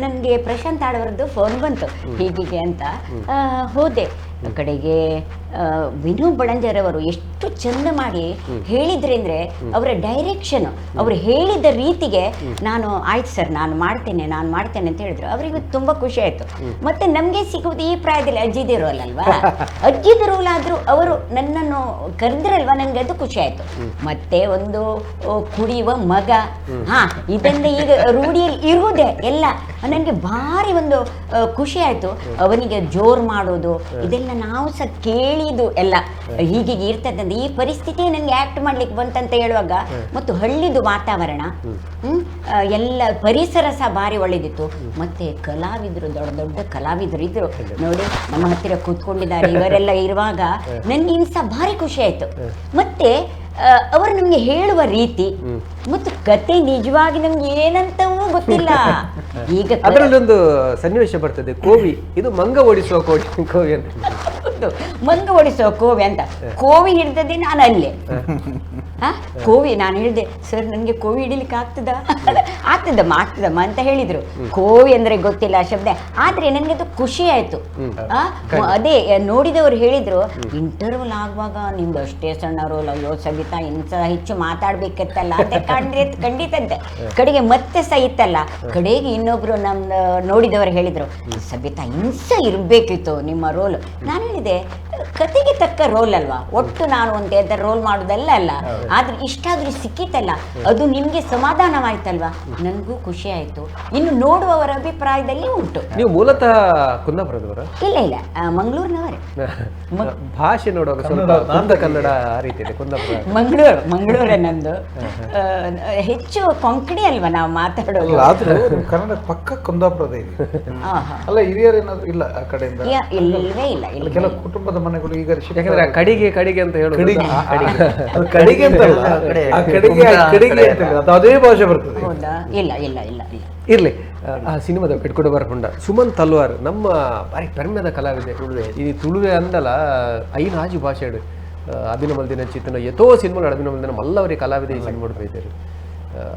ನನಗೆ ಪ್ರಶಾಂತ್ ಆಳ್ವರದ್ದು ಫೋನ್ ಬಂತು, ಹೀಗೀಗೆ ಅಂತ. ಹೋದೆ. ಕಡೆಗೆ ವಿನು ಬಳಂಜರವರು ಎಷ್ಟು ಚಂದ ಮಾಡಿ ಹೇಳಿದ್ರಿ ಅಂದರೆ, ಅವರ ಡೈರೆಕ್ಷನ್, ಅವರು ಹೇಳಿದ ರೀತಿಗೆ ನಾನು ಆಯ್ತು ಸರ್, ನಾನು ಮಾಡ್ತೇನೆ ನಾನು ಮಾಡ್ತೇನೆ ಅಂತ ಹೇಳಿದ್ರು. ಅವರಿಗೆ ತುಂಬ ಖುಷಿ ಆಯಿತು. ಮತ್ತೆ ನಮಗೆ ಸಿಗುವುದು ಈ ಪ್ರಾಯದಲ್ಲಿ ಅಜ್ಜಿದೇ ರೋಲ್ ಅಲ್ವಾ, ಅಜ್ಜಿದ ರೋಲ್ ಆದರೂ ಅವರು ನನ್ನನ್ನು ಕರೆದ್ರಲ್ವಾ, ನನಗೆ ಅದು ಖುಷಿ ಆಯಿತು. ಮತ್ತೆ ಒಂದು ಕುಡಿಯುವ ಮಗ, ಹಾ ಇದನ್ನ ಈಗ ರೂಢಿಯಲ್ಲಿ ಇರುವುದೇ ಎಲ್ಲ, ನನಗೆ ಭಾರಿ ಒಂದು ಖುಷಿ ಆಯಿತು. ಅವನಿಗೆ ಜೋರು ಮಾಡೋದು ಇದೆಲ್ಲ ನಾವು ಸಹ ಕೇಳಿದ್ದು ಎಲ್ಲ ಹೀಗೀಗೆ ಇರ್ತದಂತ. ಈ ಪರಿಸ್ಥಿತಿ ನನಗೆ ಆ್ಯಕ್ಟ್ ಮಾಡ್ಲಿಕ್ಕೆ ಬಂತಂತ ಹೇಳುವಾಗ, ಮತ್ತು ಹಳ್ಳಿದು ವಾತಾವರಣ, ಎಲ್ಲ ಪರಿಸರ ಸಹ ಭಾರಿ ಒಳ್ಳೆದಿತ್ತು. ಮತ್ತೆ ಕಲಾವಿದರು, ದೊಡ್ಡ ದೊಡ್ಡ ಕಲಾವಿದರು ಇದ್ರು ನೋಡಿ, ನಮ್ಮ ಹತ್ತಿರ ಕೂತ್ಕೊಂಡಿದ್ದಾರೆ. ಇವರೆಲ್ಲ ಇರುವಾಗ ನನಗೆ ಇನ್ನು ಸಹ ಭಾರಿ ಖುಷಿ ಆಯಿತು. ಮತ್ತೆ ಅವರು ನಮಗೆ ಹೇಳುವ ರೀತಿ ಮತ್ತು ಕತೆ ನಿಜವಾಗಿ ನಮ್ಗೆ ಏನಂತವೂ ಗೊತ್ತಿಲ್ಲ. ಈಗ ಅದರಲ್ಲೊಂದು ಸನ್ನಿವೇಶ ಬರ್ತದೆ, ಕೋವಿ, ಇದು ಮಂಗ ಓಡಿಸುವ ಕೋವಿ ಅಂತ. ಹೌದು, ಮಂಗ ಓಡಿಸುವ ಕೋವಿ ಅಂತ. ಕೋವಿ ಹಿಡಿದದ್ದೇ ನಾನು ಅಲ್ಲೇ. ಕೋವಿ ನಾನು ಹೇಳಿದೆ, ಸರ್ ನನಗೆ ಕೋವಿ ಹಿಡಿಲಿಕ್ಕೆ ಆಗ್ತದ ಆಗ್ತದಮ್ಮ ಆಗ್ತದಮ್ಮ ಅಂತ ಹೇಳಿದ್ರು. ಕೋವಿ ಅಂದ್ರೆ ಗೊತ್ತಿಲ್ಲ ಆ ಶಬ್ದ, ಆದ್ರೆ ನನಗೆ ಅದು ಖುಷಿ ಆಯ್ತು. ಅದೇ ನೋಡಿದವರು ಹೇಳಿದ್ರು, ಇಂಟರ್ವಲ್ ಆಗುವಾಗ ನಿಮ್ದು ಅಷ್ಟೇ ಸಣ್ಣ ರೋಲ್, ಅಯ್ಯೋ ಸಬಿತಾ ಇನ್ಸ ಹೆಚ್ಚು ಮಾತಾಡ್ಬೇಕಿತ್ತಲ್ಲ ಅಂತ ಖಂಡಿತ ಅಂತೆ. ಕಡೆಗೆ ಮತ್ತೆ ಸಹ ಇತ್ತಲ್ಲ. ಕಡೆಗೆ ಇನ್ನೊಬ್ರು ನಮ್ಮ ನೋಡಿದವರು ಹೇಳಿದ್ರು, ಸಬಿತಾ ಇನ್ಸ ಇರಬೇಕಿತ್ತು ನಿಮ್ಮ ರೋಲ್. ನಾನು ಹೇಳಿದೆ, ಕತೆಗೆ ತಕ್ಕ ರೋಲ್ ಅಲ್ವಾ, ಒಟ್ಟು ನಾನು ಒಂದು ರೋಲ್ ಮಾಡೋದಲ್ಲ ಅಲ್ಲ, ಆದ್ರೆ ಇಷ್ಟಾದ್ರೂ ಸಿಕ್ಕಿತಲ್ಲ, ಅದು ನಿಮ್ಗೆ ಸಮಾಧಾನವಾಯ್ತಲ್ವಾ, ನನಗೂ ಖುಷಿ ಆಯ್ತು. ಇನ್ನು ನೋಡುವವರ ಅಭಿಪ್ರಾಯದಲ್ಲಿ ಉಂಟು. ನೀವು ಮೂಲತಃ ಕುಂದಾಪುರದವರ? ಇಲ್ಲ ಇಲ್ಲ, ಮಂಗಳೂರಿನವರೇ. ಭಾಷೆ ನೋಡುವಾಗ ಸ್ವಲ್ಪ ಕುಂದ ಕನ್ನಡ ಆ ರೀತಿ ಇದೆ. ಕುಂದಾಪುರ ಮಂಗಳೂರು, ಮಂಗಳೂರೇ ನಂದು. ಹೆಚ್ಚು ಕೊಂಕಣಿ ಅಲ್ವಾ ನಾವು ಮಾತಾಡೋದು. ಆದ್ರೂ ಕನ್ನಡ ಪಕ್ಕ ಕುಂದಾಪುರದ ಇದೆ ಅಲ್ಲ, ಹಿರಿಯರೇನಾದ್ರು ಇಲ್ಲ ಆ ಕಡೆಯಿಂದ? ಇಲ್ಲವೇ ಇಲ್ಲ. ಕೆಲವು ಕುಟುಂಬದ ಮನೆಗಳು ಈಗ ಕಡಿಗೆ ಕಡಿಗೆ ಅಂತ ಹೇಳುದು, ಕಡಿಗೆ ಅಂತ ಕಡಿಗೆ ಕಡಿಗೆ ಅಂತ ಅದು ಅದೇ ಭಾಷೆ ಬರ್ತದೆ. ಹೌದಾ? ಇಲ್ಲ ಇಲ್ಲ ಇಲ್ಲ ಇಲ್ಲ. ಇರ್ಲಿ, ಆ ಸಿನಿಮಾದ ಕಟ್ಕೊಂಡು ಬರ್ಕೊಂಡ ಸುಮನ್ ತಲ್ವಾರ್ ನಮ್ಮ ಭಾರಿ ಪೆರ್ಮೆದ ಕಲಾವಿದೆ. ಈ ತುಳುವೆ ಅಂದಲ ಐನಾಜು ಭಾಷೆ ಅಭಿನಮಲ್ದಿನ ಚಿತ್ತನ ಎತೋ ಸಿನಿಮಾ ಅಭಿನಮಲ್ದಿನ ಮಲ್ಲವರಿ ಕಲಾವಿದೆ ಈ ಸಿನಿಮಾ ಬೈತಾರೆ.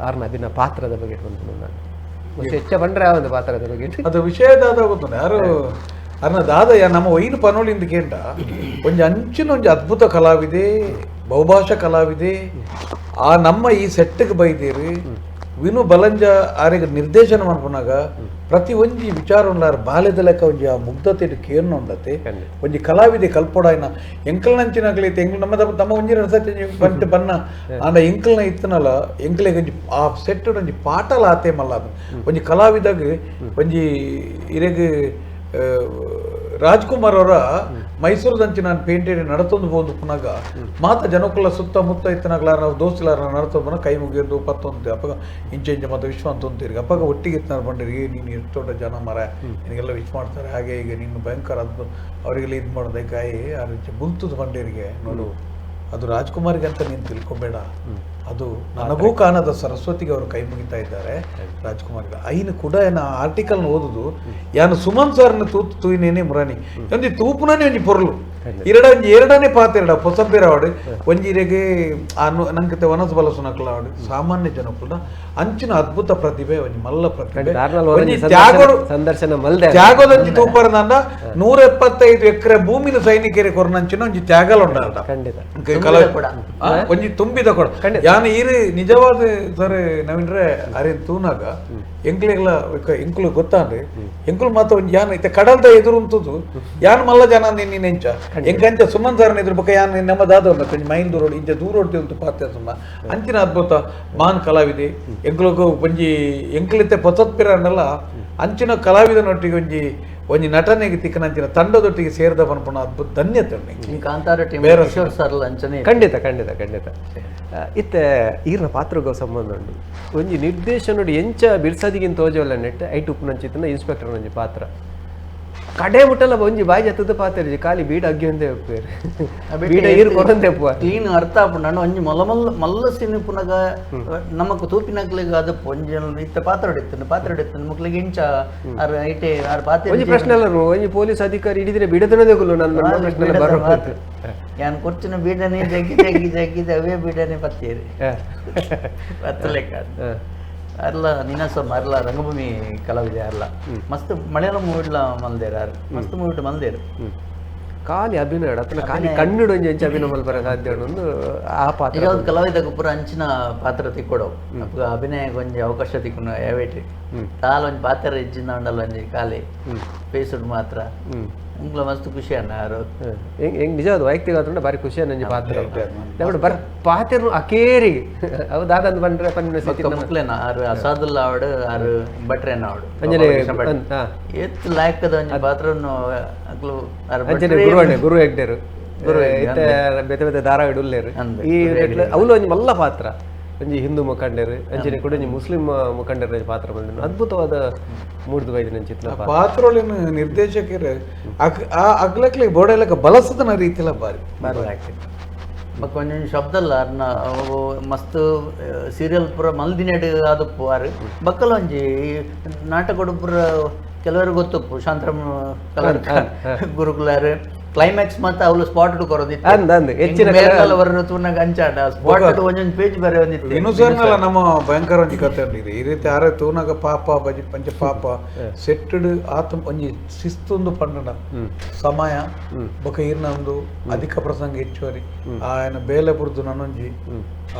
ಆರ್ನ ಅಭಿನ ಪಾತ್ರದ ಬಗ್ಗೆ ಬಂತು ನಾನು ಹೆಚ್ಚ ಬಂದ್ರೆ ಆ ಒಂದು ಪಾತ್ರದ ಬಗ್ಗೆ ಅದು ವಿಷಯದಾದ ಗೊತ್ತು ಯಾರು ಅರ್ನ ದಾದ ನಮ್ಮ ಒಯ್ನು ಪನೋಳಿಂದ ಕೇಂದ್ರ ಒಂಜಿ ಅಂಚಿನ ಒಂಜಿ ಅದ್ಭುತ ಕಲಾವಿದೆ, ಬಹುಭಾಷಾ ಕಲಾವಿದೆ. ಆ ನಮ್ಮ ಈ ಸೆಟ್ಟಿಗೆ ಬೈದೇರಿ ವಿನು ಬಲಂಜ ಆರಿಗೆ ನಿರ್ದೇಶನ ಮಾಡ್ಕೊನಾಗ ಪ್ರತಿ ಒಂಜಿ ವಿಚಾರ ಉಂಡಾರ ಬಾಲ್ಯದ ಲೆಕ್ಕ ಒಂಜಿ ಆ ಮುಗ್ಧತೆ ಕೇರ್ನ ಉಂಡತೆ ಒಂಜಿ ಕಲಾವಿದೆ ಕಲ್ಪೊಡಾಯ್ನ ಎಂಕಲ್ನಂಚಿನಾಗಲಿ ಎಂಕ್ಲು ನಮ್ಮ ತಮ್ಮ ಒಂಜಿ ಸತ್ಯ ಬಂಟು ಬನ್ನ ಆಂಡ ಎಂಕಲ್ನ ಇತ್ತನಲ್ಲ ಎಂಕ್ಲೆಗ್ ಒಂಜಿ ಆ ಸೆಟ್ ಒಂಜಿ ಪಾಟಲ ಆತೆ ಮಲ್ಲ ಅದು ಒಂಜಿ ಕಲಾವಿದಾಗ ಒಂಜಿ ಇರೆಗ್ ರಾಜ್ಕುಮಾರ್ ಅವರ ಮೈಸೂರದಂಚಿ ನಾನು ಪೇಂಟೆಡ್ ನಡತೊಂದು ಹೋದು ಪುನಗ ಮಾತ ಜನಕುಲ ಸುತ್ತಮುತ್ತ ಇತ್ತನಾಗ್ಲಾರ ನಾವು ದೋಸ್ತಿಲಾರ ನಡತೊಂದು ಪುನಃ ಕೈ ಮುಗಿಯೋದು ಪತ್ತೊಂದು ಅಪ್ಪಗ ಇಂಚೆ ಇಂಚೆ ಮತ್ತು ವಿಶ್ವ ಅಂತ ಅಂತೀರಿ ಅಪ್ಪಗ ಒಟ್ಟಿಗೆ ಇತ್ತನಾರು ಬಂದಿರಿ ನೀನು ಎಷ್ಟು ದೊಡ್ಡ ಜನ ಮರ ನಿನಗೆಲ್ಲ ವಿಶ್ ಮಾಡ್ತಾರೆ ಹಾಗೆ ಈಗ ನೀನು ಭಯಂಕರ ಅದ್ಭುತ ಅವರಿಗೆಲ್ಲ ಇದು ಮಾಡೋದೆ ಕಾಯಿ ಆ ರೀತಿ ಬುಲ್ತದ ಬಂಡೇರಿಗೆ ನೋಡು ಅದು ರಾಜ್ಕುಮಾರ್ಗೆ ಅಂತ ನೀನು ತಿಳ್ಕೊಬೇಡ ಅದು ನನಗೂ ಕಾಣದ ಸರಸ್ವತಿಗೆ ಅವರು ಕೈ ಮುಗಿತಾ ಇದ್ದಾರೆ ರಾಜ್ಕುಮಾರ್ಗೆ ಐನು ಕೂಡ ಏನ ಆರ್ಟಿಕಲ್ನ ಓದುದು ಯಾನು ಸುಮನ್ ಸರ್ನ ತೂತು ತೂಯಿನೇನೆ ಮುರಾನಿ ಒಂಜಿ ತೂಪುನೇ ಒಂಜಿ ಪೊರ್ಲು ಎರಡ ಒಂಜಿ ಎರಡನೇ ಪಾತೆರಡ ಪೊಸಬ್ಬೇರವಾಡು ಒಂಜಿ ಇರೆಗೆ ಆ ನಂಗೆ ವನಸ್ ಬಲಸುನಕ್ಲ ಆಡು ಸಾಮಾನ್ಯ ಜನಕ್ಕುಲ ಅಂಚಿನ ಅದ್ಭುತ ಪ್ರತಿಭೆ ಒಂಜಿ ಮಲ್ಲ ಪ್ರತಿಭೆ ಒಂಜಿ ತ್ಯಾಗೋಡು ಸಂದರ್ಶನ ಮಲ್ದೆ ತ್ಯಾಗೋದಂಜಿ ತೂಪರನಂದ 175 ಎಕರೆ ಭೂಮಿನ ಸೈನಿಕರಿಗೆ ಕೊರನಂಚಿನ ಒಂಜಿ ತ್ಯಾಗಲ ಉಂಡಾಟ ಒಂಜಿ ತುಂಬಿದ ಕೊಡ ಯಾನು ಈರು ನಿಜವಾದ ಸರ್ ನವೀನ್ರೆ ಅರೆ ತೂನಾಗ ಎಂಕ್ಲೆಗ್ಲ ಎಂಕುಲು ಗೊತ್ತಾಂಡ್ರಿ ಎಂಕುಲು ಮಾತ ಒಂಜಿ ಯಾನ್ ಇತ್ತೆ ಕಡಲ್ದ ಎದುರು ಉಂತುದು ಯಾನ್ ಮಲ್ಲ ಜನ ನಿನ್ನ ಎಂಚ ಎಂಕಂಚ ಸುಮನ್ ಸರ್ ಎದುರು ಬೊಕ್ಕ ಯಾನ್ ನಮ್ಮ ದಾದ ಉಂಟು ಒಂಜಿ ಮೈಲ್ ದೂರ ಇಂಚ ದೂರ ಹೊಡ್ತಿ ಉಂಟು ಪಾತ್ಯ ಸುಮ್ಮ ಅಂಚಿನ ಅದ್ಭುತ ಮಾನ್ ಕಲಾವಿದೆ ಎಂಕ್ಲುಗು ಒಂಜಿ ಎಂಕ್ಲಿತ್ತೆ ಪೊಸತ್ಪಿರನ್ನಲ್ಲ ಅಂಚಿನ ಕಲಾವಿದನೊಟ್ಟಿಗೆ ಒಂಜಿ ಒಂಜಿ ನಟನೆಗೆ ತಿಕ್ಕನಂಚಿನ ತಂಡದೊಟ್ಟಿಗೆ ಸೇರಿದ ಪನ್ಪುನ ಅದ್ಭುತ ಧನ್ಯತೆ ಕಾಂತಾರ ಟೀಮ್ ಕಿಶೋರ್ ಸರ್ ಅಂಚನೆ. ಖಂಡಿತ ಖಂಡಿತ ಖಂಡಿತ. ಇತ್ತೆ ಈರ್ನ ಪಾತ್ರಗೂ ಸಂಬಂಧ ಉಂಡು. ಒಂಜಿ ನಿರ್ದೇಶನ ಎಂಚ ಬಿರ್ಸದಿಗಿನ ತೋಜವಲ್ಲ ನೆಟ್ ಐಟ್ ಉಪ್ಪುನಂಚಿತ್ತಿನ ಇನ್ಸ್ಪೆಕ್ಟರ್ ಒಂಜಿ ಪಾತ್ರ ಕಡೆ ಮುಟ್ಟಲ್ಲ ಒಂಜಿ ಬಾಯಿ ಜತ್ತದ ಪಾತ್ರ ಖಾಲಿ ಬೀಡ ಅಗ್ಗಿ ಒಂದೇ ಉಪ್ಪೇರು ಬೀಡ ಈರು ಕೊರಂದೆ ಉಪ್ಪು ಕ್ಲೀನ್ ಅರ್ಥ ಆಪುಂಡು. ಅಂಡ ಒಂಜಿ ಮೊಲ ಮಲ್ಲ ಮಲ್ಲ ಸಿನಿ ಪುನಗ ನಮಕ್ ತೂಪಿನಕ್ಲೆಗ್ ಅದಪ್ಪು ಒಂಜಿ ಇತ್ತ ಪಾತ್ರ ಹೊಡಿತಾನೆ ಪಾತ್ರ ಹೊಡಿತಾನೆ ಮಕ್ಳಿಗೆ ಇಂಚ ಆರ್ ಐಟೆ ಆರ್ ಪಾತ್ರ ಒಂಜಿ ಪ್ರಶ್ನೆ ಅಲ್ಲ, ಒಂಜಿ ಪೊಲೀಸ್ ಅಧಿಕಾರಿ ಹಿಡಿದ್ರೆ ಬಿಡದನದೇ ಗುಲ್ಲು ನನ್ನ ಪ್ರಶ್ನೆ ಬರೋ ಯಾನ್ ಕೊರ್ಚಿನ ಬೀಡನೆ ಜಗ್ಗಿ ಜಗ್ಗಿ ಜಗ್ಗಿದ ಅವೇ ಬೀಡನೆ ಪತ್ತೇರಿ ಪತ್ತ ಲೆಕ್ಕ ಅರ್ಲ ನಿನಾಸಮ್ ಅರ್ಲ ರಂಗಭೂಮಿ ಕಲಾವಿದೆ ಅರ್ಲ ಮಸ್ತ್ ಮಲಯಾಳಂ ಮೂವಿಡ್ಲ ಮಲ್ದೇರು ಅರ್ ಮಸ್ತ್ ಮೂವಿಡ್ ಮಲ್ದೇರು. ಖಾಲಿ ಅಭಿನಯ ಅತನ ಖಾಲಿ ಕಣ್ಣುಡು ಒಂಜಿ ಎಂಚ ಅಭಿನಯ ಮಲ್ಪರ ಸಾಧ್ಯ ಒಂದು ಆ ಪಾತ್ರ. ಯಾವ್ದು ಕಲಾವಿದ ಪೂರ ಅಂಚಿನ ಪಾತ್ರ ತಿಕ್ಕೊಡವು ಅಪ್ಪಗ ಅಭಿನಯಕ್ಕೆ ಒಂಜಿ ಅವಕಾಶ ತಿಕ್ಕುನ ಯಾವೇಟಿ ತಾಲ್ ಒಂಜಿ ಪಾತ್ರ ಇಜ್ಜಿನ ಉಂಡಲ್ಲ ಒಂಜಿ ಖಾಲಿ ಫೇಸುಡ್ ಮಾತ್ರ ಉಂಗ್ಲ ಮಸ್ತ್ ಖುಷಿ ಅಣ್ಣ ಯಾರು ಹೆಂಗ್ ನಿಜ ಅದು ವೈಯಕ್ತಿಕ ಆದ್ರೆ ಭಾರಿ ಖುಷಿ ಅನ್ನ ಪಾತ್ರ ಬರ್ ಪಾತ್ರ ಅಕೇರಿ ಅವು ದಾದಂದ್ ಬಂದ್ರೆ ಪನ್ನ ಮಕ್ಳೇನ ಆರು ಅಸಾದುಲ್ಲ ಆವಡು ಆರು ಭಟ್ರೇನ ಆವಡು ಏತ್ ಲಾಯಕದ ಒಂಜಿ ಪಾತ್ರನ್ನು ಅಕ್ಲು ಅಂಚನೆ ಗುರುವಣ್ಣೆ ಗುರು ಹೆಗ್ಡೆರು ಇತ್ತೆ ಬೇತೆ ಬೇತೆ ಧಾರಾವಾಹಿ ಉಲ್ಲೇರು ಈ ಅವಳು ಒಂಜಿ ಮಲ್ಲ ಪಾತ್ರ ಒಂಜಿ ಹಿಂದೂ ಮುಖಂಡರು ಅಂಚನೆ ಕೂಡ ಒಂಜಿ ಮುಸ್ಲಿಂ ಮುಖಂಡರ ಪಾತ್ರ ಬಂದಿನ ಅದ್ಭುತವಾದ ಮೂಡ್ದು ಬೈದಿನ ಚಿತ್ರ ಪಾತ್ರೊಳಿನ ನಿರ್ದೇಶಕರು ಅಗ್ಲಕ್ಲಿ ಬೋಡೆಲಕ ಬಲಸದನ ರೀತಿಲ ಬಾರಿ ಬಾರಿ ಆಗ್ತಿತ್ತು. ಬೊಕ್ಕ ಒಂಜೊಂಜಿ ಶಬ್ದ ಅಲ್ಲ ಅರ್ನ ಅವು ಮಸ್ತ್ ಸೀರಿಯಲ್ ಪೂರ ಮಲ್ದಿನೆಡ್ ಆದಪ್ಪು ಆರು ಬಕ್ಕಲ ಒಂಜಿ ನಾಟಕಡು ಪೂರ ಕೆಲವರು ಗೊತ್ತಪ್ಪು ಶಾಂತರಾಮ್ ಕಲರ್ಕ ಗುರುಕುಲಾರು ಕ್ಲೈಮ್ಯಾಕ್ಸ್ ಮಾತ್ರ ಅವಳು ಸ್ಪಾಟ್ ಕೊರೋದಿತ್ತು ತೂನಾಗ ಅಂಚಾಡ ಸ್ಪಾಟ್ ಒಂದೊಂದು ಪೇಜ್ ಬರೆ ಒಂದಿತ್ತು. ಇನ್ನು ಸರ್ನಲ್ಲ ನಮ್ಮ ಭಯಂಕರ ಒಂಜಿ ಕತೆ ಉಂಡು ಈ ರೀತಿ ಆರೆ ತೂನಾಗ ಪಾಪ ಬಜಿ ಪಂಚ ಪಾಪ ಸೆಟ್ಟಡ್ ಆತ ಒಂಜಿ ಶಿಸ್ತೊಂದು ಪಂಡನ ಸಮಯ ಬೊಕ ಈರ್ನ ಒಂದು ಅಧಿಕ ಪ್ರಸಂಗ ಹೆಚ್ಚುವರಿ ఆయన ಬೇಲೆ ಬುರ್ದು ನನ್ನೊಂಜಿ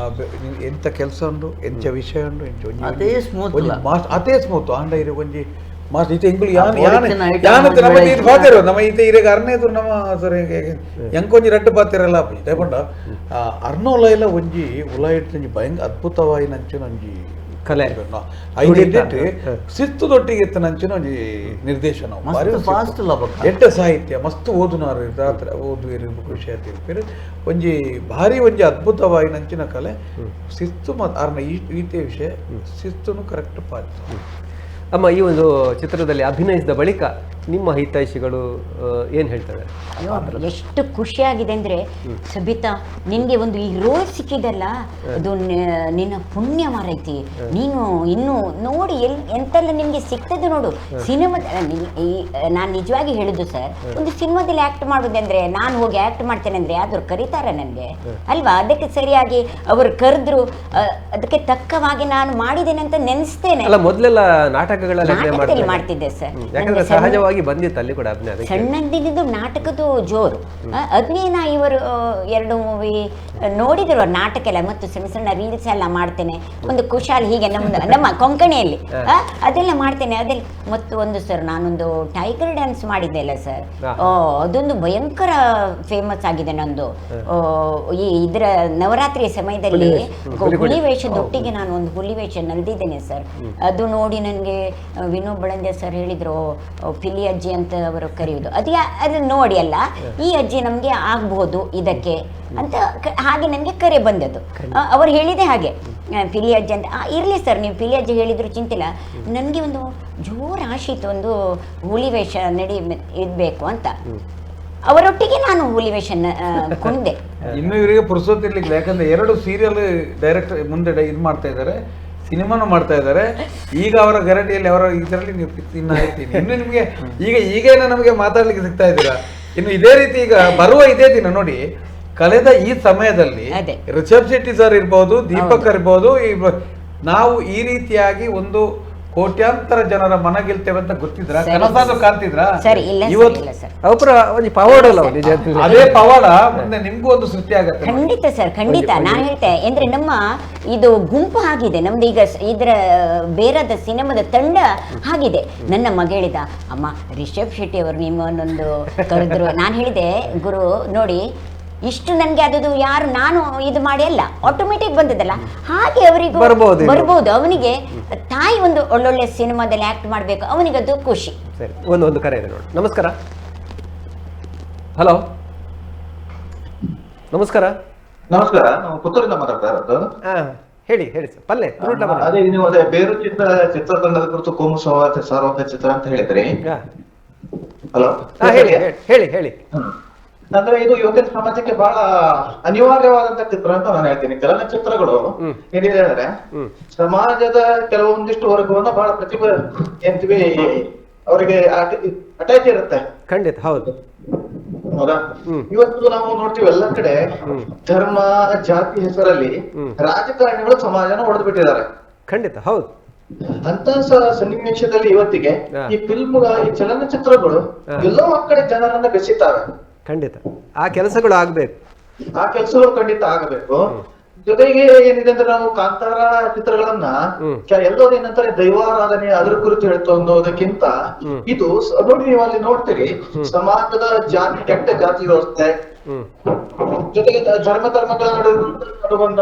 ಎಂತ ಕೆಲಸ ಉಂಡು ಎಂಚ ವಿಷಯ ಉಂಡು ಎಂಚ ಅದೇ ಸ್ಮೂತ್ ಅದೇ ಸ್ಮೂತ್ ಆಂಡ ಇರು ಒಂಜಿ ಮಾಸ್ ಇತ್ತೆ ಎಂಕುಲು ಯಾನ್ ಯಾನ್ ಯಾನ್ ನಮ್ಮ ಈರ್ ಪಾತೆರು ನಮ್ಮ ಇತ್ತೆ ಇರೆಗ್ ಅರ್ನೇದು ನಮ್ಮ ಸರ್ ಎಂಕೊಂಜಿ ರಡ್ಡು ಪಾತೆರಲ್ಲ ದಯಪಂಡ ಅರ್ನೋಲ ಒಂಜಿ ಉಲಾಯಿಟ್ ಒಂಜಿ ಭಯಂಕರ ಅದ್ಭುತವಾಯಿನ ಅಂಚಿನ ಒಂಜಿ ಕಲೆ ಐದು ಶಿಸ್ತು ದೊಟ್ಟಿಗೆ ಇತ್ತಿನ ಅಂಚಿನ ಒಂಜಿ ನಿರ್ದೇಶನ ಎಡ್ಡ ಸಾಹಿತ್ಯ ಮಸ್ತ್ ಓದುನಾರು ರಾತ್ರಿ ಓದುವೇರು ಖುಷಿ ಆತಿರ್ಪೇರು ಒಂಜಿ ಭಾರಿ ಒಂಜಿ ಅದ್ಭುತವಾಯಿನ ಅಂಚಿನ ಕಲೆ ಶಿಸ್ತು ಮತ್ತು ಅರ್ನ ಈತೆ ವಿಷಯ ಶಿಸ್ತುನು ಕರೆಕ್ಟ್ ಪಾಲಿಸ. ಅಮ್ಮ, ಈ ಒಂದು ಚಿತ್ರದಲ್ಲಿ ಅಭಿನಯಿಸಿದ ಬಳಿಕ ನಿಮ್ಮ ಹಿತೈಷಿಗಳು ಏನು ಹೇಳ್ತಾರೆ? ಎಷ್ಟು ಖುಷಿಯಾಗಿದೆ ಅಂದರೆ, ಸಬಿತಾ ನಿನಗೆ ಒಂದು ಈ ರೋಲ್ ಸಿಕ್ಕಿದಲ್ಲ, ಅದು ನಿನ್ನ ಪುಣ್ಯ ಮಾರೈತಿ, ನೀನು ಇನ್ನು ನೋಡಿ ಎಂತೆಲ್ಲ ನಿನಗೆ ಸಿಗ್ತದೆ ನೋಡು. ಸಿನಿಮಾ ನಾನು ನಿಜವಾಗಿ ಹೇಳುದು ಸರ್, ಒಂದು ಸಿನಿಮಾದಲ್ಲಿ ಆ್ಯಕ್ಟ್ ಮಾಡೋದಂದರೆ ನಾನು ಹೋಗಿ ಆ್ಯಕ್ಟ್ ಮಾಡ್ತೇನೆ ಅಂದರೆ ಯಾವ್ದಾದ್ರು ಕರೀತಾರೆ ನನಗೆ ಅಲ್ವಾ? ಅದಕ್ಕೆ ಸರಿಯಾಗಿ ಅವರು ಕರೆದ್ರು, ಅದಕ್ಕೆ ತಕ್ಕವಾಗಿ ನಾನು ಮಾಡಿದ್ದೇನೆ ಅಂತ ನೆನೆಸ್ತೇನೆ. ಮೊದಲೆಲ್ಲ ನಾಟಕಗಳಲ್ಲಿ ಮಾಡ್ತಿದ್ದೆ ಸರ್, ಸಹಜವಾಗಿ ಬಂದಿತ್ತು ಅಲ್ಲಿ ಕೂಡ ಅಭಿನಯ. ಸಣ್ಣದಿದ್ದು ನಾಟಕದ್ದು ಜೋರು. ಅದನ್ನೇ ಇವರು 2 ಮೂವಿ ನೋಡಿದ್ರು ನಾಟಕ ಎಲ್ಲ, ಮತ್ತು ಸಣ್ಣ ಸಣ್ಣ ರೀಲ್ಸ್ ಎಲ್ಲ ಮಾಡ್ತೇನೆ, ಒಂದು ಕುಶಾಲ್ ಹೀಗೆ ನಮ್ದು ನಮ್ಮ ಕೊಂಕಣಿಯಲ್ಲಿ ಅದೆಲ್ಲ ಮಾಡ್ತೇನೆ ಅದೆಲ್ಲ. ಮತ್ತು ಒಂದು ಸರ್ ನಾನೊಂದು ಟೈಗರ್ ಡ್ಯಾನ್ಸ್ ಮಾಡಿದ್ದೆ ಅಲ್ಲ ಸರ್, ಅದೊಂದು ಭಯಂಕರ ಫೇಮಸ್ ಆಗಿದೆ ನಂದು. ಈ ಇದರ ನವರಾತ್ರಿಯ ಸಮಯದಲ್ಲಿ ಹುಲಿ ವೇಷದೊಟ್ಟಿಗೆ ನಾನು ಒಂದು ಹುಲಿ ವೇಷ ನಲ್ದಿದ್ದೇನೆ ಸರ್. ಅದು ನೋಡಿ ನನಗೆ ವಿನೋದ್ ಬಳಂಜೆ ಸರ್ ಹೇಳಿದರು, ಪಿಲಿ ಅಜ್ಜಿ ಅಂತ ಅವರು ಕರೆಯುವುದು ಅದು ಅದು ನೋಡಿ ಅಲ್ಲ, ಈ ಅಜ್ಜಿ ನಮಗೆ ಆಗ್ಬೋದು ಇದಕ್ಕೆ ಅಂತ ಹಾಗೆ ನನಗೆ ಕರೆ ಬಂದದ್ದು. ಅವರು ಹೇಳಿದೆ ಹಾಗೆ ಪಿಲಿ ಅಜ್ಜಿ ಅಂತ. ಇರಲಿ ಸರ್, ನೀವು ಪಿಲಿ ಅಜ್ಜಿ ಹೇಳಿದ್ರು ಚಿಂತಿಲ್ಲ. ನನಗೆ ಒಂದು ಜೋರು ಆಶೆ ಇತ್ತು, ಒಂದು ಹುಲಿ ವೇಷ ನಡಿ ಇರಬೇಕು ಅಂತ. ಅವರೊಟ್ಟಿಗೆ ನಾನು ಹುಲಿ ವೇಷ ಕೊಂಡೆ. ಇನ್ನು ಇವರಿಗೆ ಪುರ್ಸೊತ್ತಿರ್ಲಿಕ್ಕಿಲ್ಲ, ಯಾಕಂದ್ರೆ 2 ಸೀರಿಯಲ್ ಡೈರೆಕ್ಟರ್ ಮುಂದೆ ಇದು ಮಾಡ್ತಾ ಇದ್ದಾರೆ, ಸಿನಿಮಾನು ಮಾಡ್ತಾ ಇದ್ದಾರೆ. ಈಗ ಅವರ ಗರಡಿಯಲ್ಲಿ ಅವರ ಇದರಲ್ಲಿ ನೀವು ಇನ್ನು ಆಯ್ತೀನಿ. ಇನ್ನು ನಿಮಗೆ ಈಗ ಈಗೇನೋ ನಮಗೆ ಮಾತಾಡ್ಲಿಕ್ಕೆ ಸಿಗ್ತಾ ಇದ್ದೀರಾ, ಇನ್ನು ಇದೇ ರೀತಿ ಈಗ ಬರುವ ಇದೇ ದಿನ ನೋಡಿ, ಕಳೆದ ಈ ಸಮಯದಲ್ಲಿ ರಿಷಬ್ ಶೆಟ್ಟಿ ಸರ್ ಇರ್ಬೋದು, ದೀಪಕ್ ಇರ್ಬೋದು, ನಾವು ಈ ರೀತಿಯಾಗಿ ಒಂದು ಕೋಟ್ಯಾಂತರ ಜನರ ಮನ ಗೆಲ್ತೇವೆ ಅಂತ ಗೊತ್ತಿದ್ರ? ಕನಸಾದ್ರೂ ಕಾಣ್ತಿದ್ರ? ಅದೇ ಪವಾಡ ಮುಂದೆ ನಿಮ್ಗೂ ಒಂದು ಸೃಷ್ಟಿ ಆಗತ್ತೆ. ಖಂಡಿತ ಸರ್, ಖಂಡಿತ. ನಾನು ಹೇಳ್ತೇನೆ ಅಂದ್ರೆ ನಮ್ಮ ಇದು ಗುಂಪು ಆಗಿದೆ ನಮ್ದು ಈಗ, ಇದರ ಬೇರದ ಸಿನಿಮಾದ ತಂಡ ಆಗಿದೆ. ನನ್ನ ಮಗ ಹೇಳಿದ, ಅಮ್ಮ ರಿಷಬ್ ಶೆಟ್ಟಿ ಅವರು ನಿಮ್ಮನ್ನೊಂದು ಕರೆದ್ರು. ನಾನು ಹೇಳಿದೆ, ಗುರು ನೋಡಿ ಇಷ್ಟು ನನಗೆ ಅದು ಯಾರು ನಾನು ಇದು ಮಾಡಿ ಅಲ್ಲ, ಆಟೋಮೆಟಿಕ್ ಬಂದದಲ್ಲ. ಹಾಗೆ ಅವರಿಗೂ ಬರ್ಬೋದು. ಅವನಿಗೆ ತಾಯಿ ಒಂದು ಒಳ್ಳೊಳ್ಳೆ ಸಿನಿಮಾದಲ್ಲಿ ಆಕ್ಟ್ ಮಾಡಬೇಕು, ಅವನಿಗೆ ಅದು ಖುಷಿ. ಸರಿ, ಒಂದು ಕರೆ ಇದೆ ನೋಡಿ. ನಮಸ್ಕಾರ. ಹಲೋ, ನಮಸ್ಕಾರ. ನಮಸ್ಕಾರ, ನಾವು ಪುತ್ತೂರಿಂದ ಮಾತಾಡ್ತಾ ಇರೋದು. ಹೇಳಿ ಹೇಳಿ ಸರ್. ಪಲ್ಲೆ ಅದೇ ನೀವು ಅದೇ ಬೇರು ಚಿತ್ರತಂಡದ ಕುರಿತು ಕೋಮು ಸಂವಾದ ಸಾರುವಂತ ಚಿತ್ರ ಅಂತ ಹೇಳಿದ್ರಿ. ಹಲೋ, ಹೇಳಿ ಹೇಳಿ ಹೇಳಿ. ಅಂದ್ರೆ ಇದು ಇವತ್ತಿನ ಸಮಾಜಕ್ಕೆ ಬಹಳ ಅನಿವಾರ್ಯವಾದಂತ ಚಿತ್ರ ಅಂತ ನಾನು ಹೇಳ್ತೀನಿ. ಚಲನಚಿತ್ರಗಳು ಏನಿದೆ ಅಂದ್ರೆ ಸಮಾಜದ ಕೆಲವೊಂದಿಷ್ಟು ವರ್ಗವನ್ನ ಬಹಳ ಪ್ರತಿಭೆ ಏನ್ತೀವಿ ಅವರಿಗೆ ಅಟ್ಯಾಚ್ ಇರುತ್ತೆ. ಖಂಡಿತ ಹೌದು. ಹೌದಾ? ಇವತ್ತು ನಾವು ನೋಡ್ತೀವಿ ಎಲ್ಲ ಕಡೆ ಧರ್ಮ ಜಾತಿ ಹೆಸರಲ್ಲಿ ರಾಜಕಾರಣಿಗಳು ಸಮಾಜನ ಒಡೆದು ಬಿಟ್ಟಿದ್ದಾರೆ. ಖಂಡಿತ ಹೌದು. ಅಂತ ಸನ್ನಿವೇಶದಲ್ಲಿ ಇವತ್ತಿಗೆ ಈ ಫಿಲ್ಮ್, ಈ ಚಲನಚಿತ್ರಗಳು ಎಲ್ಲೋ ಒಂದ್ ಕಡೆ ಜನರನ್ನ ಬೆಸಿತಾವೆ. ಖಂಡಿತ ಆ ಕೆಲಸಗಳು ಆಗ್ಬೇಕು, ಆ ಕೆಲಸಗಳು ಖಂಡಿತ ಆಗಬೇಕು. ಜೊತೆಗೆ ಏನಿದೆ ಅಂದ್ರೆ ನಾವು ಕಾಂತಾರ ಚಿತ್ರಗಳನ್ನ ಎಲ್ಲರೂ ಏನಂತಾರೆ ದೈವಾರಾಧನೆ ಅದ್ರ ಕುರಿತು ಹೇಳ್ತು ಅನ್ನೋದಕ್ಕಿಂತ ಇದು ನೋಡಿ, ನೀವು ಅಲ್ಲಿ ನೋಡ್ತೀರಿ ಸಮಾಜದ ಜಾತಿ, ಕೆಟ್ಟ ಜಾತಿ ವ್ಯವಸ್ಥೆ, ಜೊತೆಗೆ ಧರ್ಮ ಧರ್ಮಗಳ ನಡುವೆ ಬಂದ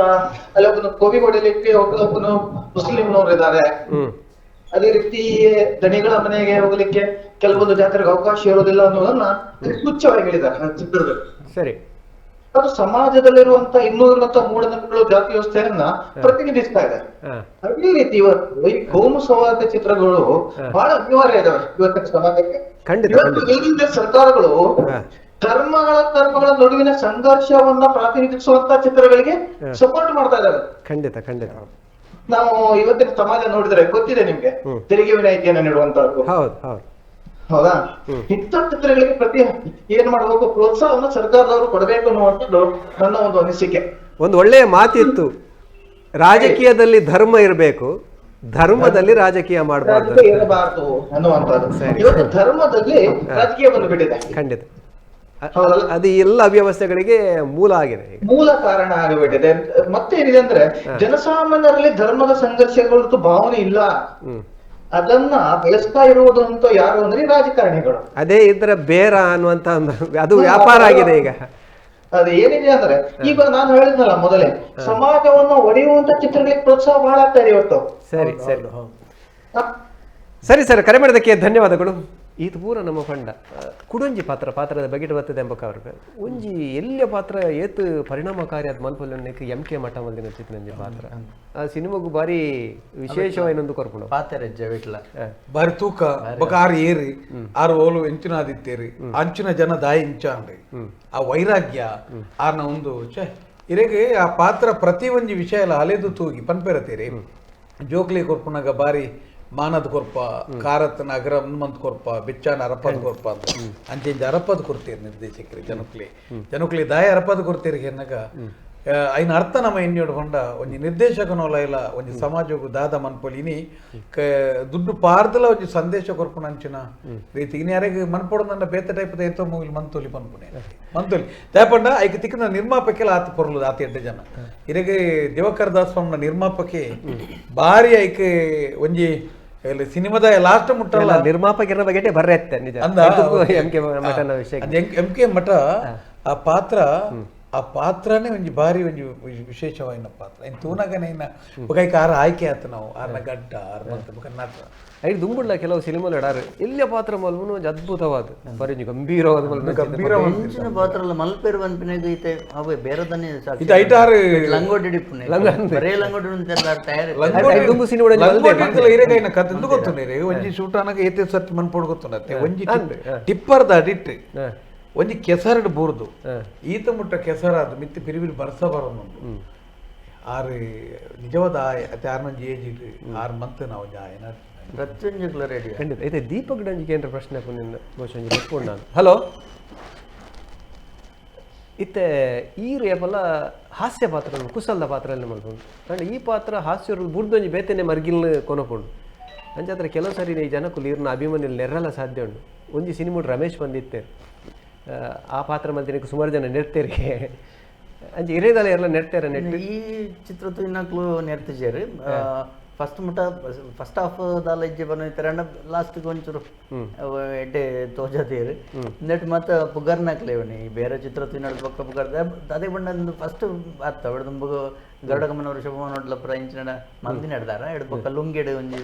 ಅಲ್ಲಿ ಒಬ್ಬನು ಕೋವಿ ಹೊಡಿಲಿಕ್ಕೆ ಒಬ್ಬನು ಮುಸ್ಲಿಂನವರು ಇದ್ದಾರೆ. ಅದೇ ರೀತಿ ದಣಿಗಳ ಮನೆಗೆ ಹೋಗ್ಲಿಕ್ಕೆ ಕೆಲವೊಂದು ಜಾತ್ರೆಗೆ ಅವಕಾಶ ಇರೋದಿಲ್ಲ ಅನ್ನೋದನ್ನ ಸೂಚ್ಯವಾಗಿ ಹೇಳಿದ್ದಾರೆ ಚಿತ್ರದಲ್ಲಿ. ಸರಿ, ಅದು ಸಮಾಜದಲ್ಲಿರುವಂತ ಇನ್ನೂ ಇರುವಂತ ಮೂಢನಂಬಿಕೆಗಳು, ಜಾತಿ ವ್ಯವಸ್ಥೆಯನ್ನ ಪ್ರತಿನಿಧಿಸ್ತಾ ಇದೆ. ಅದೇ ರೀತಿ ಇವತ್ತು ಈ ಕೋಮು ಸಂವಾದ ಚಿತ್ರಗಳು ಬಹಳ ಅನಿವಾರ್ಯ ಇದಾವೆ ಇವತ್ತಿನ ಸಮಾಜಕ್ಕೆ. ಇವತ್ತು ಏನಿದೆ, ಸರ್ಕಾರಗಳು ಧರ್ಮಗಳ ನಡುವಿನ ಸಂಘರ್ಷವನ್ನ ಪ್ರತಿನಿಧಿಸುವಂತ ಚಿತ್ರಗಳಿಗೆ ಸಪೋರ್ಟ್ ಮಾಡ್ತಾ ಇದಾವೆ. ಖಂಡಿತ ಖಂಡಿತ. ನಾವು ಇವತ್ತಿನ ಸಮಾಜ ನೋಡಿದ್ರೆ ಗೊತ್ತಿದೆ ನಿಮ್ಗೆ, ತೆರಿಗೆ ವಿನಾಯಿತಿಯನ್ನ ನೀಡುವಂತದ್ದು. ಹೌದಾ? ಇಂಥ ಚಿತ್ರಗಳಿಗೆ ಪ್ರತಿ ಏನ್ ಮಾಡ್ಬೇಕು, ಪ್ರೋತ್ಸಾಹವನ್ನು ಸರ್ಕಾರದವರು ಕೊಡಬೇಕು ಅನ್ನುವಂಥದ್ದು ನನ್ನ ಒಂದು ಅನಿಸಿಕೆ. ಒಂದು ಒಳ್ಳೆಯ ಮಾತಿತ್ತು, ರಾಜಕೀಯದಲ್ಲಿ ಧರ್ಮ ಇರಬೇಕು, ಧರ್ಮದಲ್ಲಿ ರಾಜಕೀಯ ಮಾಡಬಾರ್ದು, ಇರಬಾರ್ದು ಅನ್ನುವಂಥದ್ದು. ಇವತ್ತು ಧರ್ಮದಲ್ಲಿ ರಾಜಕೀಯ ಬಂದು ಬಿಟ್ಟಿದೆ. ಖಂಡಿತ, ಅದು ಎಲ್ಲ ಅವ್ಯವಸ್ಥೆಗಳಿಗೆ ಮೂಲ ಆಗಿದೆ, ಮೂಲ ಕಾರಣ ಆಗಿಬಿಟ್ಟಿದೆ. ಮತ್ತೇನಿದೆ ಅಂದ್ರೆ ಜನಸಾಮಾನ್ಯರಲ್ಲಿ ಧರ್ಮದ ಸಂಘರ್ಷಗಳದ್ದು ಭಾವನೆ ಇಲ್ಲ, ಅದನ್ನ ಬೆಳೆಸ್ತಾ ಇರುವುದು ಅಂತ ಯಾರು ಅಂದ್ರೆ ರಾಜಕಾರಣಿಗಳು. ಅದೇ ಇದ್ರ ಬೇರ ಅನ್ನುವಂತ ಅದು ವ್ಯಾಪಾರ ಆಗಿದೆ ಈಗ. ಅದು ಏನಿದೆ ಅಂದ್ರೆ ಈಗ ನಾನು ಹೇಳಿದ್ನಲ್ಲ ಮೊದಲೇ, ಸಮಾಜವನ್ನು ಒಡೆಯುವಂತ ಚಿತ್ರಗಳಿಗೆ ಪ್ರೋತ್ಸಾಹ ಬಹಳ ಆಗ್ತಾ ಇದೆ ಇವತ್ತು. ಸರಿ ಸರಿ ಸರಿ ಸರ್, ಕರೆ ಮಾಡಿದ್ದಕ್ಕೆ ಧನ್ಯವಾದಗಳು. ಇದು ಪೂರ ನಮ್ಮ ಫಂಡ ಕುಡೊಂಜಿ ಪಾತ್ರ, ಪಾತ್ರದ ಬಗೆಟ್ ಬರ್ತದೆ ಎಂಬ ಅವ್ರಿಗೆ ಒಂಜಿ ಎಲ್ಲಿಯ ಪಾತ್ರ ಏತು ಪರಿಣಾಮಕಾರಿ ಅದು ಮಲ್ಪೊಲ್ಲಕ್ಕೆ ಎಂ ಕೆ ಮಠ ಮಲ್ದಿನ ಚಿತ್ರನಂಜಿ ಪಾತ್ರ ಆ ಸಿನಿಮಾಗೂ ಭಾರಿ ವಿಶೇಷವಾಗಿನೊಂದು ಕೊರ್ಪುಣ ಪಾತ್ರ ಜವಿಟ್ಲ ಬಾರಿ ತೂಕ ಬೊಕ ಆರು ಏರಿ ಆರು ಓಲು ಎಂಚಿನಾದಿತ್ತೇರಿ ಅಂಚಿನ ಜನ ದಾಯಿ ಇಂಚ ಅಂಡ್ರಿ ಆ ವೈರಾಗ್ಯ ಆರ್ನ ಒಂದು ಛೇ ಇರೆಗೆ ಆ ಪಾತ್ರ ಪ್ರತಿ ಒಂಜಿ ವಿಷಯ ಎಲ್ಲ ಅಲೆದು ತೂಗಿ ಪನ್ಪೆರತೀರಿ ಜೋಕ್ಲಿ ಕೊರ್ಪುನಾಗ ಬಾರಿ ಮಾನದ ಕೊರ್ಪ ಕಾರತ್ನ ಅಗರ ಹನುಮಂತ ಕೊರ್ಪ ಬೆಚ್ಚಾನ ಅರಪದ ಕೊರ್ಪ ಅಂತ ಅಂಚೆಂಜ ಅರಪದ ಕೊರ್ತೀರಿ ನಿರ್ದೇಶಕರಿ ಜನಕ್ಲಿ ಜನಕ್ಲಿ ದಾಯ ಅರಪದ ಕೊರ್ತೀರಿ ಎನ್ನಗ ಐನ ಅರ್ಥ ನಮ್ಮ ಎನ್ನಿಯೋಡು ಹೊಂಡ ಒಂಜಿ ನಿರ್ದೇಶಕನೋಲ ಇಲ್ಲ ಒಂಜಿ ಸಮಾಜಕ್ಕೂ ದಾದ ಮನ್ಪೊಲಿ ಇನಿ ದುಡ್ಡು ಪಾರ್ದಲ ಒಂಜಿ ಸಂದೇಶ ಕೊರ್ಪುಣ ಅಂಚಿನ ರೀತಿ ಇನಿ ಯಾರಿಗೆ ಮನ್ಪೊಡಂದ ಬೇತ ಟೈಪ್ ಏತೋ ಮೂವಿಲ್ ಮಂತೋಲಿ ಪನ್ಪುಣೆ ಮಂತೋಲಿ ದಾಯಪಂಡ ಐಕ್ ತಿಕ್ಕಿನ ನಿರ್ಮಾಪಕ್ಕೆಲ್ಲ ಆತ ಪೊರ್ಲು ಆತ ಎಡ್ಡೆ ಜನ ಇರೆಗೆ ದಿವಾಕರ್ ದಾಸ್ ಸ್ವಾಮಿನ ನಿರ್ಮಾಪಕ್ಕೆ ಬಾರಿ ಐಕ್ ಒಂಜಿ ಸಿನಿಮಾದ ಲಾಸ್ಟ್ ಮುಟ್ಟಲ್ಲ ನಿರ್ಮಾಪಕರ ಬಗ್ಗೆ ಬರ್ರೆ ನಿಜ ಎಂ ಕೆ ಮಠನ ವಿಷಯ ಎಂ ಕೆ ಮಠ ಆ ಪಾತ್ರ ಆ ಪಾತ್ರನೇ ಒಂಜಿ ಬಾರಿ ಒಂಜಿ ವಿಶೇಷವಾಯಿನ ಪಾತ್ರ ಇನ್ನು ತೂನಗನೇ ಇನ್ನ ಬೊಕ ಆರ ಆಯ್ಕೆ ಆತ ನಾವು ಆರ್ನ ಗಡ್ಡ ಆರ್ ಮಂತ್ ಬೊಕ ನಾಟ ಐದು ದುಂಬುಡ್ಲ ಕೆಲವು ಸಿನಿಮಾలు ಎಡಾರು ಎಲ್ಲಿಯ ಪಾತ್ರ ಮಲ್ಪುನು ಒಂಜಿ ಅದ್ಭುತವಾದ ಬಾರಿ ಒಂಜಿ ಗಂಭೀರವಾದ ಗಂಭೀರ ಎಂಚಿನ ಪಾತ್ರ ಅಲ್ಲ ಮಲ್ಪೇರು ಪನ್ಪಿನಾಗ ಈತೆ ಅವೆ ಬೇರೆದನ್ನೇ ಸಾಕ್ಷಿ ಇದು ಐಟಾರು ಲಂಗೋಟಿ ಡಿಪ್ಪುನೆ ಬರೇ ಲಂಗೋಟಿ ಉಂಟೆಲ್ಲ ತಯಾರಿ ದುಂಬು ಸಿನಿಮಾ ಲಂಗೋಟಿ ಇರೆಗೈನ ಕತೆ ಎಂದು ಗೊತ್ತುಂಡು ಒಂಜಿ ಶೂಟ್ ಅನಗ ಏತೆ ಸರ್ತಿ ಮನ್ಪೊಡು ಗೊತ್ತುಂಡತ್ತೆ ಒಂಜಿ ಟಿಪ್ಪರ್ದ ಅಡಿಟ್ಟು ಒಂಜಿ ಕೆಸರಡು ಬೂರ್ದು ಈತ ಮುಟ್ಟ ಕೆಸರಾದ ಮಿತ್ತಿ ಪಿರಿಬಿರಿ ಬರ್ಸ ಬರೋನು ಆರು ನಿಜವಾದ ಅತ್ತೆ ಆರ್ನೊಂಜಿ ಏಜ್ ಇಟ್ಟು 6 ಮಂತ್ ನಾವು ಒಂಜಿ ಆಯನ ಪ್ರತಿಯೊಂಜುಕ್ಲ ರೆಡಿ ಖಂಡಿತ ಐತೆ ದೀಪಕ್ ಡಂಜಿಗೆ ಏನ್ರ ಪ್ರಶ್ನೆ ನಿನ್ನ ಬಹುಶಃ ಒಂಜಿ ಬೆಕ್ಕೊಂಡು ನಾನು. ಹಲೋ, ಇತ್ತೆ ಈ ರೇಪಲ್ಲ ಹಾಸ್ಯ ಪಾತ್ರ ಕುಶಲದ ಪಾತ್ರ ಎಲ್ಲ ಮಲ್ಕೊಂಡು ಅಂಡ್ ಈ ಪಾತ್ರ ಹಾಸ್ಯ ಬುಡ್ದೊಂಜಿ ಬೇತೆನೆ ಮರ್ಗಿಲ್ನ ಕೊನಕೊಂಡು ಅಂಚಾದ್ರೆ ಕೆಲವು ಸರಿ ಈ ಜನಕ್ಕೂ ನೀರಿನ ಅಭಿಮಾನಿ ನೆರಲ ಸಾಧ್ಯ ಉಂಟು. ಒಂಜಿ ಸಿನಿಮಾ ರಮೇಶ್ ಬಂದಿತ್ತೆ ಆ ಪಾತ್ರ ಮಲ್ತಿನಕ್ಕೆ ಸುಮಾರು ಜನ ನೆಡ್ತೇರಿಗೆ ಅಂಚೆ ಇರೇದಲ್ಲ ಎಲ್ಲ ನೆಡ್ತಾರೆ ನೆಟ್ಟು ಈ ಚಿತ್ರ ಇನ್ನಕ್ಲು ನೆಡ್ತಿಜೇರಿ First ಮುಟ ಫಸ್ಟ್ ಹಾಫ್ ದಾಲ ಇಜ್ಜೆ ಬನ್ನ ಅಂಡ ಲಾಸ್ಟ್ ಒಂಚೂರು ಎಡ್ಡೆ ತೋಜಾದೇರು ನೆಟ್ ಮಾತ ಪುಗರ್ನಾಕ್ಲೇವನಿ ಬೇರೆ ಚಿತ್ರ ತಿನ್ನೋದು ಪಕ್ಕ ಪುಗರ್ದ ಅದೇ ಬಣ್ಣ ಫಸ್ಟ್ ಅತ್ತ ಅವಡ್ದು ಗರುಡ ಗಮನ ವೃಷಭ ಪುರ ಇಂಚಿನ ಮಲ್ದಿ ನಡ್ದಾರ ಎಡ್ ಬೊಕ್ಕ ಲುಂಗೆಡ್ ಒಂಜಿ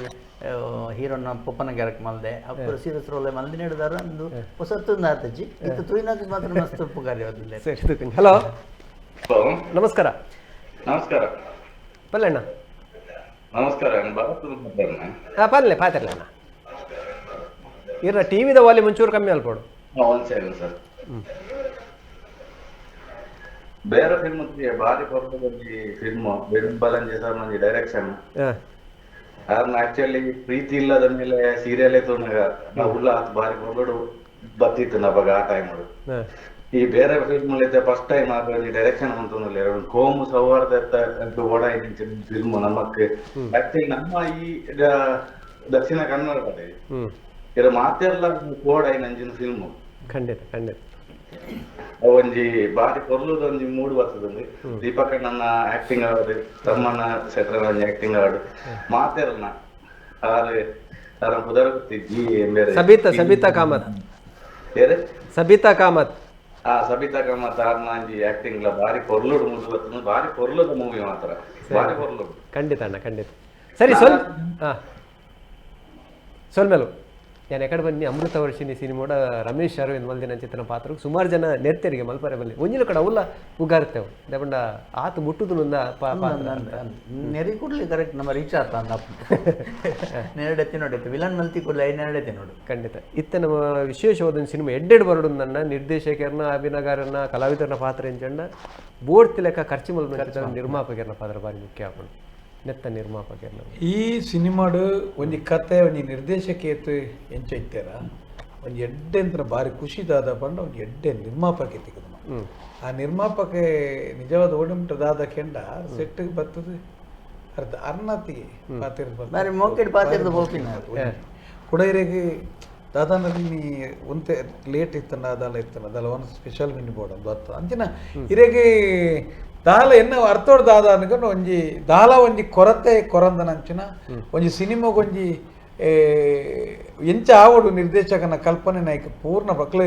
ಹೀರೋನ ಪೊಪ್ಪನ ಕ್ಯಾರೆಕ್ಟ್ ಮಲ್ದೆ ಅಪ್ಪು ಸೀರಿಯಸ್ ರೋಲ್ ಮಲ್ದಿ ನಡ್ದಾರ ಒಂದು ಹೊಸತ್ತು ಆತಜ್ಜಿ ಇತ್ತು ತುಯಿನಾಕ್ ಮಾತ್ರ ಮಸ್ತ್ ಪುಗಾರಿ. ಸರಿ, ಹಲೋ, ನಮಸ್ಕಾರ. ನಮಸ್ಕಾರ ಪಲ್ಲಣ್ಣ. ನಮಸ್ಕಾರ. ಪಲ್ಲೆ ಪಾತಿರ್ಲಣ್ಣ, ಇರ ಟಿವಿದ ವಾಲ್ಯೂಮ್ ಒಂಚೂರು ಕಮ್ಮಿ ಅಲ್ಪೋಡು. ಒಂದು ಸೆಕೆಂಡ್ ಸರ್. ಬೇರೆ ಫಿಲ್ಮ್ ಬಾರಿ ಪರ್ಪದಲ್ಲಿ ಫಿಲ್ಮ್ ಬೆರುನ್ ಬಾಲಂಜಿ ಸರ್ ನಂಗೆ ಡೈರೆಕ್ಷನ್. ಆಕ್ಚುಲಿ ಪ್ರೀತಿ ಇಲ್ಲದ ಮೇಲೆ ಸೀರಿಯಲ್ ತೋಣಗ ಉಲ್ಲ ಬಾರಿ ಹೊರಗಡೆ ಬತ್ತಿತ್ತು ನಬಗ ಆ ಟೈಮ್. ಈ ಬೇರೆ film first time ಆಗ ಡೈರೆಕ್ಷನ್ ಅಂತಂದ್ರೆ ಕೋಮು ಸೌಹಾರ್ದ ಓಡ ಫಿಲ್ಮ್ ನಮಕ್ ಆಕ್ಚುಲಿ ನಮ್ಮ ಈ ದಕ್ಷಿಣ ಕನ್ನಡ ಇರ ಮಾತೆಲ್ಲ ಕೋಡ ನಂಜಿನ ಫಿಲ್ಮ್. ಖಂಡಿತ ಖಂಡಿತ ಒಂಜಿ ಬಾರಿ ಪೊರ್ಲುದ ಒಂಜಿ ಮೂಡ್ ಬರ್ತದೆ. ದೀಪಕ್ ನನ್ನ ಆಕ್ಟಿಂಗ್ ಆಡು, ತಮ್ಮಣ್ಣ ಸೆಟ್ರ ಒಂಜಿ ಆಕ್ಟಿಂಗ್ ಆಡು, ಮಾತೆರ್ನ ಆರು ಆರ ಪುದರ್ ಜಿ ಸಬಿತಾ ಸಬಿತಾ ಕಾಮತ್ ಸಬಿತಾ ಕಾಮತ್. ಆ ಸಬಿತಾ ಕಾಮತ್ ಆರ್ನ ಒಂಜಿ ಆಕ್ಟಿಂಗ್ ಲ ಬಾರಿ ಪೊರ್ಲುಡು ಮೂಡ್ ಬರ್ತದೆ, ಬಾರಿ ಪೊರ್ಲುದ ಮೂವಿ ಮಾತ್ರ, ಬಾರಿ ಪೊರ್ಲುಡು. ಖಂಡಿತ ಅಣ್ಣ, ಖಂಡಿತ. ಸರಿ, ಸೊಲ್ಮೆಲು ನಾನು ಎಕಡೆ ಬನ್ನಿ ಅಮೃತ ವರ್ಷಿಣಿ ಸಿನಿಮೋಡ ರಮೇಶ್ ಅರವಿಂದ್ ಮಲ್ದಿನ ಚಿತ್ರನ ಪಾತ್ರ ಸುಮಾರು ಜನ ನೆರ್ತೇರಿಗೆ ಮಲ್ಪರೆ ಬಲ್ಲಿ ಒಂಜಿನ ಕಡೆ ಅವಲ್ಲ ಉಗಾರ್ತೇವೆ ದೇಪಂಡ ಆತ ಮುಟ್ಟುದು ಪಾತ್ರ ನೆರಿ ಕೂಡಲೇ ಕರೆಕ್ಟ್ ನಮ್ಮ ರೀಚ್ ಆತ ನೆರಡೆತ್ತಿ ನೋಡಿ ವಿಲನ್ ಮಲ್ತಿ ಕೂಡಲೇ ನೆರಡೆತ್ತಿ ನೋಡು. ಖಂಡಿತ ಇತ್ತ ನಮ್ಮ ವಿಶೇಷವಾದ ಸಿನಿಮಾ ಎಡ್ಡೆಡ್ ಬರಡು ನನ್ನ ನಿರ್ದೇಶಕರನ್ನ ಅಭಿನಗಾರನ ಕಲಾವಿದರನ್ನ ಪಾತ್ರ ಎಂಚಣ್ಣ ಬೋರ್ಡ್ ಲೆಕ್ಕ ಖರ್ಚು ಮಲ್ ನಿರ್ಮಾಪಕರನ್ನ ಪಾತ್ರ ಬಾರಿ ಮುಖ್ಯ ಆಪುಂಡು. ನೆತ್ತ ನಿರ್ಮಾಪಕರನ್ನ ಈ ಸಿನಿಮಾಡು ಒಂಜಿ ಕತೆ ಒಂಜಿ ನಿರ್ದೇಶಕೇತು ಎಂಚ ಇತ್ತೇರ ಒಂಜಿ ಎಡ್ಡೆ ಅಂತ ಭಾರಿ ಖುಷಿ ದಾದ ಪಂಡ ಒಂಜಿ ಎಡ್ಡೆ ನಿರ್ಮಾಪಕ ತಿಕ್ಕದು. ಆ ನಿರ್ಮಾಪಕ ನಿಜವಾದ ಓಡಿಮುಟ್ಟ ದಾದ ಕೆಂಡ ಸೆಟ್ ಬರ್ತದೆ ಅರ್ಧ ಅರ್ಣತಿಗೆ ಪಾತಿರ್ದು ಕುಡೈರೆಗೆ ದಾದಾನಲ್ಲಿ ನೀ ಒಂತೆ ಲೇಟ್ ಇತ್ತಂಡ ಅದಲ್ಲ ಇತ್ತಂಡ ಅದಲ್ಲ ಒಂದು special mini board ಒಂದು ಬರ್ತದೆ ಅಂಚಿನ ಇರೆಗೆ ದಾಲ ಎನ್ನ ಅರ್ಥೋಡ್ ದಾದ ಅನ್ಕೊಂಡು ಒಂಜಿ ದಾಲ ಒಂಜಿ ಕೊರತೆ ಕೊರಂದನಂಚಿನ ಒಂಜಿ ಸಿನಿಮಾಗೊಂಜಿ ಎಂಚ ಆವಡು ನಿರ್ದೇಶಕನ ಕಲ್ಪನೆ ನಾಯಕ ಪೂರ್ಣ ಬಕ್ಲೆ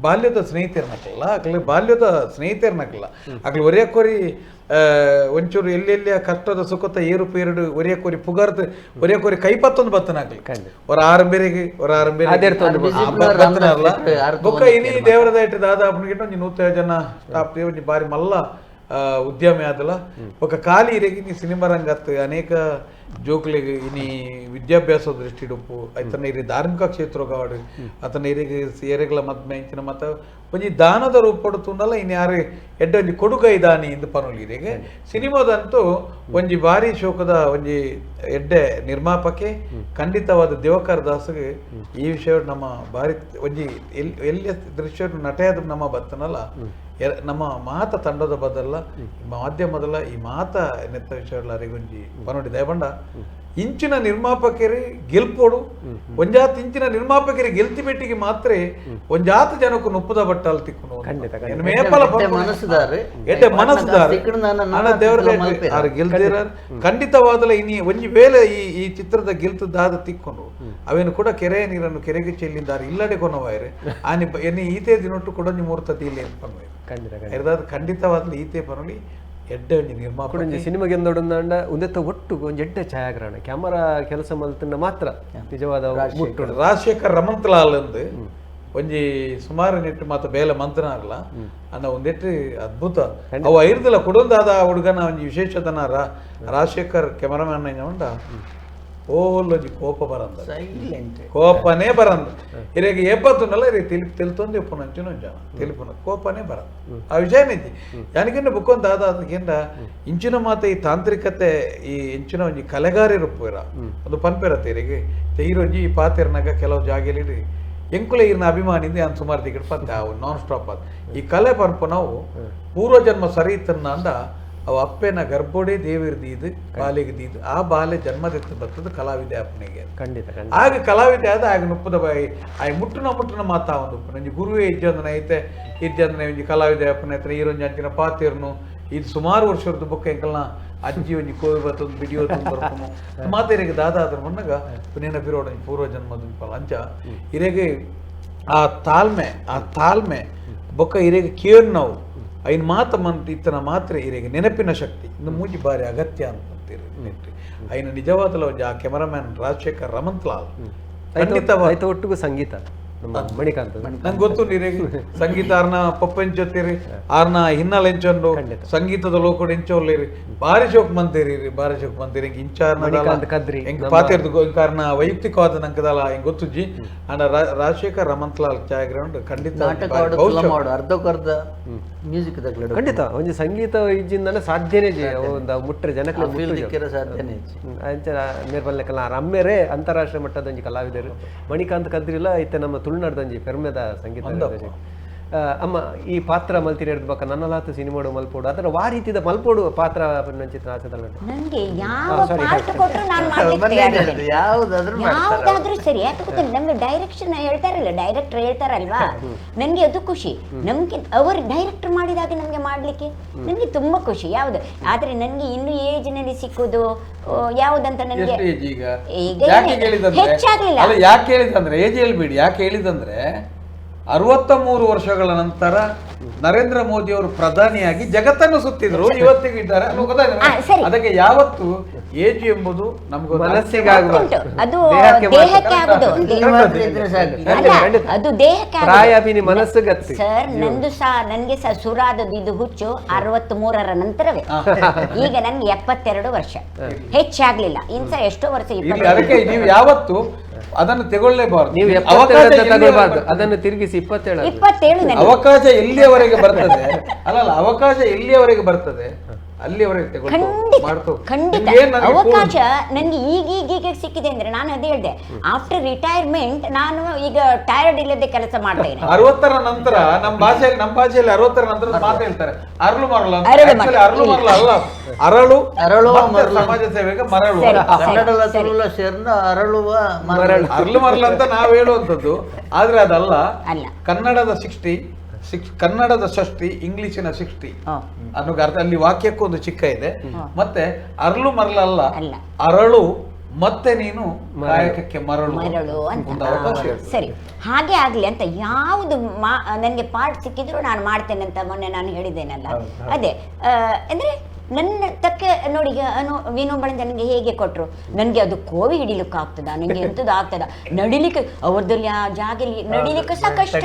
ಬಾಲ್ಯದ ಸ್ನೇಹಿತರನಕ್ಕಲ್ಲ ಅಕ್ಲೆ ಬಾಲ್ಯದ ಸ್ನೇಹಿತರನಕ್ಕಲ್ಲ ಅಕ್ಲೆ ಒರೆಯ ಕೊರಿ ಒಂಚೂರು ಎಲ್ಲೆಲ್ಲಿ ಕಷ್ಟದ ಸುಖದ ಏರುಪೇರುಡು ಒರೆಯ ಕೊರಿ ಪುಗಾರ್ದ ಒರೆಯ ಕೊರಿ ಕೈಪತ್ತೊಂದು ಬತ್ತನಾಗ್ಲಿ ಒರ ಆರಂಬೇರಿಗೆ ಒರ ಆರಂಬೇರಿಗೆ ಬತ್ತನಲ್ಲ ಬೊಕ್ಕ ಇನಿ ದೇವರದ ಇಟ್ಟು ದಾದ ಅಪ್ಪನಿಗಿಟ್ಟು ಒಂಜಿ 100 ಜನ ಸ್ಟಾಫ್ ಒಂಜಿ ಬಾರಿ ಮಲ್ಲ ಉದ್ಯಮಿ ಆದಲ್ಲ ಬೊಕ್ಕ ಖಾಲಿ ಇರೆಗೆ ಇನಿ ಸಿನಿಮಾ ರಂಗತ್ ಅನೇಕ ಜೋಕ್ಲೆಗ್ ಇನಿ ವಿದ್ಯಾಭ್ಯಾಸ ದೃಷ್ಟಿಡುಪ್ಪು ಐತನ ಇರಿ ಧಾರ್ಮಿಕ ಕ್ಷೇತ್ರಗಾಡು ಆತನ ಇರಿಗೆ ಏರೆಗ್ಲ ಮದ್ಮೆ ಇಂಚಿನ ಮತ್ತ ಒಂಜಿ ದಾನದ ರೂಪಡು ತೂಂಡಲ ಇನ್ನು ಯಾರು ಎಡ್ಡೆ ಒಂಜಿ ಕೊಡುಗೈ ದಾನಿ ಇಂದು ಪನೊಲಿ ಇರೆಗೆ ಸಿನಿಮಾದಂತೂ ಒಂಜಿ ಭಾರಿ ಶೋಕದ ಒಂಜಿ ಎಡ್ಡೆ ನಿರ್ಮಾಪಕೆ ಖಂಡಿತವಾದ ದಿವಾಕರ್ ದಾಸ್ಗೆ ಈ ವಿಷಯ ನಮ್ಮ ಭಾರಿ ಒಂಜಿ ಎಲ್ಲಿ ಎಲ್ಲಿ ದೃಶ್ಯ ನಟೆಯಾದ ನಮ್ಮ ಬತ್ತನಲ್ಲ ನಮ್ಮ ಮಾತ ತಂಡದ ಬದಲ್ಲ ಮಾಧ್ಯಮದಲ್ಲ ಈ ಮಾತ ನೆತ್ತ ವಿಷಯ ಒಂಜಿ ಪನೊಡಿ ದಯಬಂಡ ಇಂಚಿನ ನಿರ್ಮಾಪಕರಿ ಗೆಲ್ಪೋಡು ಒಂಜಾತ ಇಂಚಿನ ನಿರ್ಮಾಪಕರಿ ಗೆಲ್ತಿ ಬೆಟ್ಟಿಗೆ ಮಾತ್ರ ಒಂಜಾತ ಜನಕ್ಕೂ ನುಪ್ಪದ ಬಟ್ಟಲ್ ತಿಕ್ಕುನು ಎಡ್ಡೆ ಮನಸ್ಸುದಾರ ದೇವರ ಗೆಲ್ದಿರ ಖಂಡಿತವಾದಲ ಇನಿ ಒಂಜಿ ವೇಳೆ ಈ ಈ ಚಿತ್ರದ ಗೆಲ್ತು ದಾದ ತಿಕ್ಕೊಂಡು ಅವೇನು ಕೂಡ ಕೆರೆಯ ನೀರನ್ನು ಕೆರೆಗೆ ಚೆಲ್ಲಿದ್ದಾರೆ ಇಲ್ಲಡೆ ಕೊನವಾಯರೆ ಆನಿ ಎನ್ನಿ ಈತೆ ದಿನೊಟ್ಟು ಕೊಡೊಂಜಿ ಮೂರ್ತ ತೀಲೆ ಪನ್ನುವೆ ಖಂಡಿತ ಖಂಡಿತವಾದಲ ಈತೆ ಪನೊಲಿ ಎಡ್ಡೆ ಒಂಜಿ ನಿರ್ಮಾಪಕ ಒಂಜಿ ಸಿನಿಮಾಗೆ ಎಂದೊಡಂದಾಂಡ ಒಂದೆತ್ತ ಒಟ್ಟು ಒಂಜಿ ಎಡ್ಡೆ ಛಾಯಾಗ್ರಹಣ ಕ್ಯಾಮರಾ ಕೆಲಸ ಮಲ್ತನ್ನ ಮಾತ್ರ ನಿಜವಾದ ಮುಟ್ಟು. ರಾಜಶೇಖರ್ ರಮಂತಲಾಲ್ ಅಂದು ಒಂಜಿ ಸುಮಾರು ನೆಟ್ಟು ಮಾತ ಬೇಲೆ ಮಂತನಾರ್ಲ ಅನ್ನ ಒಂದೆಟ್ಟು ಅದ್ಭುತ ಅವು ಐರ್ದಲ ಕೊಡೊಂದಾದ ಹುಡುಗನ ಒಂಜಿ ವಿಶೇಷತನ ರಾಜಶೇಖರ್ ಕ್ಯಾಮರಾಮ್ಯಾನ್ ಉಂಡ ಓಲ್ ಒಂಜಿ ಕೋಪ ಬರಂದ ಕೋಪನೇ ಬರಂದ ಇರೆಗೆ ಏಪತ್ತುನಲ್ಲ ಇರೆ ತಿಳಿಪು తెలుತೊಂದು ಇಪ್ಪುನಂಚಿನ ಜನ ತಿಳಿಪುನ ಕೋಪನೇ ಬರಂದ ಆ ವಿಷಯನೇ ಇದ್ದಿ ಯಾನಿಗಿನ್ನ ಬುಕ್ಕೊಂದು ಅದಕ್ಕಿಂತ ಇಂಚಿನ ಮಾತ ಈ ತಾಂತ್ರಿಕತೆ ಈ ಇಂಚಿನ ಒಂಜಿ ಕಲೆಗಾರಿರುಪ್ಪುರ ಒಂದು ಪನ್ಪೆರತ್ತೆ ಇರೆಗೆ ಈರೊಂಜಿ ಈ ಪಾತೆರ್ನಾಗ ಕೆಲವು ಜಾಗೆಲಿ ಎಂಕುಲ ಈರ್ನ ಅಭಿಮಾನಿಂದ ಯಾನ್ ಸುಮಾರು ದಿಕ್ಕಡ್ ಪಂತೆ ಅವು ನಾನ್ ಸ್ಟಾಪ್ ಅದು ಈ ಕಲೆ ಪನ್ಪು ನಾವು ಪೂರ್ವಜನ್ಮ ಸರಿ ಇತ್ತನ್ನ ಅಂದ ಅವು ಅಪ್ಪೆನ ಗರ್ಭೋಡೆ ದೇವಿರ್ ದೀದು ಬಾಲೆಗೆ ದೀದು ಆ ಬಾಲೆ ಜನ್ಮದೆತ್ತು ಬರ್ತದೆ ಕಲಾವಿದೆ ಅಪ್ಪನಿಗೆ ಖಂಡಿತ ಆಗ ಕಲಾವಿದೆ ಆದ ಆಗ ನುಪ್ಪದ ಬಾಯಿ ಆಯ್ ಮುಟ್ಟುನ ಮುಟ್ಟುನ ಮಾತಾ ಒಂದು ನಂಜಿ ಗುರುವೇ ಇಜ್ಜಂದನ ಐತೆ ಇಜ್ಜಂದನ ಒಂಜಿ ಕಲಾವಿದೆ ಅಪ್ಪನ ಐತೆ ಈರೊಂಜಿ ಅಂಚಿನ ಪಾತಿರ್ನು ಇದು ಸುಮಾರು ವರ್ಷದ ಬುಕ್ಕ ಎಂಕಲ್ನ ಅಜ್ಜಿ ಒಂಜಿ ಕೋವಿ ಬತ್ತೊಂದು ಬಿಡಿಯೋ ಬರ್ಪುನು ಮಾತೆರೆಗ್ ದಾದ ಆದ್ರ ಮುನ್ನಗ ನೆನಪಿರೋಡ ಪೂರ್ವ ಜನ್ಮದ ಅಂಚ ಇರೆಗೆ ಆ ತಾಳ್ಮೆ ಬೊಕ್ಕ ಇರೆಗೆ ಕೇರ್ ನಾವು ಐನ್ ಮಾತ ಮಂತ್ ಇತ್ತನ ಮಾತ್ರ ಇರೆಗೆ ನೆನಪಿನ ಶಕ್ತಿ ಇನ್ನು ಮೂಜಿ ಬಾರಿ ಅಗತ್ಯ ಅಂತ ಐನ ನಿಜವಾದಲ ಒಂಜಿ ಆ ಕ್ಯಾಮರಾಮ್ಯಾನ್ ರಾಜಶೇಖರ್ ರಮಂತ್ ಲಾಲ್ ಖಂಡಿತ ಒಟ್ಟಿಗೂ ಸಂಗೀತ ಮಣಿಕಾಂತ್ ನಂಗೆ ಗೊತ್ತು ಇರೆಗೆ ಸಂಗೀತ ಆರ್ನ ಪಪ್ಪ ಎಂಚೊತ್ತೀರಿ ಆರ್ನ ಹಿನ್ನೆಲೆ ಎಂಚೊಂಡು ಸಂಗೀತದ ಲೋಕಡ್ ಎಂಚೊಲ್ಲೇರಿ ಬಾರಿ ಶೋಕ್ ಮಂತೀರಿ ಬಾರಿ ಶೋಕ್ ಮಂತೀರಿ ಹಿಂಗ್ ಇಂಚಾರ್ನ ಕದ್ರಿ ಹೆಂಗ್ ಪಾತಿರ್ದು ಕಾರಣ ವೈಯಕ್ತಿಕವಾದ ನಂಕದಲ್ಲ ಹಿಂಗ್ ಗೊತ್ತುಜ್ಜಿ ಅಂಡ ರಾಜಶೇಖರ್ ರಮಂತ್ ಲಾಲ್ ಛಾಯಾಗ್ರಹಣ ಖಂಡಿತ ಅರ್ಧಕ್ಕರ್ಧ ಮ್ಯೂಸಿಕ್ ಖಂಡಿತ ಒಂಜಿ ಸಂಗೀತ ಇಜ್ಜಿಂದನೆ ಸಾಧ್ಯನೇ ಒಂದು ಮುಟ್ರೆ ಜನಕ್ಕೆ ಸಾಧ್ಯನೇ ಮೇರ್ಬಲ್ಲೆಕಲ್ಲ ರಮ್ಮೆರೆ ಅಂತಾರಾಷ್ಟ್ರೀಯ ಮಟ್ಟದ ಒಂಜಿ ಕಲಾವಿದರು ಮಣಿಕಾಂತ್ ಕದ್ರಿಲ ಇತ್ತೆ ನಮ್ಮ ತುಳುನಾಡ್ದಂಜಿ ಪೆರ್ಮೆದ ಸಂಗೀತ ಅಮ್ಮ ಈ ಪಾತ್ರ ಮಲ್ತಿರಿ ಬಕ್ಕ ನನ್ನಲಾತ ಸಿನಿಮಾಡು ಮಲ್ಪೋಡು ಅದರ ವಾ ರೀತಿದ ಮಲ್ಪೋಡು ಪಾತ್ರ ಚಿತ್ರ ಆಸೆದಲ್ಲ ನನಗೆ ಯಾವ ಪಾರ್ಟ್ ಕೊಟ್ಟರು ನಾನು ಮಾಡ್ಲಿಕ್ಕೆ ಯಾವುದಾದ್ರೂ ಸರಿ. ಯಾಕೆ ಗೊತ್ತಿಲ್ಲ, ನಮ್ಗೆ ಡೈರೆಕ್ಷನ್ ಹೇಳ್ತಾರಲ್ಲ, ಡೈರೆಕ್ಟರ್ ಹೇಳ್ತಾರಲ್ವಾ, ನನಗೆ ಅದು ಖುಷಿ. ನಮ್ಗೆ ಅವರು ಡೈರೆಕ್ಟರ್ ಮಾಡಿದಾಗ ನಮಗೆ ಮಾಡಲಿಕ್ಕೆ ನನಗೆ ತುಂಬ ಖುಷಿ. ಯಾವುದು ಆದರೆ ನನಗೆ ಇನ್ನು ಏಜ್ನಲ್ಲಿ ಸಿಕ್ಕೋದು ಯಾವುದಂತ ನನಗೆ ಈಗ ಹೆಚ್ಚಾಗ್ಲಿಲ್ಲ. ಯಾಕೆ ಹೇಳಿದಂದ್ರೆ ಏಜ್ ಹೇಳ್ಬೇಡಿ, ಯಾಕೆ ಹೇಳಿದಂದ್ರೆ 63 ವರ್ಷಗಳ ನಂತರ ನರೇಂದ್ರ ಮೋದಿ ಅವರು ಪ್ರಧಾನಿಯಾಗಿ ಜಗತ್ತನ್ನು ಸುತ್ತಿದ್ರು, ಇವತ್ತಿಗೂ ಇದ್ದಾರೆ. ಅದಕ್ಕೆ ಯಾವತ್ತು ಏಜ್ ಎಂಬುದು ನಮ್ಗೆ ಮನಸ್ಸಿಗೆ ಅದು ದೇಹಕ್ಕೆ ಆಗುದು ಅದು ದೇಹಕ್ಕೆ ಮನಸ್ಸಿಗೆ. ಸರ್ ನಂದು ಸಹ ನನ್ಗೆ ಸಹ ಸುರಾದದ್ದು ಇದು ಹುಚ್ಚು 63ರ ನಂತರವೇ. ಈಗ ನನ್ಗೆ 72 ವರ್ಷ, ಹೆಚ್ಚಾಗ್ಲಿಲ್ಲ ಇನ್ಸ ಎಷ್ಟೋ ವರ್ಷ. ಅದಕ್ಕೆ ನೀವು ಯಾವತ್ತು ಅದನ್ನು ತಗೊಳ್ಳೇಬಾರದು, ನೀವು ತಗೊಳ್ಬಾರ್ದು, ಅದನ್ನು ತಿರುಗಿಸಿ 27 ಅವಕಾಶ ಎಲ್ಲಿಯವರೆಗೆ ಬರ್ತದೆ ಅಲ್ಲ, ಅವಕಾಶ ಎಲ್ಲಿಯವರೆಗೆ ಬರ್ತದೆ ಅಲ್ಲಿಯವರೆಗೆ ಖಂಡಿತ ಅವಕಾಶ ನನಗೆ ಈಗೀಗ ಸಿಕ್ಕಿದೆ ಅಂದ್ರೆ ನಾನು ಅದೇ ಹೇಳಿದೆ, ಆಫ್ಟರ್ ರಿಟೈರ್ಮೆಂಟ್ ನಾನು ಈಗ ಟೈರ್ಡ್ ಇಲ್ಲದೆ ಕೆಲಸ ಮಾಡ್ತೇನೆ. 60ರ ನಂತರ ನಮ್ಮ ಭಾಷೆಯಲ್ಲಿ 60ರ ನಂತರ ಮಾತು ಹೇಳ್ತಾರೆ ಅರಳು ಮರಳು, ಅರಳು ಮರಳು ಅಲ್ಲ, ಅರಳು ಅರಳು ಸಮಾಜ ಸೇವೆಗೆ ಮರಳು, ಅರಳುವ ಅರಳು ಮರಳು ಅಂತ ನಾವ್ ಹೇಳುವಂಥದ್ದು, ಆದ್ರೆ ಅದಲ್ಲ. ಕನ್ನಡದ 60, ಕನ್ನಡದ 60, ಇಂಗ್ಲಿಶಿನ 60 ಅನ್ನೋ ಅರ್ಥ ಅಲ್ಲಿ ವಾಕ್ಯಕ್ಕೂ ಒಂದು ಚಿಕ್ಕ ಇದೆ. ಮತ್ತೆ ಅರಳು ಮರಳಲ್ಲ, ಅರಳು ಮತ್ತೆ ನೀನು ಕಾಯಕಕ್ಕೆ ಮರಳು ಮರಳು ಅಂತ ಸರಿ, ಹಾಗೆ ಆಗ್ಲಿ ಅಂತ. ಯಾವುದು ನನಗೆ ಪಾರ್ಟ್ ಸಿಕ್ಕಿದ್ರು ನಾನು ಮಾಡ್ತೇನೆ ಅಂತ ಮೊನ್ನೆ ನಾನು ಹೇಳಿದ್ದೇನಲ್ಲ, ಅದೇ ಅಂದ್ರೆ ನನ್ನ ತಕ್ಕ ನೋಡಿ. ಈಗ ವಿನೋ ಬಳಂಜ ನನಗೆ ಹೇಗೆ ಕೊಟ್ಟರು, ನನಗೆ ಅದು ಕೋವಿ ಹಿಡಿಲಿಕ್ಕೆ ಆಗ್ತದ, ನನಗೆ ಎಂಥದ್ದು ಆಗ್ತದ, ನಡಿಲಿಕ್ಕೆ ಅವ್ರದ್ದಲ್ಲಿ ಆ ಜಾಗಲಿ ನಡಿಲಿಕ್ಕೆ ಸಹ ಕಷ್ಟ.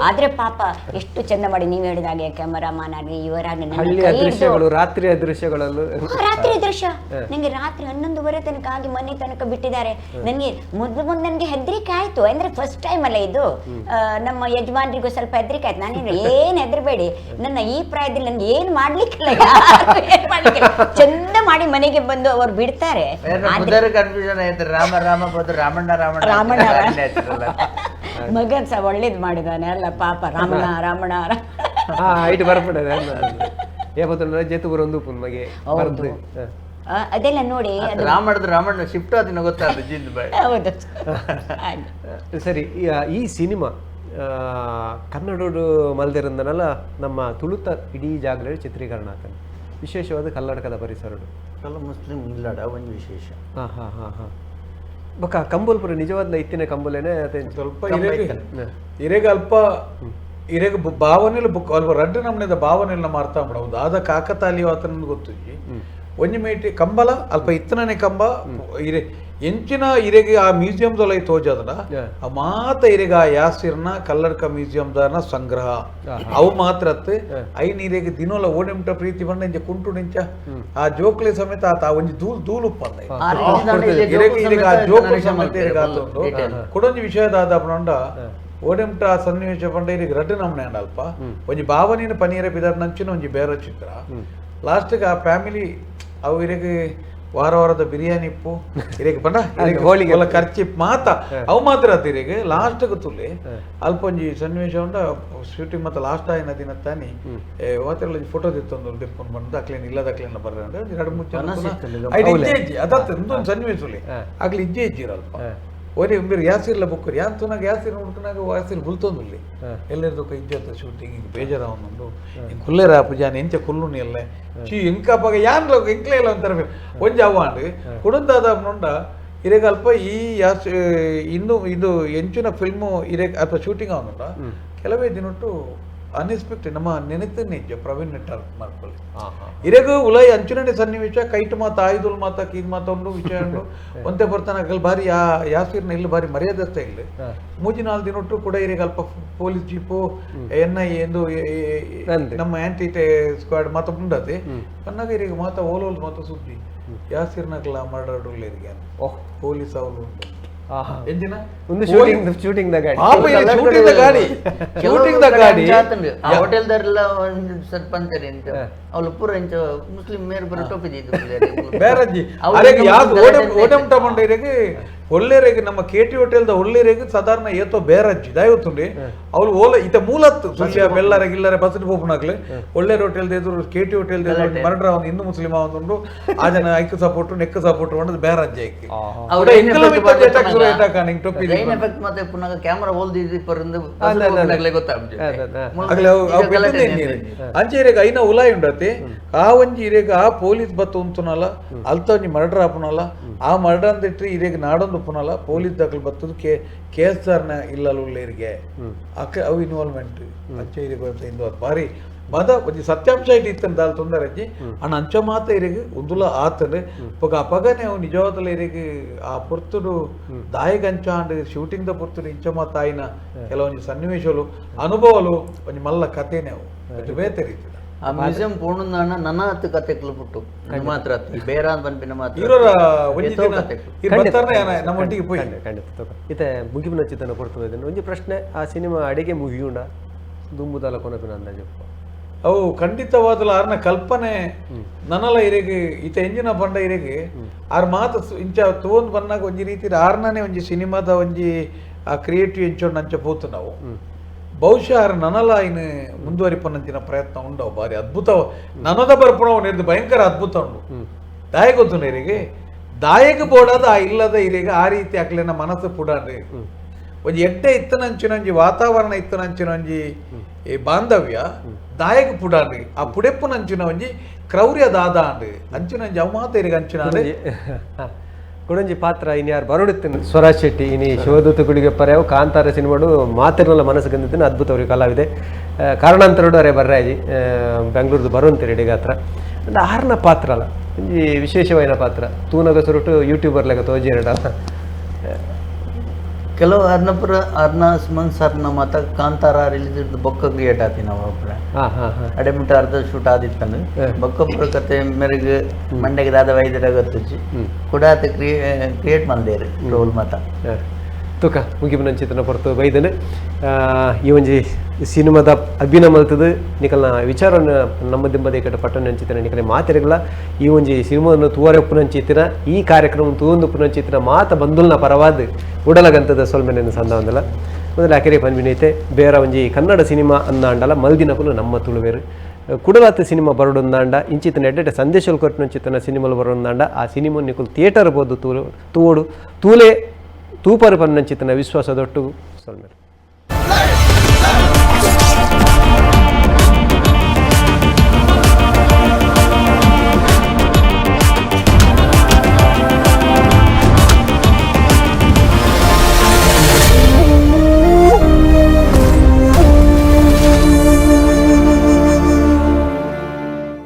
ಆದ್ರೆ ಪಾಪ ಎಷ್ಟು ಚಂದ ಮಾಡಿ ನೀವು ಹೇಳಿದಾಗೆ ಕ್ಯಾಮರಾಮನ್ ಆಗಲಿ ಇವರಾಗಲಿ ರಾತ್ರಿಯ ದೃಶ್ಯಗಳಲ್ಲೂ, ರಾತ್ರಿ ದೃಶ್ಯ ನನಗೆ ರಾತ್ರಿ 11:30 ತನಕ ಆಗಿ ಮನೆ ತನಕ ಬಿಟ್ಟಿದ್ದಾರೆ. ನನಗೆ ಮೊದಲು ಮೊದಲು ನನಗೆ ಹೆದರಿಕೆ ಆಯ್ತು, ಅಂದ್ರೆ ಫಸ್ಟ್ ಟೈಮ್ ಅಲ್ಲ ಇದು, ನಮ್ಮ ಯಜಮಾನರಿಗೂ ಸ್ವಲ್ಪ ಹೆದರಿಕೆ ಆಯ್ತು. ನಾನೇನು ಏನು ಹೆದರಬೇಡಿ, ನನ್ನ ಈ ಪ್ರಾಯದಲ್ಲಿ ನನಗೆ ಏನು ಮಾಡ್ಲಿಕ್ಕಿಲ್ಲ, ಚಂದ ಮಾಡಿ ಮನೆಗೆ ಬಂದು ಅವ್ರು ಬಿಡ್ತಾರೆ. ರಾಮ ರಾಮ ರಾಮಣ್ಣ ರಾಮಣ್ಣ ರಾಮಣ್ಣ ಮಗನ್ ಸಹ ಒಳ್ಳೇದ್ ಮಾಡಿದಾನೆ ಅಲ್ಲ ಪಾಪ, ರಾಮಣ್ಣ ರಾಮಣ್ಣ ಅದೆಲ್ಲ ನೋಡಿ ರಾಮಣ್ಣ ಶಿಫ್ಟ್ ಆದಿನ ಗೊತ್ತಾದ. ಹೌದು ಸರಿ. ಈ ಸಿನಿಮಾ ಕನ್ನಡೋಡು ಮಲ್ದಿರಂದನಲ್ಲ ನಮ್ಮ ತುಳುತ ಇಡೀ ಜಾಗದಲ್ಲಿ ಚಿತ್ರೀಕರಣ ಆಗ್ತಾನೆ, ವಿಶೇಷವಾದ ಕಲ್ಲಡಕದ ಪರಿಸರಡು ಮುಸ್ಲಿಂ ಇಲ್ಲಡ ಒಂದು ವಿಶೇಷ. ಹಾ ಹಾ ಹಾ ಹಾ ಬಕ್ಕ ಕಂಬಲ್ಪುರ ನಿಜವಾದ ಇತ್ತಿನ ಕಂಬಲೇನೆ ಸ್ವಲ್ಪ ಇರೆಗೆ ಅಲ್ಪ ಇರೆಗೆ ಭಾವನೆಲ್ಲ ಬುಕ್ ಅಲ್ಪ ರಡ್ಡು ನಮ್ಮನೆದ ಭಾವನೆಲ್ಲ ನಮ್ಮ ಅರ್ಥ ಮಾಡಬಹುದು. ಆದ ಕಾಕತಾಳೀಯ ಆತನ ಗೊತ್ತು ಒಂಜಿ ಮೇಟಿ ಕಂಬಲ ಅಲ್ಪ ಇತ್ತನೇ ಕಂಬ ಇರೆ ಎಂಚಿನ ಇರೆಗೆ ಆ ಮ್ಯೂಸಿಯಂದೊಲ ತೋಜದನ ಆ ಮಾತ ಇರೆಗೆ ಆ ಯಾಸಿರ್ನ ಕಲ್ಲಡ್ಕ ಮ್ಯೂಸಿಯಂದಾನ ಸಂಗ್ರಹ ಅವು ಮಾತ್ರ ಐನ್ ಇರೆಗೆ ದಿನೋಲ ಓಣಿಂಟ ಪ್ರೀತಿ ಬಂಡ ಇಂಚ ಕುಂಟು ನಿಂಚ ಆ ಜೋಕ್ಲೆ ಸಮೇತ ಆತ ಒಂಜಿ ಧೂಳು ಧೂಳುಪ್ಪ ಇರೆಗೆ ಇರೆಗೆ ಆ ಜೋಕ್ಲೆ ಸಮೇತ ಇರೆಗೆ ಆತೊಂದು ಕೊಡೊಂಜಿ ವಿಷಯದಾದ ಪಂಡ ಓಡೆಂಟ ಸನ್ನಿವೇಶ ಪಂಡ ಇರೆಗೆ ರಡ್ಡು ನಮ್ಮನೆ ಅಲ್ಪ ಒಂಜಿ ಭಾವನೇನು ಪನೀರ ಬಿದರ್ ನಂಚಿನ ಒಂಜಿ ಬೇರೆ ಚಿತ್ರ. ಲಾಸ್ಟ್ಗೆ ಆ ಫ್ಯಾಮಿಲಿ ಅವು ಇರೆಗೆ ವಾರ ವಾರದ ಬಿರಿಯಾನಿ ಇಪ್ಪು ಇರೆಗೆ ಪಂಡ ಹೋಳಿಗೆ ಖರ್ಚಿ ಮಾತ ಅವು ಮಾತ್ರ ಅದು ಇರೆಗೆ ಲಾಸ್ಟ್ಗೆ ತುಲೆ ಅಲ್ಪ ಒಂಜಿ ಸನ್ನಿವೇಶ ಉಂಡ ಶೂಟಿಂಗ್ ಮತ್ತೆ ಲಾಸ್ಟ್ ಆಯ್ನ ದಿನ ತಾನಿ ಮಾತ್ರ ಫೋಟೋ ದಿತ್ತೊಂದು ದಿಪ್ಪೊಂದು ಬಂದು ಅಕ್ಲೇನು ಇಲ್ಲದ ಅಕ್ಲೇನ ಬರ್ರ ಅಂದ್ರೆ ಎರಡು ಮೂರು ಜನ ಇಜ್ಜೆ ಇಜ್ಜಿ ಅದತ್ತು ಒಂದೊಂದು ಸನ್ನಿವೇಶ ಅಗ್ಲಿ ಇಜ್ಜೆ ಇಜ್ಜಿರಲ್ಪ. ಒರಿ ಉಂಬೆರ್ ಯಾಸಿರ್ಲ ಬೊಕ್ಕರು ಯಾನ್ ತೂನಾಗ ಯಾಸಿರ್ ಮುಡ್ಕನಾಗ ಯಾಸಿರ್ ಬುಲ್ತೊಂದುಲ್ಲೆ ಎಲ್ಲೆರ್ದೊಕ್ಕ ಇಜ್ಜತ್ತ ಶೂಟಿಂಗ್ ಇಂಕ್ ಬೇಜಾರಾವೊಂದುಂಡು ಇಂಕ್ ಕುಲ್ಲೆರ ಆಪುಜಿ ಯಾನ್ ಎಂಚ ಕುಲ್ಲುನಿ ಎಲ್ಲೆ ಚಿ ಇಂಕಪಗ ಯಾನ್ ಎಂಕ್ಲೆ ಇಲ್ಲ ಒಂಥರ ಒಂಜಿ ಅವ್ವಾಂಡ್ ಕುಡೊಂದಾದ ಪಂಡ ಇರೆಗ್ ಅಲ್ಪ ಈ ಯಾಸ್ ಇನ್ನು ಇದು ಎಂಚಿನ ಫಿಲ್ಮು ಇರೆ ಅಲ್ಪ ಶೂಟಿಂಗ್ ಆವೊಂದುಂಡ ಕೆಲವೇ ದಿನೊಟ್ಟು ಅನ್ಎಕ್ಸ್ಪೆಕ್ಟೆಡ್ ನಮ್ಮ ನೆನೆತನೇ ಇಜ್ಜ ಪ್ರವೀಣ್ ನೆಟ್ಟಾರ್ ಮಾರ್ಕೊಳ್ಳಿ ಇರೆಗ್ ಉಲೈ ಅಂಚುನನೆ ಸನ್ನಿವೇಶ ಕೈಟ್ ಮಾತ ಆಯುಧುಲ್ ಮಾತ ಕೀದ್ ಮಾತ ಉಂಡು ವಿಷಯ ಉಂಡು ಒಂತೆ ಬರ್ತಾನ ಅಗಲ್ ಬಾರಿ ಯಾ ಯಾಸಿರ್ನ ಇಲ್ಲಿ ಬಾರಿ ಮರ್ಯಾದಸ್ತ ಇಲ್ಲ ಮೂಜಿ ನಾಲ್ ದಿನೊಟ್ಟು ಕೂಡ ಇರೆಗ್ ಅಲ್ಪ police jeep N I ಎಂದು ನಮ್ಮ ಆಂಟಿ ಸ್ಕ್ವಾಡ್ ಮಾತ ಉಂಡತೆ ಪನ್ನಾಗ ಇರೆಗ್ ಮಾತ ಓಲೋಲ್ ಮಾತ ಸುದ್ದಿ ಯಾಸಿರ್ನಗಲ ಮರ್ಡರ್ ಇರಿಗೆ ಪೊಲೀಸ್ ಅವಳು ಉಂಟು ಎಂಜಿನ ಒಂದು ಶೂಟಿಂಗ್ ಶೂಟಿಂಗ್ the ಗಾಡಿ ಶೂಟಿಂಗ್ the ಗಾಡಿ ಶೂಟಿಂಗ್ the ಗಾಡಿ ಆ ಹೋಟೆಲ್ ದರ್ಲ ಒಂದು ಸರ್ಪಂಚರ್ ಎಂತ ಅವಳು ಪೂರ ಇಂಚ ಮುಸ್ಲಿಂ ಮೇರ್ ಪೂರ ಟೋಪಿ ದೀದು ಬೇರಜ್ಜಿ ಅರೆಗ್ ಯಾವ್ದು ಓಡಂ ಓಡಂ ಟಮಂಡ ಇರೆಗ್ ಒಳ್ಳೆರೆಗ್ ನಮ್ಮ K T hotel the ಒಳ್ಳೆರೆಗ್ ಸಾಧಾರಣ ಏತೋ ಬೇರಜ್ಜಿ ದಯವತ್ತುಂಡಿ ಅವಳು ಓಲ ಇತ ಮೂಲತ್ತು ಸುಳ್ಯ ಬೆಳ್ಳಾರೆ ಗಿಲ್ಲರೆ ಬಸ್ ಪೋಪುನಾಗ್ಲೆ ಒಳ್ಳೆ ಹೋಟೆಲ್ ಎದುರು K T hotel ಎದುರು ಮರ್ಡರ್ ಅವನು ಹಿಂದೂ ಮುಸ್ಲಿಂ ಅವನುಂಡು ಆ ಜನ ಐಕ್ support neck support ಉಂಡು ಬೇರಜ್ಜಿ ಐಕ್ ರೈನ್ ಎಫೆಕ್ಟ್ ಮತ್ತೆ ಪುನಃ ಕ್ಯಾಮರಾ ಹೋಲ್ದಿದ್ದು ಪರಂದು ಗೊತ್ತಾಗ್ತದೆ. ಅಂಚೆ ಇರೆಗ್ ಐನ ಉಲಾಯ್ ಉಂಡತಿ ಆ ಒಂಜಿ ಇರೆಗ್ ಆ ಪೊಲೀಸ್ ಬತ್ತ ಉಂತುನಲ್ಲ ಅಲ್ತ ಒಂಜಿ ಮರ್ಡರ್ ಆಪುನಲ್ಲ ಆ ಮರ್ಡರ್ ಅಂದಿಟ್ರಿ ಇರೆಗ್ ನಾಡೊಂದು ಉಪ್ಪುನಲ್ಲ ಪೊಲೀಸ್ ದಾಖಲು ಬತ್ತದು ಕೆ ಕೇಸ್ ಆರ್ನ ಇಲ್ಲಲ್ಲ ಉಳ್ಳೇರಿಗೆ ಅಕ್ಕ ಅವು ಇನ್ವಾಲ್ವ್ಮೆಂಟ್ ಅಂಚೆ ಇರೆಗ್ ಇಂದು ಬಾರಿ ಮದ ಒಂಜಿ ಸತ್ಯಾಂಶ ಇಟ್ಟು ಇತ್ತಂದ ದಾಲ್ ತೊಂದರೆ ಅಜ್ಜಿ ಅಣ್ಣ ಅಂಚ ಮಾತ ಇರೆಗ್ ಉಂದುಲ ಆತಂದ್ರೆ ಪಗ ಅಪಗನೆ ಅವು ನಿಜವಾದಲ ಇರೆಗ್ ಆ ಪೊರ್ತುಡು ದಾಯಗ ಅಂಚ and shooting the ಪೊರ್ತುಡು ಇಂಚ ಮಾತ ಆಯಿನ ಕೆಲವೊಂಜಿ ಸನ್ನಿವೇಶಲು ಅನುಭವಲು ಒಂಜಿ ಮಲ್ಲ ಕಥೆನೆ ಅವು ಒಂಜಿ ಬೇತೆ ರೀತಿ ಆ ಮ್ಯೂಸಿಯಂ ಪೋಣುಂದಾಣ ನನ್ನ ಹತ್ತು ಕತೆಕ್ಲು ಪುಟ್ಟು ಮಾತ್ರ ಬೇರ ಪನ್ಪಿನ ಮಾತ್ರ ನಮ್ಮೊಟ್ಟಿಗೆ ಪೋಯಿ ಖಂಡಿತ ಇತ್ತೆ ಮುಗಿಪಿನ ಚಿತ್ತನ ಕೊಡ್ತದೆ ಒಂಜಿ ಪ್ರಶ್ನೆ ಆ ಸಿನಿಮಾ ಅಡಿಗೆ ಮುಗಿಯುಂಡ ದುಂಬುದಾಲ ಕೊನಪಿನ ಅಂದಾಜು ಅವು ಖಂಡಿತವಾದಲ ಆರ್ನ ಕಲ್ಪನೆ ನನಲ ಇರೆಗ್ ಇತ ಎಂಜಿನ ಪಂಡ ಇರೆಗ್ ಆರ್ ಮಾತ ಇಂಚ ತೂವೊಂದು ಬನ್ನಾಗ ಒಂಜಿ ರೀತಿ ಆರ್ನನೇ ಒಂಜಿ ಸಿನಿಮಾದ ಒಂಜಿ ಆ ಕ್ರಿಯೇಟಿವ್ ಎಂಚೋಂಡು ಅಂಚ ಪೋತು ನಾವು ಬಹುಶಃ ಆರ್ ನನಲ ಇನ್ನು ಮುಂದುವರಿಪನಂಚಿನ ಪ್ರಯತ್ನ ಉಂಡವು ಬಾರಿ ಅದ್ಭುತ ನನದ ಬರ್ಪಣವು ನಿರ್ದು ಭಯಂಕರ ಅದ್ಭುತ ಉಂಡು ದಾಯ ಗೊತ್ತು ಇರೆಗೆ ದಾಯಕ ಬೋಡಾದ ಆ ಇಲ್ಲದ ಇರೆಗ್ ಆ ರೀತಿ ಅಕ್ಲೆನ ಮನಸ್ಸು ಪುಡಾಂಡ್ರಿ ಒಂಜಿ ಎಡ್ಡೆ ಇತ್ತನಂಚಿನ ಒಂಜಿ ವಾತಾವರಣ ಇತ್ತನಂಚಿನ ಒಂಜಿ ಈ ಬಾಂಧವ್ಯ ದಾಯಕ ಪುಡಾಂಡ್ರಿ ಆ ಪುಡೆಪ್ಪುನಂಚಿನ ಒಂಜಿ ಕ್ರೌರ್ಯ ದಾದ ಅಂಡ್ ಅಂಚಿನ ಒಂಜಿ ಅವು ಮಾತ ಇರೆಗ್ ಅಂಚಿನ ಕೊಡೊಂಜಿ ಪಾತ್ರ ಇನಿ ಯಾರು ಬರೋಡುತ್ತೇನೆ ಸ್ವರಾಜ್ ಶೆಟ್ಟಿ ಇನಿ ಶಿವದೂತ ಗುಳಿಗೆ ಪರ್ಯಾವ ಕಾಂತಾರ ಸಿನಿಮಾಡು ಮಾತಿರಲ್ಲ ಮನಸ್ಸು ಗಂದಿದ್ದೇನೆ ಅದ್ಭುತ ಅವ್ರಿಗೆ ಕಲಾವಿದೆ ಕಾರಣಾಂತರಡು ಅರೆ ಬರ್ರಾಜಿ ಬೆಂಗಳೂರ್ದು ಬರೋಂತೀರಿ ಎಡಿಗಾತ್ರ ಅಂಡ್ ಆರ್ನ ಪಾತ್ರ ಅಲ್ಲ ಒಂಜಿ ವಿಶೇಷವಾಯಿನ ಪಾತ್ರ ತೂನಗ ಸುರುಟು ಯೂಟ್ಯೂಬರ್ ಲೆಕ್ಕ ತೋಜಿರಡ ಕೆಲವು ಅರ್ನಪುರ ಅರ್ನ ಸುಮನ್ ಸರ್ನ ಮಾತ ಕಾಂತಾರ ರಿಲೀಸ್ ಬೊಕ್ಕ ಕ್ರಿಯೇಟ್ ಆತಿ ನಾವು ಅಪ್ಪರ ಅಡೆಮುಟ್ಟ ಅರ್ಧ ಶೂಟ್ ಆದಿತ್ತಂದು ಬೊಕ್ಕಪುರ ಕತೆ ಮೇರೆಗೆ ಮಂಡ್ಯಗೆ ದಾದ ವೈದ್ಯರ ಗೊತ್ತುಚ್ಚಿ ಕೂಡ ಆತ ಕ್ರಿಯೇಟ್ ಮಂದೇರು ರೋಲ್ ಮಾತ ತುಕ ಮುಗಿಪಿನಂಚಿತನ ಪೊರ್ತು ಬೈದನು ಈ ಒಂಜಿ ಸಿನಿಮಾದ ಅಭಿನಯ ಮಲ್ತದು ನಿಕಲ್ನ ವಿಚಾರನ ನಮ್ಮ ದಿಂಬದ ಕಟ್ಟ ಪಟ್ಟಣ ನಿಕಲೆ ಮಾತಿರಗಲ ಈ ಒಂಜಿ ಸಿನಿಮಾವನ್ನು ತೂವರೆ ಉಪ್ಪುನಂಚಿತ್ತಿನ ಈ ಕಾರ್ಯಕ್ರಮ ತೂವೊಂದು ಉಪ್ಪುನಂಚಿತ್ತಿನ ಮಾತ ಬಂಧುಲ್ನ ಪರವಾದ ಉಡಲಗಂತದ ಸೊಲ್ಮೆನೆಯನ್ನು ಸಂದ ಮೊದಲ ಅಕೆರೆ ಪನ್ವಿನೈತೆ ಬೇರೆ ಒಂಜಿ ಕನ್ನಡ ಸಿನಿಮಾ ಅಂದಾಂಡಲ ಮಲ್ದಿನಕುಲು ನಮ್ಮ ತುಳುವೇರು ಕುಡಲಾತ ಸಿನಿಮಾ ಬರೋಡೊಂದಾಂಡ ಇಂಚಿತನ ಎಡ್ಡೆಡ್ಡೆ ಸಂದೇಶಲು ಕೊಟ್ಟಿನಂಚಿತನ ಸಿನಿಮಾಲು ಬರೋಡೊಂದಾಂಡ ಆ ಸಿನಿಮಾ ನಿಕುಲು ಥಿಯೇಟರ್ ಬೋದು ತೂವೋಡು ತೂಲೆ ತೂಪರು ಪನ್ನಂಚಿತನ ವಿಶ್ವಾಸದೊಟ್ಟು ಸೊಲ್ಮೆನೆ.